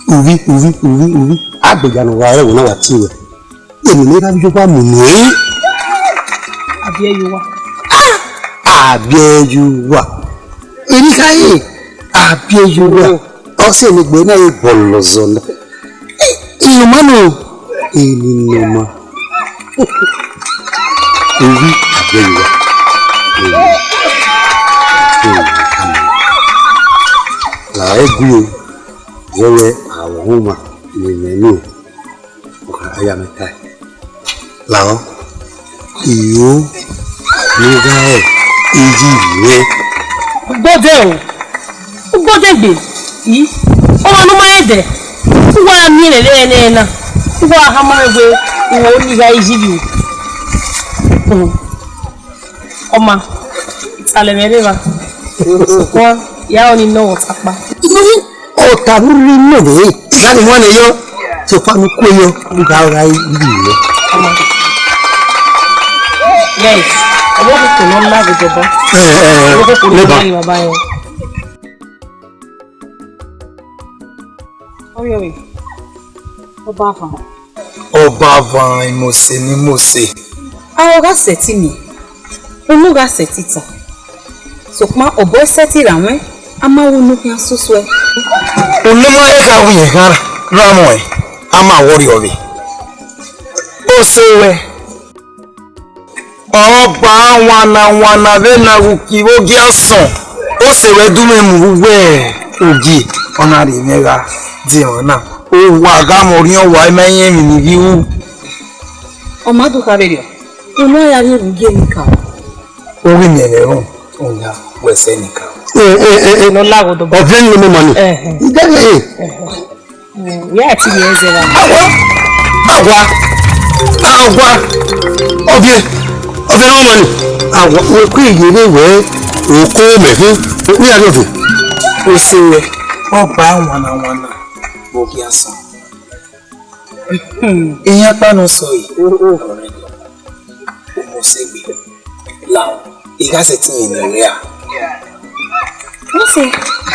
Uvbi, uvbi, uvbi, uvbi. Agbẹja ne ọ wa rre ẹvbo na wa tie wẹ. Emwi ne I gha vbe ye owa mu nuẹn. A biẹ ye owa. A biẹ ye owa. Erriọ khare, a biẹ ye owa. Ọ sẹ ne egbe na ye bọlọzọ na. Iyoma nọ, emwi ne ọ ma. Uvbi, a biẹ ye owa. La ẹre gu, yẹrẹ a ru ọmwa ne imẹ nọ. Ọkhan ya mẹ tae. Lahọ, iro ne u gha re iyi mwẹ. Ugbọdẹ o, ugbọdẹ gbe, i, ọmwa ne u ma rẹn dẹ, u wa miẹn vbe ẹnẹ na, u wa khama wẹ, u ho ni gha iyi vbe. Ọma, italẹ mwẹ rre evba. Sokpan, ya ọni nọ ọtakpa. Ọta ne u rre nọ vbe, iran ni huẹn nẹ yọ, sokpan ne u kue yọ, u gha ra iri nẹ. Ọma. Yes, ọmọ kòkò ne ọ la vbe dọba. Ẹ, ẹ, ẹ, ọmọ kòkò ne ọ la vbe baba yọ. Ọyọe, ọba van. Ọba van, imose ne imose. A gha sẹtin miẹn, unu gha sẹtin ta. Sokpan obọ i sẹtin ra ruẹn, a ma ru unu khian susuẹ. Unu ma he gha ru ẹn gha ra muẹn, a ma wọrriọ vbe. Ose ruẹ. Ọba wana wana vbe na ghe uki vbe ogie asọn, ose ruẹ du mwẹ mu vbe uwẹ ogie, ọ na rhie mwẹ gha die emwa na. Owa gha mwẹ orhiọn owa, I ma rẹn emwi ne I ghi ru. Ọ ma do kha vberriọ, unu a ya rhie vbe ugie ne I ka. U ghi miẹn vbe ẹvbo, u ya wẹ sẹ ne I ka. Ẹ, ẹ, ẹ, ẹ, ne ọ la ghodobọ. Ọviẹn ne ọ ma ni. Ẹhẹn. I dẹ ghe. Ẹhẹn. Mm, ya ti ye ẹzẹ ra. Awa, awa, awa, ọviẹn, ọviẹn ne ọ ma ni. Awa, okọ iyẹnrẹn wẹ, okọ mẹ khin, okọ ya ni ọviẹn. Ose ruẹ, ọba wana wana, vbe ogie asọn. Iran kpa ne ọ sẹ ọre. Ọmọ sẹ egbe. Lahọ, I gha sẹtin rẹn ne ọ re a? Mose,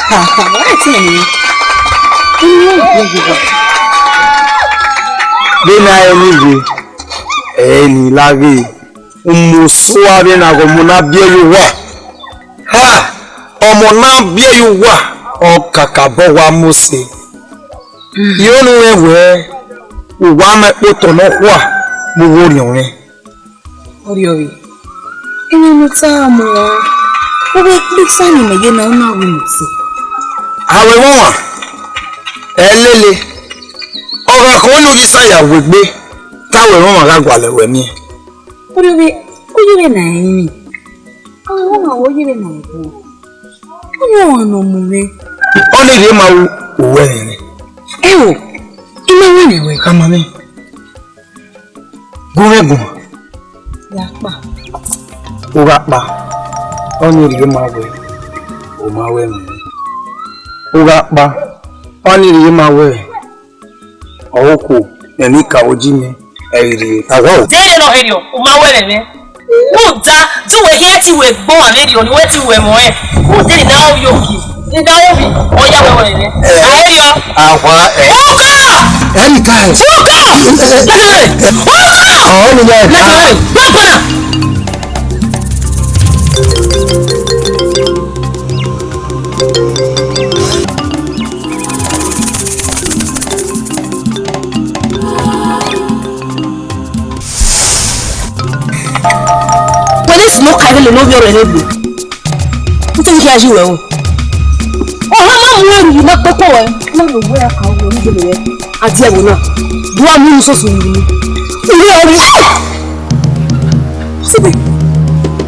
ha, ha, wa sẹtin rẹn ne ọ re a? Vbene a re ni rre, ẹ i re ne I la ghe, umoso a vbe na ghe ọmọ ne a biẹ ye owa. Ha, ọmọ ne a biẹ ye owa, ọ kakabọ wa Mose. Iro ne u rẹn wẹẹ, u wa ma ẹkpotọ nọkhua vbe uwu orhiọn mwẹ. Ọrriọvbe, emwi ne u ta mu a, u vbe kpe isan ne imẹ ye na, u na ru imẹ ọse. A ru ẹmwẹ ọmwa, ẹ lele, ọ gha khọn ne u ye isan ya wegbe, te a ru ẹmwẹ ọmwa gha gualọ wẹ miẹn. Ọrriọvbe, u ye vbe na ẹrinmwi, a ru ẹmwẹ ọmwa wẹ u ye vbe na ẹvbo, u ye ọmwa ne ọ mu mwẹ. Ọnii rhie ma ru uwẹ ẹrinmwi. Ẹo, I ma wẹ nẹ wẹ khama mwẹ. Gu mwẹ guan. Ya kpa. U gha kpa, ọnii rhie ma wẹ, u ma wẹ mwẹ. U gha kpa, ọnii rhie ma wẹ, ọ okhuo, ẹmwẹ ne I ka vbe oji mwẹ, ẹ i rhie. Awa o. Deghẹ ne ọ rhie, u ma wẹ mwẹ. Rhunmwuda, de uwẹ khian te uwẹ gbe ọmwa vberriọ, ne uwẹ te uwẹ mọ rẹn. Rhunmwuda ne ọ vbe ogie, ne ọ vbe ovbi, ọ ya wẹ wẹ mwẹ. Eh. A rhie. Awa, eh. Uka! Ẹnì kan ẹ̀. Uka! Lẹ́kẹ̀rẹ̀! Uka! Ọ̀hún ni bẹ́ẹ̀. Lẹ́kẹ̀rẹ̀! Lẹ́kẹ̀rẹ̀! Police ne ọ ka ẹghẹ lele ovbi ọrhuẹ rre egbe. Ute ghi khian yi wẹ o. Ọha ma mu ẹre yi ma kpokpo wẹ. Na lo wẹ a ka wẹ ni gele wẹ. A di ẹvbo na. Du a mu unu soso ni. Ire ọmọ. Sebe.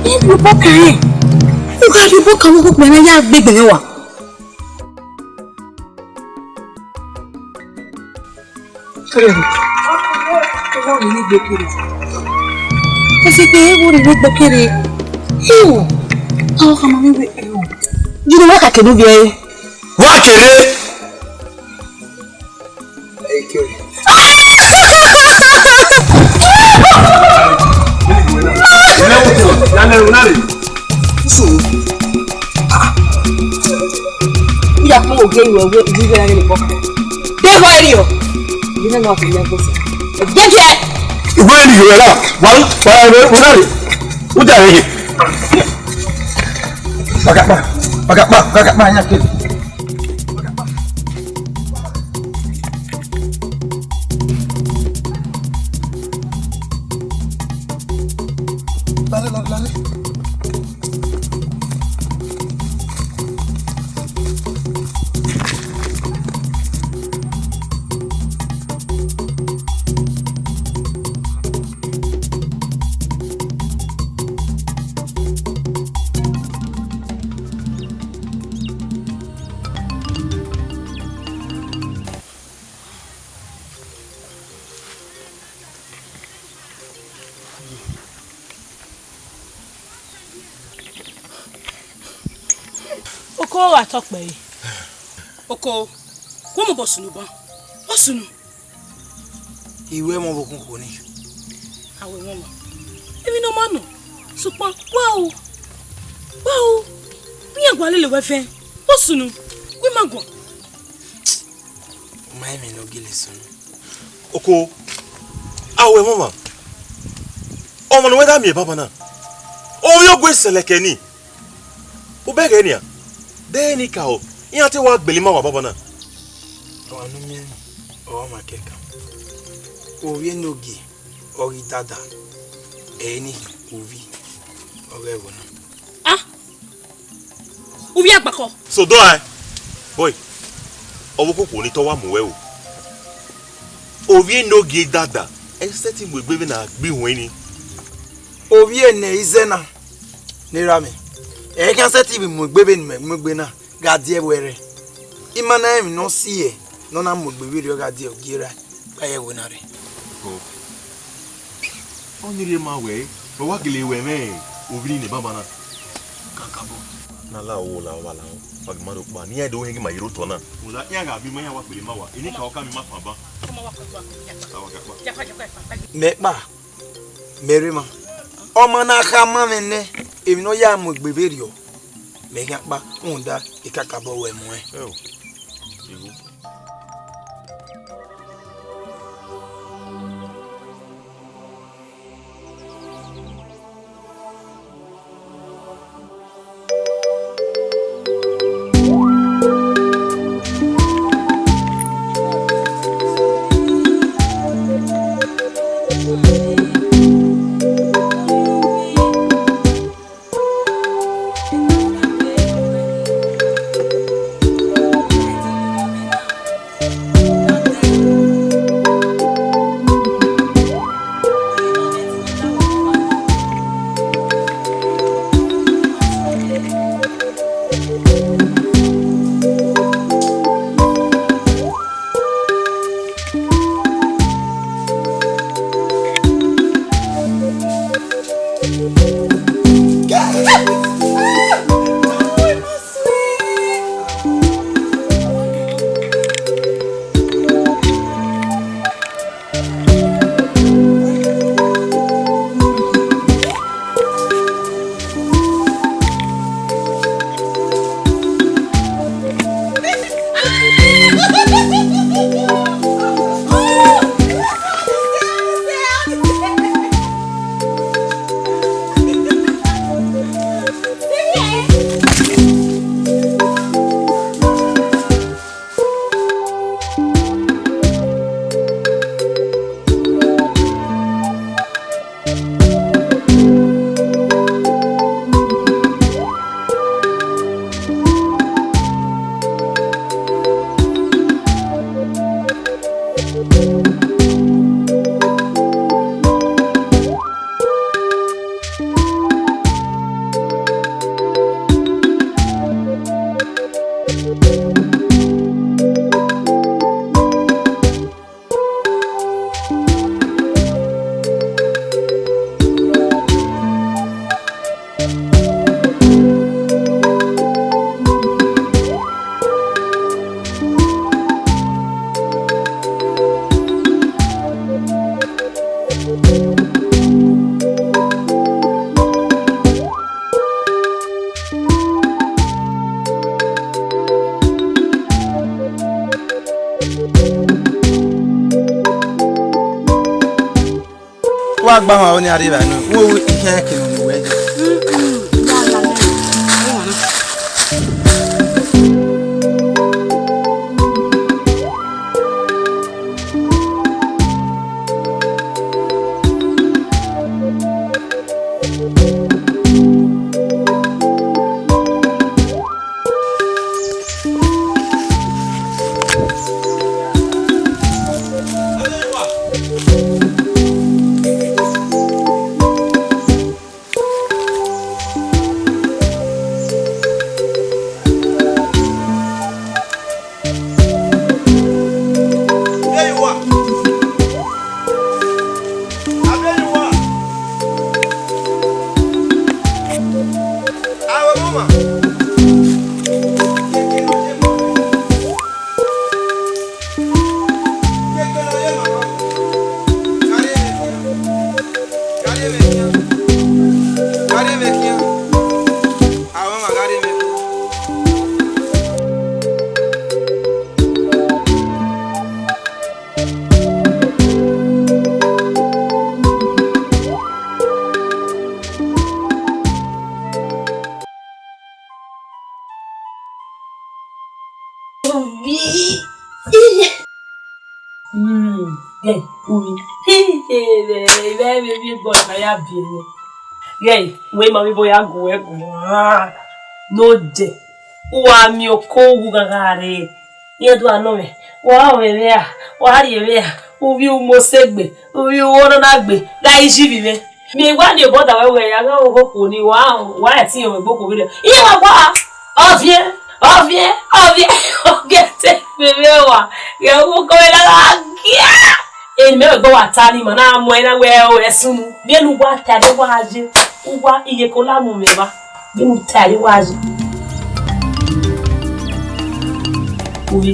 I bi obọ kan rẹn. U gha rhie obọ kan vbe okhuo kpẹrẹ ya gbe egbe mwẹ wa. Ọrọre, ọrọre ne I gbe kere. Ẹzẹgbe, ẹ wo rre vbe gbẹkẹrẹ. Iu. Ọ khama mwẹ wẹẹ, iu. Jide, wa ka kere ovbi ẹre. Wa kere. Uya kpọnmwẹ ogie iruẹ vbe ighẹ a ghi le kpọkpa. Deghẹ ọ i rriọ, I na nọ ọkpa ne ẹgbẹe sẹ. Deghẹ. Iwẹ ni yọrọ la, wa, wa, wa, wa na re. U da re. Pakapa, pakapa, pakapa, ya ke. Lale, lale, lale. Oko gha tọ kpẹre. Oko, wẹ mobọ sunu ban. Ọ sunu. I ru ẹmwẹ ọvbokhan okhuo ni. A wẹ ẹmwẹ ọmwa. Emwi ne ọ ma nọ. Sokpan, wa o. Wa o. Vbe iran gualọ lele wẹ vẹn. Ọ sunu. Wẹ ma guan. U ma rẹn emwi ne ọ gele sunu. Oko, a wẹ ẹmwẹ ọmwa. Ọmwa ne uwẹ da miẹn banbanna. Ovbi ogue sẹlẹkẹ ni. U bẹghe nian, de ẹre ni ka o, iran te wa gbele ima wa banbanna. Ọmwa ne u miẹn ni, ọ ma kẹkan. Ovbi enogie, ọ ghi dada, ẹre ni, ovbi, ọ ghẹ ẹvbo na. Ah! Uvbi agbakọ. So do I, boy, ọvbokhan okhuo ni te ọ wa mu wẹ o. Ovbi enogie dada, ẹ i sẹtin mu egbe vbene a gbe ihuẹn ni. Ovbi ene izẹ na, ne erha mwẹ, ẹ i khian sẹtin vbe mu egbe vbene imẹ mu egbe na gha die ẹvbo ẹre. I ma na rẹn emwi ne ọ si ẹe ne ọ na mu egbe vberriọ gha die ogie erha, gha ye ẹvbo na rre. Ko, ọni rhie ma wẹ, ọ wa gele ru ẹmwẹ ovbi ni nẹ banbanna. Kakabọ. Ne a la owa la, owa la, wa ghi ma rhie ọkpa, ne iran do hẹn ghi ma ye rre otọ na. Muda, iran gha bi ma, iran wa kpele ma wa, eni ka ọka mi ma fan ban. Awa kakpa. Mẹ kpa, mẹ rre ma. Ọmwa ne a khama mwẹ nẹ, emwi ne ọ ya mu egbe vberriọ, mẹ khian kpa, rhunmwuda, I kakabọ ru ẹe muẹn. Ẹ o, Iwu. Gba ma oni arre ba no. Wo wo ihe ke no we. Uvi. Hmm, ghẹ, uvi. He, he, vbe, vbe, vbe, vbe, boy, ma ya biẹ nẹ. Ghẹ, wẹ ma vbe boy ya gu wẹ gu. Ah, no de. Uwa miẹn oko wu ghangha rre. Iran do anọ mwẹ. Wa rẹn vbe a, wa rrie vbe a. Uvi u mose gbe, uvi u ọnọna gbe, gha i ji vbe mwẹ. Mẹ wa ni obọ da wẹ wẹ ya gha oghokhuo ni wa, wa ẹtin ọmọ egbe okhuo vberriọ. Iye wa gua, ọviẹn, ọviẹn, ọviẹn, ọviẹn te vbe mwẹ wa. Ghẹ wo kọ vbe na gha gia. Eni mẹ wẹ gbe wa ta ni ma na mu ẹre na wẹ o ẹsunu. Vbene uwa ta ẹre wa ye, uwa iyeke ola mu mwẹ evba. Vbene u ta ẹre wa ye. Uvi.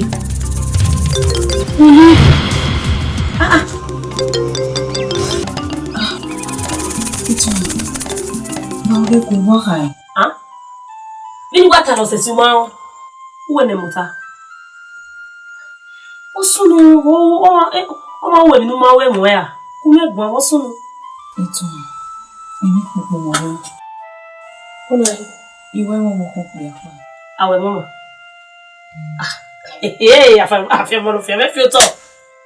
Uvi. Ah, ah. Ah, Ituma, ma vbe gu uwa khae. Ah? Vbene uwa ta ne ọ sẹtin ma rẹn, uwẹ ne ẹmwata. Ọ sunu, ọ, ọ, ọ, ọ ma ru emwi ne u ma ru ẹmwẹ ra? U miẹn guan vbe ọ sunu. Ituma, emwi kpokpo ma rẹn. Ọna, I wẹ ẹmwẹ ọmọ okhuo okpia kpa. A wẹ ẹmwẹ ọmọ? Ah, eh, eh, afianma, afianma ne ọ fian mwẹ fi otọ.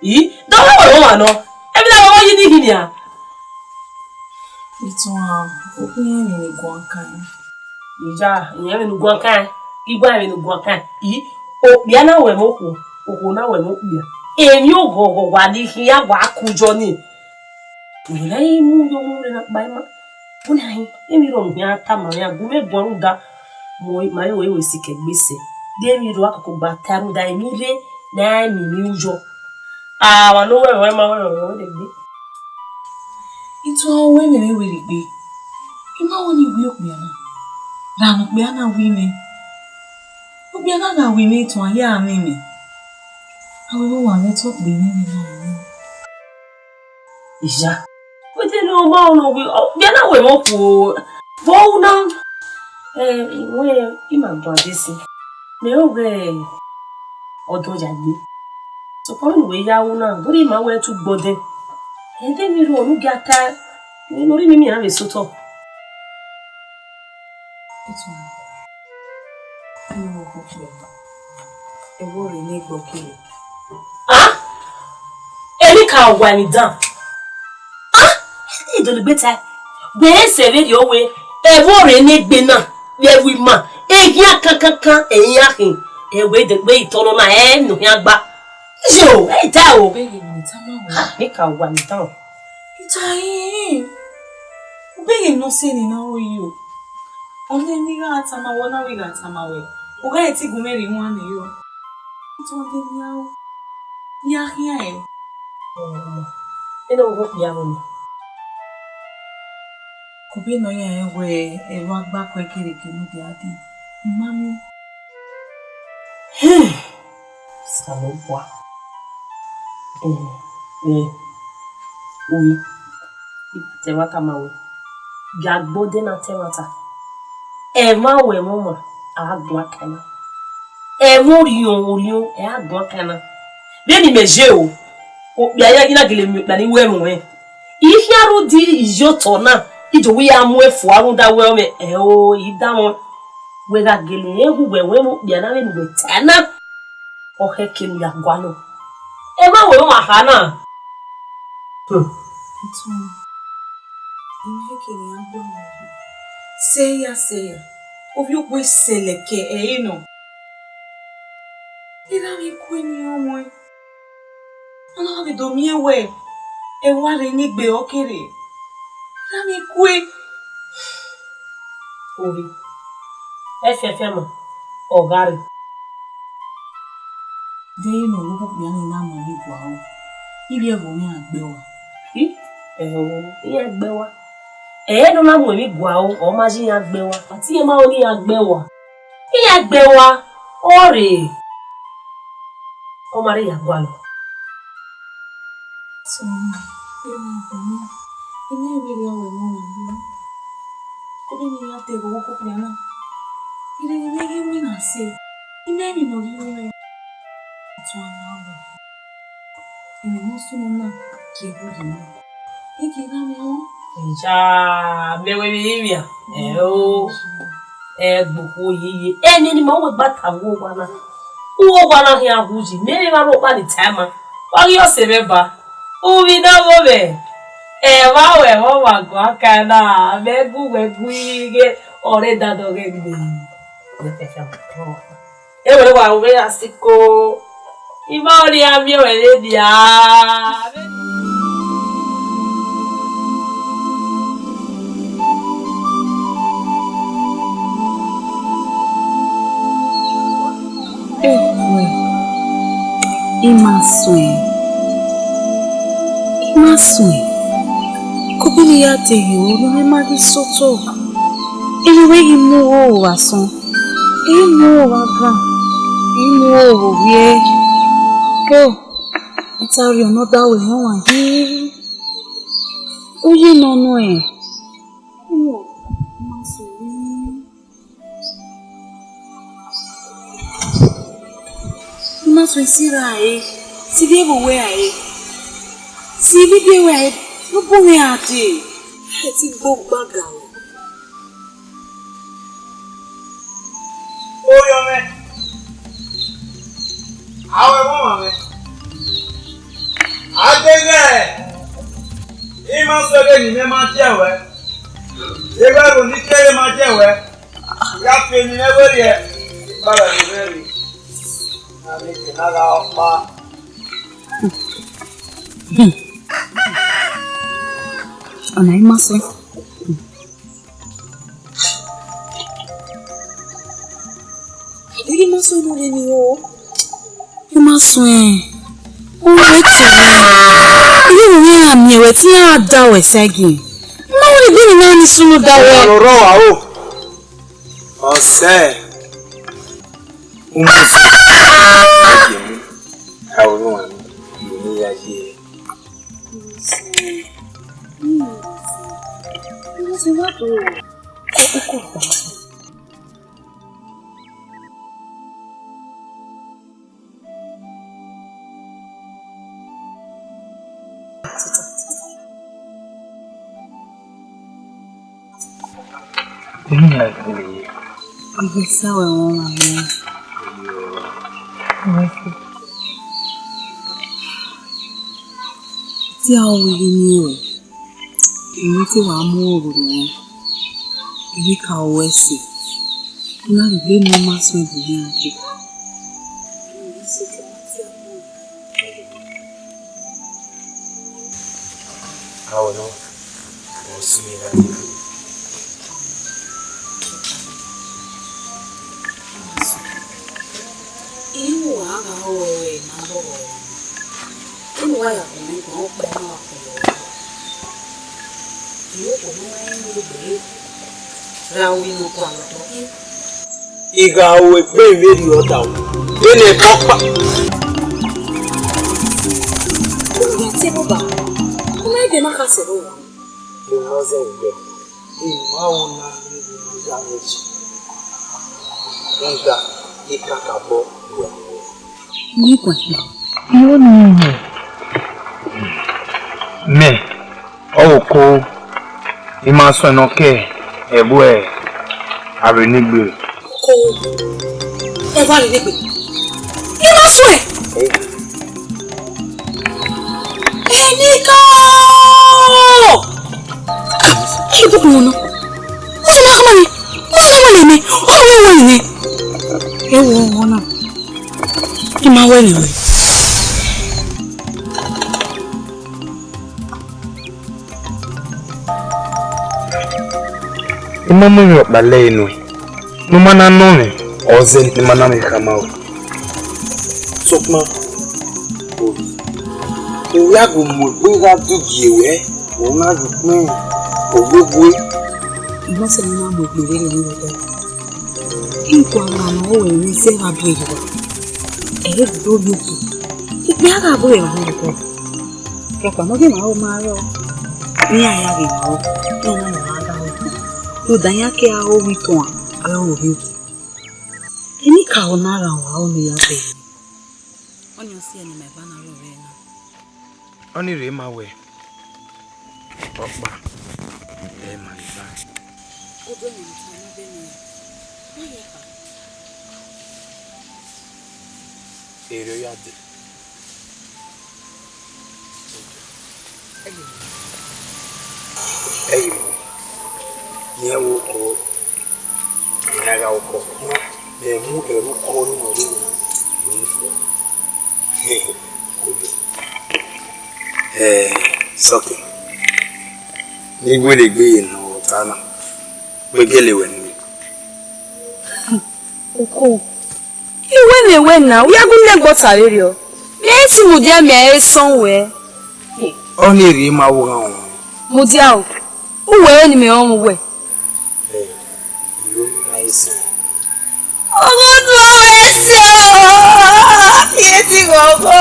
I, dọmọ wẹ ọmwa nọ. Emwi na wẹ ọ yi ni hin nian. Ituma, okpia ni ni guan kan. Iya, irẹn vbe ne u guan kan, I guan vbe ne u guan kan. I, okpia na wẹ ẹmwẹ okhuo, okhuo na wẹ ẹmwẹ okpia. Emwi oghọghọ wa ni khian wa ku yọ ni. Wẹ na i mu yo mu rre na kpa ima. Wẹ na i, emwi rọ ne u khian tama mwẹ, a gu mwẹ guan rhunmwuda, ma yo ru esi ke egbe sẹ. De emwi rọ a koko gba ta rhunmwuda emwi rre ne a i miẹn emwi uyọ. A, wa ne u wẹ ẹmwẹ ma wẹ ẹmwẹ wẹ degbe. Ituma wẹ ẹmwẹ mwẹ wẹ degbe. I ma wẹ ne I wi okpia na. Ra ne okpia na wi mwẹ. Okpia na gha wi mwẹ, Ituma ya mwẹ mwẹ. A wẹ vbe wa mwẹ te okpia mwẹ na wi mwẹ. Iya. Wẹ te ne ọ ma nọ wẹ, okpia na wẹ mwẹ okhuo. Vbe u na? Eh, wẹ, I ma guan de sin. Mẹ rẹn wẹ ọdọ ya gbe. Sokpan vbene uwẹ ya ru na, do rhie ima wẹ te u gbọdẹ. Ẹdẹ emwi rrọọ ne u gia ta, ne ọ rhie imimi iran vbe sẹ otọ. Ituma, I ru okhuo, ẹvbo rre ne egbe kere. Ah! Emwi ka wa emwi dan. Ah! Idolugbe tae, wẹ sẹ vberriọ wẹ, ẹvbo rre ne egbe na, vbe ẹvbo ima, eghian kankankan, ẹre iran khin, ẹwẹ degbe itọ nọ na, ẹ ne ọ khian gba. Yo, ẹ i ta o. Obeghe ne I tama wẹ. Ah, emwi ka wa emwi dan. I ta rin. Obeghe ne ọ sẹ ne I na ru yi o. Ọnii ne I gha tama wẹ, ọ na vbe gha tama wẹ. U gha ti gu mwẹ rhie iwan nẹ yọ. Ituma, de ne I ra ru? Ne I ra khian ẹre. Ena ọghe okpia vbe nọ. Kobọ ne ọ ya rẹn wẹ ẹvbo agbakọ ẹkẹrẹkẹ ne ọ dia dee, I ma miẹn. Hmm. Osanobua. Eh, eh, uyi, I te ẹmwata ma wẹ, gie agbọdẹ na te ẹmwata. Ẹmwẹ ru ẹmwẹ ọmwa, a guan kan na. Ẹmwẹ orhiọn orhiọn, ẹ a guan kan na. Vbene imẹ ye o, okpia ya ghi na gele miẹn okpia ni ru ẹmwẹ ruẹn. I khian rhunmwuda iyotọ na, I do wẹ I ya mu ẹn fua rhunmwuda wẹ ọmwẹ ẹo, I danmwẹ. Wẹ gha gele rẹn gu wẹ wẹ vbe okpia na vbene uwẹ ta na, ọ khẹke ne u ya gualọ. Emwa wẹ ọmwa kha na. Hmm. Ọtẹn, I ma khẹke ne I ya gualọ. Sẹ ya sẹ ya, ovbi okhuo sẹlẹ ke ẹre nọ. Erha mwẹ kue ne I rọnmwẹ. A na vbe do miẹn wẹ ẹvbo a rre ne egbe ọ kere. Erha mwẹ kue. Ovbi, ẹfianfian ma, ọ gha rre. De ne ọvbokhan okpia ni na mu emwi gua ro, ivbi ẹvbo ne iran gbe ua. I, ẹvbo ne iran gbe ua. Ẹ i do na mu emwi gua ro, ọ ma ye iran gbe ua. A te irẹn ma ro ne iran gbe ua. Iran gbe ua, ọ rre. Ọ ma rre ya gualọ. So, I ma vbe rhie ọvbokhan na. Kọbọ ne I ya te ẹvbo ọvbokhan okpia na. I rhie ne I ghi winna sẹ, I ma emwi ne ọ ghi ru mwẹ. Ọtẹn, a na wẹ, emwi ne ọ sunu na gie ẹvbo yi na. I gie gha mwẹ o. Iya, mẹ wẹ vbe ivbian. Ẹo, ẹgbokhuo yeye. Ẹni ne ima wẹ gba ta vbe owa na. Uwu owa na khian hu yi, mẹ vbe ma rhọkpa ni ta ma. Wa ghi ọse mwẹ ba. Uvbi ne ọ gho mwẹ. Ẹmwẹ wẹ vbe ọmwa guan ka na, mẹ gu wẹ gu ighe, ọre dadọ ghẹ gbe. Ewere wa ru vbe asiko. I ma ọnii a miẹn ruẹ vbe dia. Ehue, I ma suẹn, I ma suẹn. Kobene I ya te ghe ru ne mẹ ma ghi sẹ otọ, iyuẹ ghi mu ro vbe asọn. I mu ro vbe avan, I mu ro vbe ovbiẹ. O, ọ ta rriọ ne ọ da wẹ họn ọmwa yi. Uyi nọ nuẹn. I ma suẹn si ra re, si vbe ẹvbo wẹ ra re, si vbe ibiẹ wẹ ra re, ne u bu mwẹ ra dee, ẹ ti gbe ogba ga o. Orhiọn mwẹ, a ru ẹmwẹ ọmwa mwẹ, a deghẹ I ma sẹ vbene imẹ ma die ruẹ, deghẹ ẹvbo ne I kere ma die ruẹ, I gha fi eni mwẹ werriẹ, I kpao ẹvbo mwẹ rre, ne a miẹn efe na gha ọkpa. Ọna I ma sẹ. Ẹ i ma sẹ nọ rre ni o. I ma suẹn. Uwẹ te. Iye ne iran miẹn wẹ te iran da wẹ sẹ ẹgie. Ma wẹ egbe ne iran ni sunu da wẹ. Ọrọ rọ wa o. Ọsẹ. Umu si. Ẹgie mu. Ka wẹ wan. Iye ne ya ye. Iye sa wẹ wọn ma mẹ. Te a ru vbe eni ruẹ, emwi te wa mu oro ruẹ, I ghi ka ru ẹse, u na rhie egbe ne ọ ma suẹn bu iran dee. Awẹ nọ, ọ si mwẹ gha dee. Inu wa gha rọrọ ẹre ma rọrọ ẹre. Unu wa ya khuọnmwi guan ọkpa na wa khuọnmwi ọkpa. Iyoko ne ọ ma rẹn egbe ra ru inu gualọ dọkhian. I gha ru egbe vberriọ ọdaro, vbene ẹbọ ọkpa. Unu ya te ẹbọ ba, u ma rẹn egbe ne a kha sẹ ẹre owa. Emwa zẹ vbe I ma ru na rhie vbe unu ya mwẹ yi. Rhunmwuda I kakabọ wẹ. Ni kua kpa. Irọ ne I mwẹ. Mẹ, Ọvbokhan, I ma suẹn ne ọ ke ẹvbo Arenegbe. Ko, ẹvbo Arenegbe. I ma suẹn. Enikaro! Ẹ i do kpọnmwẹ nọ. Ọ ma ma le, ọ ma ma le mẹ, ọ ma ma le mẹ. Ẹ wo, ọ na. I ma wẹ ne wẹ. I ma mu emwi ọkpa lẹ ẹre nuẹn, ne u ma na nọ mwẹ, ọ zẹ ne I ma na mwẹ khama ruẹ. Sokpan, u ya gu mu egbe gha du gie ruẹ, u na gu kpẹn ogbogboe. Mose ne ọ na mu egbe vberriọ ne ọ dọghe. Igualọ ne ọ ru ẹmwẹ zẹ gha bu ẹre rua, ẹ i do rhie uki, ikpia gha bu ẹre vbe ẹghẹ. Rhọkpa ne ọ ghi ma ho ma rrọọ, ne iran ya ghi ma ho, iran na ya gha gha ho, rhunmwuda iran ke a ho vbe itohan, a ho rhie uki. Enikaro na ra wa ho ne ya gbe. Ọnii ọ si ẹe ne ima gba na rrọọ vbe na. Ọnii rre ma wẹ ọkpa, ẹ ma ghi ba. Odẹ ne ọ ta ne vbe nian, ọ ye kha. Erriọ ya dee. Ẹ i re, ne ẹ wo ko, ne a gha wo ko, ne ẹ mu ẹre ukọ ni mẹ rre ne fo. Ẹ, Sọkẹn, ne I wẹ ne egbe ye ne ọ ta na, wẹ gele wẹ nene. Oko, I wẹ ne wẹ na, u ya gu nẹ ẹgbẹe ọta vberriọ. Mẹ i si mudia miẹn ẹre sọn wẹ. Ọnii rre ma wo ghan ọnrẹn. Mudia o, u wẹ ẹre ne imẹ rọnmwẹ uwẹ. Ẹ, I ro na ese. Ọgọdun ọmọ ẹse o, ye ti ghọghọ,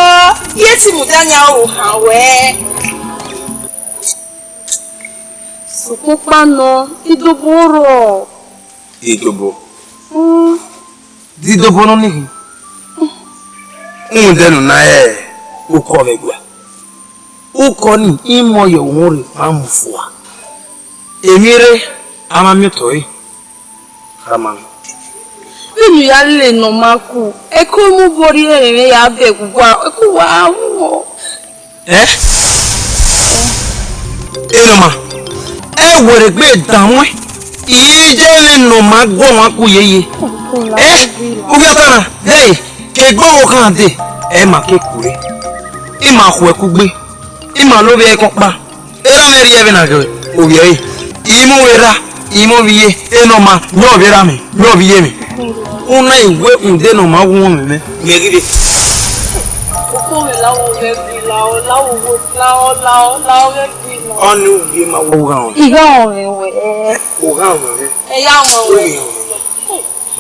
ye ti mudia yan ohan wẹ. Sokpan nọ, idobo rrọọ. Idobo. Mm. Di idobo nọ nii hin. Rhunmwuda ne u na re ukọ vbe ẹguae. Ukọ nii, imọ ye uhunmwu rre ma mu fua. Emwi rre, a ma miẹn otọ ẹre, a ma miẹn. Vbene u ya lele ne ọ ma ku, ẹko mu obọ rhie ẹmwẹ ya bẹghe uwa, ẹko uwa gha wu o. Ẹ? Enọma, ẹ wẹ rhe gbe danmwẹ, I ye je mwẹ ne ọ ma gu ọmwa ku yeye. Ẹ? U ghi ta na, dẹe, ke egbe ọvbokhan dee, ẹ ma ke kure. I ma khu ẹkugbe, I ma lovbiẹ ẹkọkpa. Erha mwẹ rhie vbene a ghe ovbi ẹre. I mu vbe erha, I mu ovbi iye, Enọma, yọ vbe erha mwẹ, yọ vbe iye mwẹ. U na i wẹ rhunmwuda Enọma wu mwẹ mẹ, mẹ ghi rre. Oko mwẹ la wo ghẹ gbi, la o, la wo wo, la o, la o, la o ghẹ gbi, la o. Ọnii u ye ma wo gha ọnrẹn. I gha ọnrẹn wẹ. U gha ọnrẹn. Ẹ ya ọnrẹn wẹ. U gha ọnrẹn wẹ.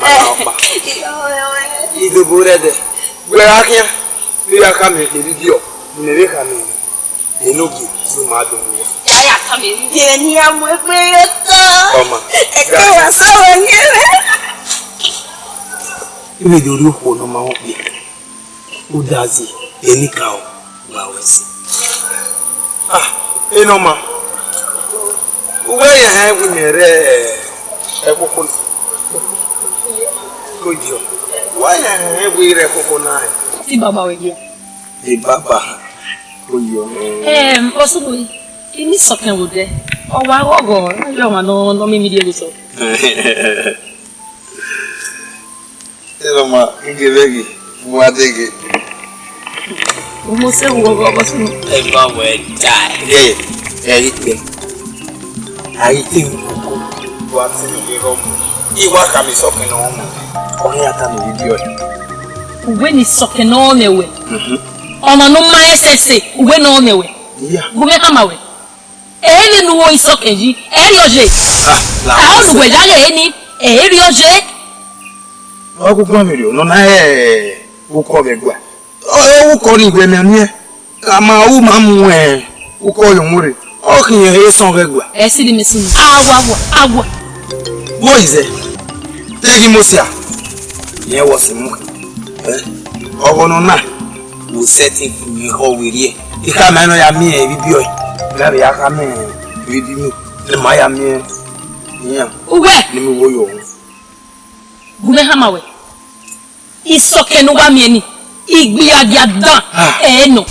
Ẹ. Ọkpa. I gha ọnrẹn wẹ. Idobo rẹ dẹ. Wẹ gha khian, ne I gha khama e vidio, ne imẹ vbe khama e. Enogie, ne u ma dọn vbe uwa. Ya ya tama emwi biẹ ne iran mu egbe ye otọ. Ọma. Ẹgbẹ wa sẹ wẹ ne ẹmwẹ. I vbe do rhie okhuo ne ọ ma mwẹ okpia. Udazi, enikaro, wa wẹ ẹse. Ah, Enọma. Uwẹ ya hẹn wẹ imẹ rre ẹkpokpo na. Koyo. Wa ya hẹn wẹ I rre ẹkpokpo na. Ti baba wẹ gia. E baba, oyo. Em, Osubu, I ni sọkẹn vbe odẹ. Ọ wa ghọghọ, ọ ya ọmwa nọ, nọ mimi rhie vbe sọ. Enọma, nge vbe ghi, mu a deghe. U mu sẹ vbe ghọghọ, Osubu. Ẹ ba wẹ die. Ẹ, ẹ, ikpe. A i te mu koko, wa te mu ghe rọ mu. I wa khama sọkẹn ne ọ mu. Ọ ya tama vbe vidio. Uwẹ ni sọkẹn ne ọ mẹ wẹ. Mhm. Ọmwa ne ọ ma ẹsẹse, uwẹ ne ọ mẹ wẹ. Iya. Gu mwẹ khama wẹ. Ẹ i vbe ne u ru isọkẹn yi, ẹ i rri ọye. Ah, la. A ru wẹ ya ghe ni, ẹ i rri ọye. Ọ gu guan mwẹ rriọ, nọ na ẹ ukọ vbe ẹguae. Ọ, ukọ ni wẹ mẹ miẹn, a ma ru ma mu, ẹ, ukọ yọ mu rre. Ọ khian ehe sọn ghẹ gua. Ẹ si di mẹ sunu. Awa, awa, awa. Vbọ izẹ, te ghi Mosia, yẹn wọ si mu. Ẹ, ọghọ nọ na, wo sẹtin fu mi họ werriẹ. I khama nọ ya miẹn vidio, I na vbe ya khama Vbe di mi, ne ma ya miẹn iran. Uwẹ! Ne mi wo yo. Gu mwẹ hama wẹ. Isọkẹn ne uwa miẹn ni, igbiagia dan, ah, ẹ nọ.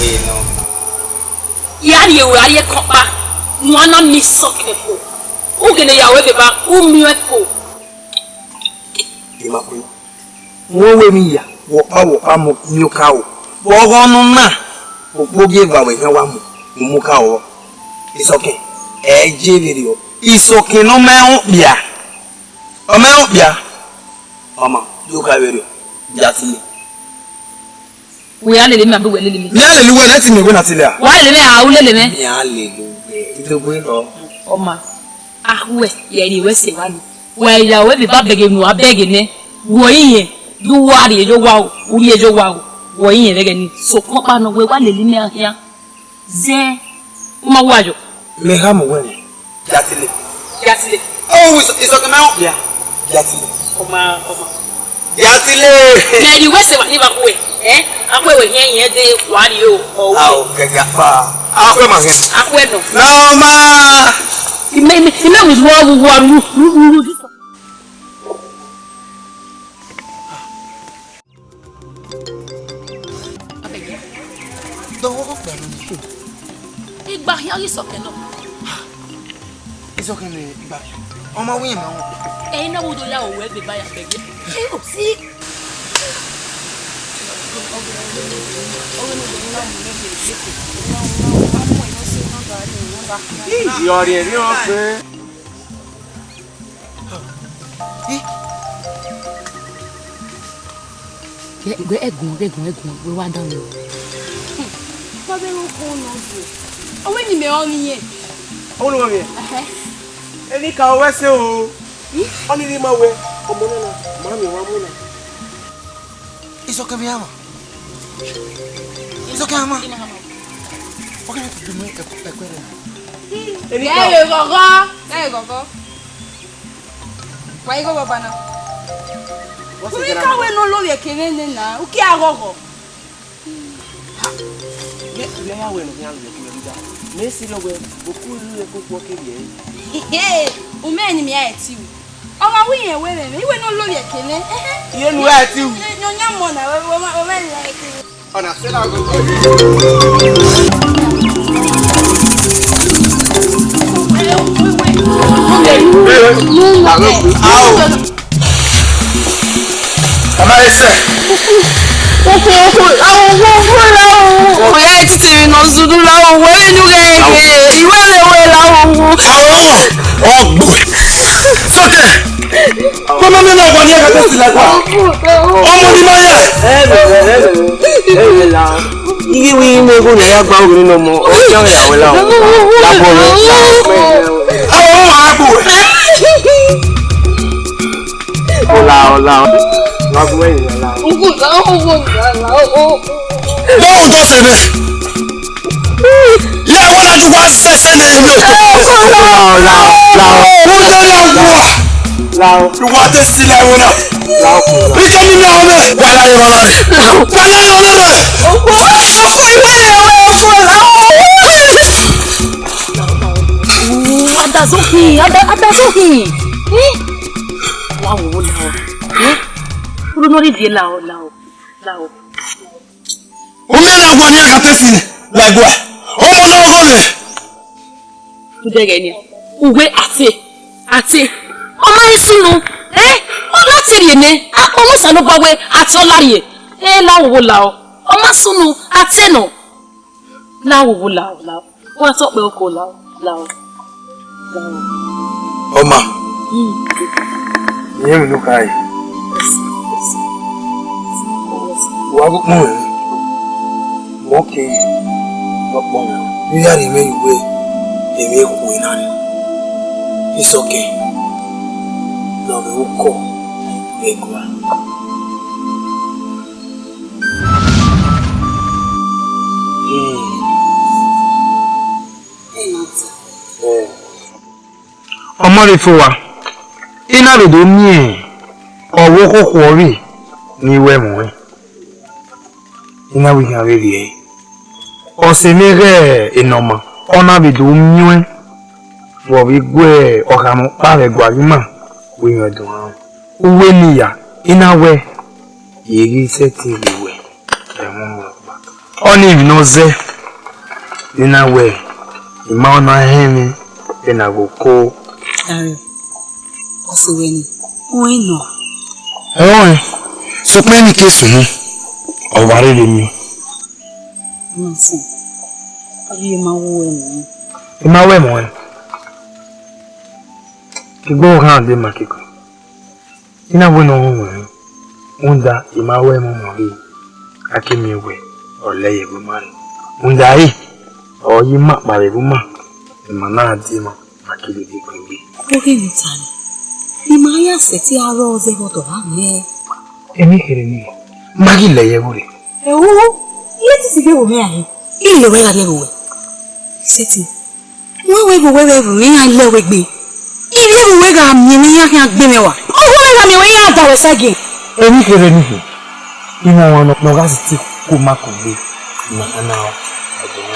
Ẹ nọ. Ya rhie ru, a rhie kọkpa, ne uwa na miẹn isọkẹn fo. U gele ya ru evba, u miẹn fo. Ima kue. Wẹ wẹ emwi ya, wẹ ọkpa, wẹ ọkpa mu, miẹn okaro. Vbe ọghọ ne u na, okpogieva wẹ khian wa mu, u mu okaro. Isọkẹn, ẹ je vberriọ. Isọkẹn ne ọ ma rẹn okpia. Ọ ma rẹn okpia. Ọma, do ka vberriọ. Jatile. Wẹ ya lele mẹ, abe wẹ lele mẹ? Mẹ a lele uwẹ, ne te mẹ wẹ na tile a? Wa lele mẹ, a u lele mẹ? Mẹ a lele uwẹ, idogbe rọ. Ọma, akhuẹ, ya rhie wẹ sẹ evba ni. Wa ya wẹ vbe ba bẹghe unu, a bẹghe nẹ. Wẹ ọre irẹn, do uwa rhie ye owa o, u rhie ye owa o. Wẹ ọre irẹn vbe ẹghẹ ni. Sokpan ọkpa nọ wẹ wa lele mẹ khian. Zẹ, u ma wa yọ. Mẹ gha mu wẹ nẹ. Jatile. Jatile. Oh, isọ-, isọkẹn ma rẹn okpia. Jatile. Ọma, ọma. Jatile. Mẹ rhie wẹ sẹ evba ni vbe akhuẹ, ẹ? Akhuẹ wẹ hiẹn, hiẹn de wa rhie o, ọ wẹ. Ao, gẹgẹ akpa. Akhuẹ ma hiẹn. Akhuẹ nọ. Nọ ma. Imẹ, imẹ, imẹ wi wọ, wọ, wọ, ru, ru, ru, ru, ru. Dọmọ ọkpa nọ ni. Igba khian ghi sọkẹn nọ. Isọkẹn ne igba khian. Ọ ma wẹ irẹn ma wọn. Ẹyin na wo do ya owẹ ebe ba ya bẹghe. Ẹ o si. Iyọrhie rhiọn pe. Ghẹ, ghẹ ẹguọn, ghẹ ẹguọn, ẹguọn, wẹ wa dan mwẹ. Wa vbe ru ukhu nọ zo. Ọ wẹ ne imẹ ọnii yẹn. Ọ wẹ ne uwa miẹn? Ẹhẹn. Emwi ka wẹ sẹ o. Ọnii rhie ima wẹ, ọmọ na na, ma miẹn wa mu na. Isọkẹn vbe ama. Isọkẹn ama. Ọ kẹrẹ tutu mu ẹkọ, ẹkọ rẹ. Ghẹ ghọghọ, ghẹ ghọghọ. Wa igho baba na. What's the Uyi general ka wẹ nọ lovbiẹ kevbe nena, u ki a ghọghọ. Mẹ, mẹ ya wẹ ne ọ khian lovbiẹ kevbe rhunmwuda. Mẹ siri wẹ, oku ru ẹko khuọ kevbe ẹre. Ehe, u mẹ ni mẹ a ẹti u. Ọmwa wẹ irẹn wẹ vbe mwẹ, iwẹ nọ lovbiẹ kevbe. Ehe. Iye nu a ẹti u. Nọ yan mọ na, wẹ, wẹ, wẹ, wẹ, wẹ. Ọna sẹ na go. Ama ẹsẹ. Oya titi mi nọ zunu la o, wẹ nu ghe ghe, iwẹ vbe wẹ la o. Ọgbọ. Sọtẹ. Kọ́mọ mi náà wà ní ẹ̀ka tẹ̀sí lágbà. Ọmọ ni máa yà. Iye wi imo ego na ya gba ogene nọ mọ, ọ jẹ ọrẹ awẹ la o. Labọ rẹ. Àwọn ọmọ àgbo. Ọla, ọla. Wa bu ẹyin ọla. Báwo tó ṣe bẹ́ẹ̀? Ìyá àwọn alájú wa ṣẹṣẹ ní ilé ètò. Lao, lao, lao. Wọ́n jẹ́ ní àgbo wa. Lao. Ìwà tẹ sí ilé ẹ̀wọ̀n náà. Lao. Ìjọ nínú àwọn náà. Wà láyé wọn rẹ̀. Wà láyé wọn rẹ̀. Ọkọ ìwé ìwé ọkọ làwọn. Adazohin, ada-, adazohin. Eh? Wa wo lao. Eh? Uru no ri vie lao, lao, lao. Umian na wẹ ne iran ka tẹsi ne, like wẹ, ọmọ na ọghọ mwẹ. Udẹghẹ nian, uwẹ ate, ate, ọ ma he sunu, eh, ọ na te rhie nẹ, akpọ mwẹ Osanobua wẹ ate ọ la rhie, eh, la wo wo lao, ọ ma sunu, ate nọ, la wo wo lao, lao. Wa sẹ ọkpẹ oko lao, lao, lao. Ọma, rẹn emwi ne u khare. Wa gu ukpọn mwẹ, mẹ ọ ke ye ọkpọn mwẹ. Ne u ya rhie mwẹ ye uwẹ, emwi ekhue na rre. Isọkẹn, ne ọ vbe ukọ vbe gua. Hmm. Ọmọ rre fo wa, I na vbe do miẹn ọvbokhan okhuo ọvbi ne I ru ẹmwẹ ọnrẹn, I na wẹ I khian vbe rhie ẹre. Ọ sẹ mwẹ ighẹ enọma, Ọ na vbe do miẹn vbe ọ vbe gu ọkhamẹ ọkpa vbe ẹguae ima, wẹ irẹn do rran. Uwu eni ya, I na wẹ, I ghi sẹtin rhie wẹ ẹmwẹ ọmwa ọkpa. Ọnii emwi ne ọ zẹ, ne I na wẹ, I ma na họn mwẹ vbene a ghe oko. Dario, ọ sẹ wẹ ni, u i nọ. Ẹhọẹn, sokpan emwi ke sunu, ọ wa rre vbe miẹn. Nonsense. Ọ rhie ma wu ẹmwẹ. I ma wu ẹmwẹ. Egbe ọghan de ma keko. I na wẹ ne ọ rọnmwẹ rẹn, rhunmwuda I ma wu ẹmwẹ ọmọ ghe, a ke miẹn wẹ ọ lẹ ye ẹvbo ima rre. Rhunmwuda ẹre, ọ ye ima kpao vbe ẹvbo ima, ima na die ima, ma ke dede gbẹn egbe. Ọghe ne u ta nẹ, ne ima ya sẹtin a rrọọ zẹ vbe ọdọ ọmwa mwẹ. Emwi kherhe nii, ma ghi lẹ ye ẹvbo rre. Ẹo, iye titi ghe vbe mwẹ rae, I lele wẹ gha rrie ẹvbo wẹ. Sẹtin, wẹ wẹ vbe wẹ vbe ẹvbo iran lẹ wẹ gbe. I rrie ẹvbo wẹ gha miẹn ne iran khian gbe mwẹ wa. Ọ wẹ gha miẹn wẹ iran da wẹ sẹ gie. Emwi kherhe nii, I mwẹ ọmwa nọ, ne ọ gha sẹtin ku ima kugbe, ima na rọ.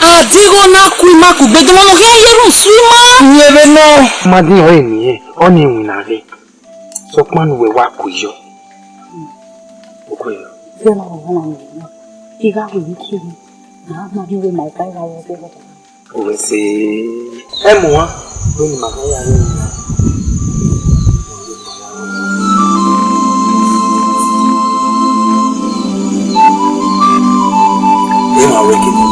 A deghẹ ọ na ku ima kugbe, dọmọ ne ọ khian ye erhunmwu su ima. Rẹn vbe nọ. Ma din ọre nìyẹn, ọnii iwinna rre. Sokpan ne uwẹ wa ku yọ. Okue yọ. Zẹ ma wa na ni. I gha ru emwi kherhe. Na ma ghi wẹ ma ka gha wẹ zẹ. Uwẹ sẹ. Ẹ mu wa. Wẹ ne ima ka ya rre na. Ẹ ma wẹ kete.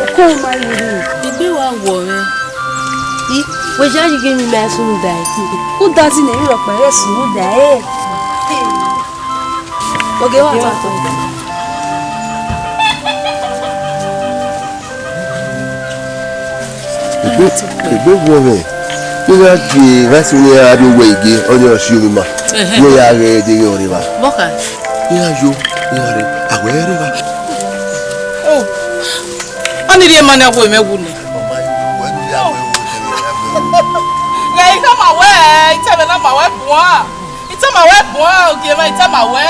Oko ma yi ru. Egbe wa wọ mwẹ. I, wẹ ya yi ghe emwi ma sunu da ẹre. U da ti nẹ, rhọkpa ẹre sunu da ẹre. Oge wa ta tọ. Egbe, egbe wọ mwẹ, ne I gha gie gha sunu ya rrie owẹ ige, ọni ọ si omi ma. Ẹhẹn. Wẹ ya ghẹ deghẹ ọ rre evba. Vbọkha? Iran yo, iran rre, a wẹ rre evba. Oh. Ọni rhie ma ne a wu mwẹ wu nẹ. Ghẹ, I tama wẹ, I tama na ma wẹ buan. I tama wẹ buan, ogie mwa, I tama wẹ.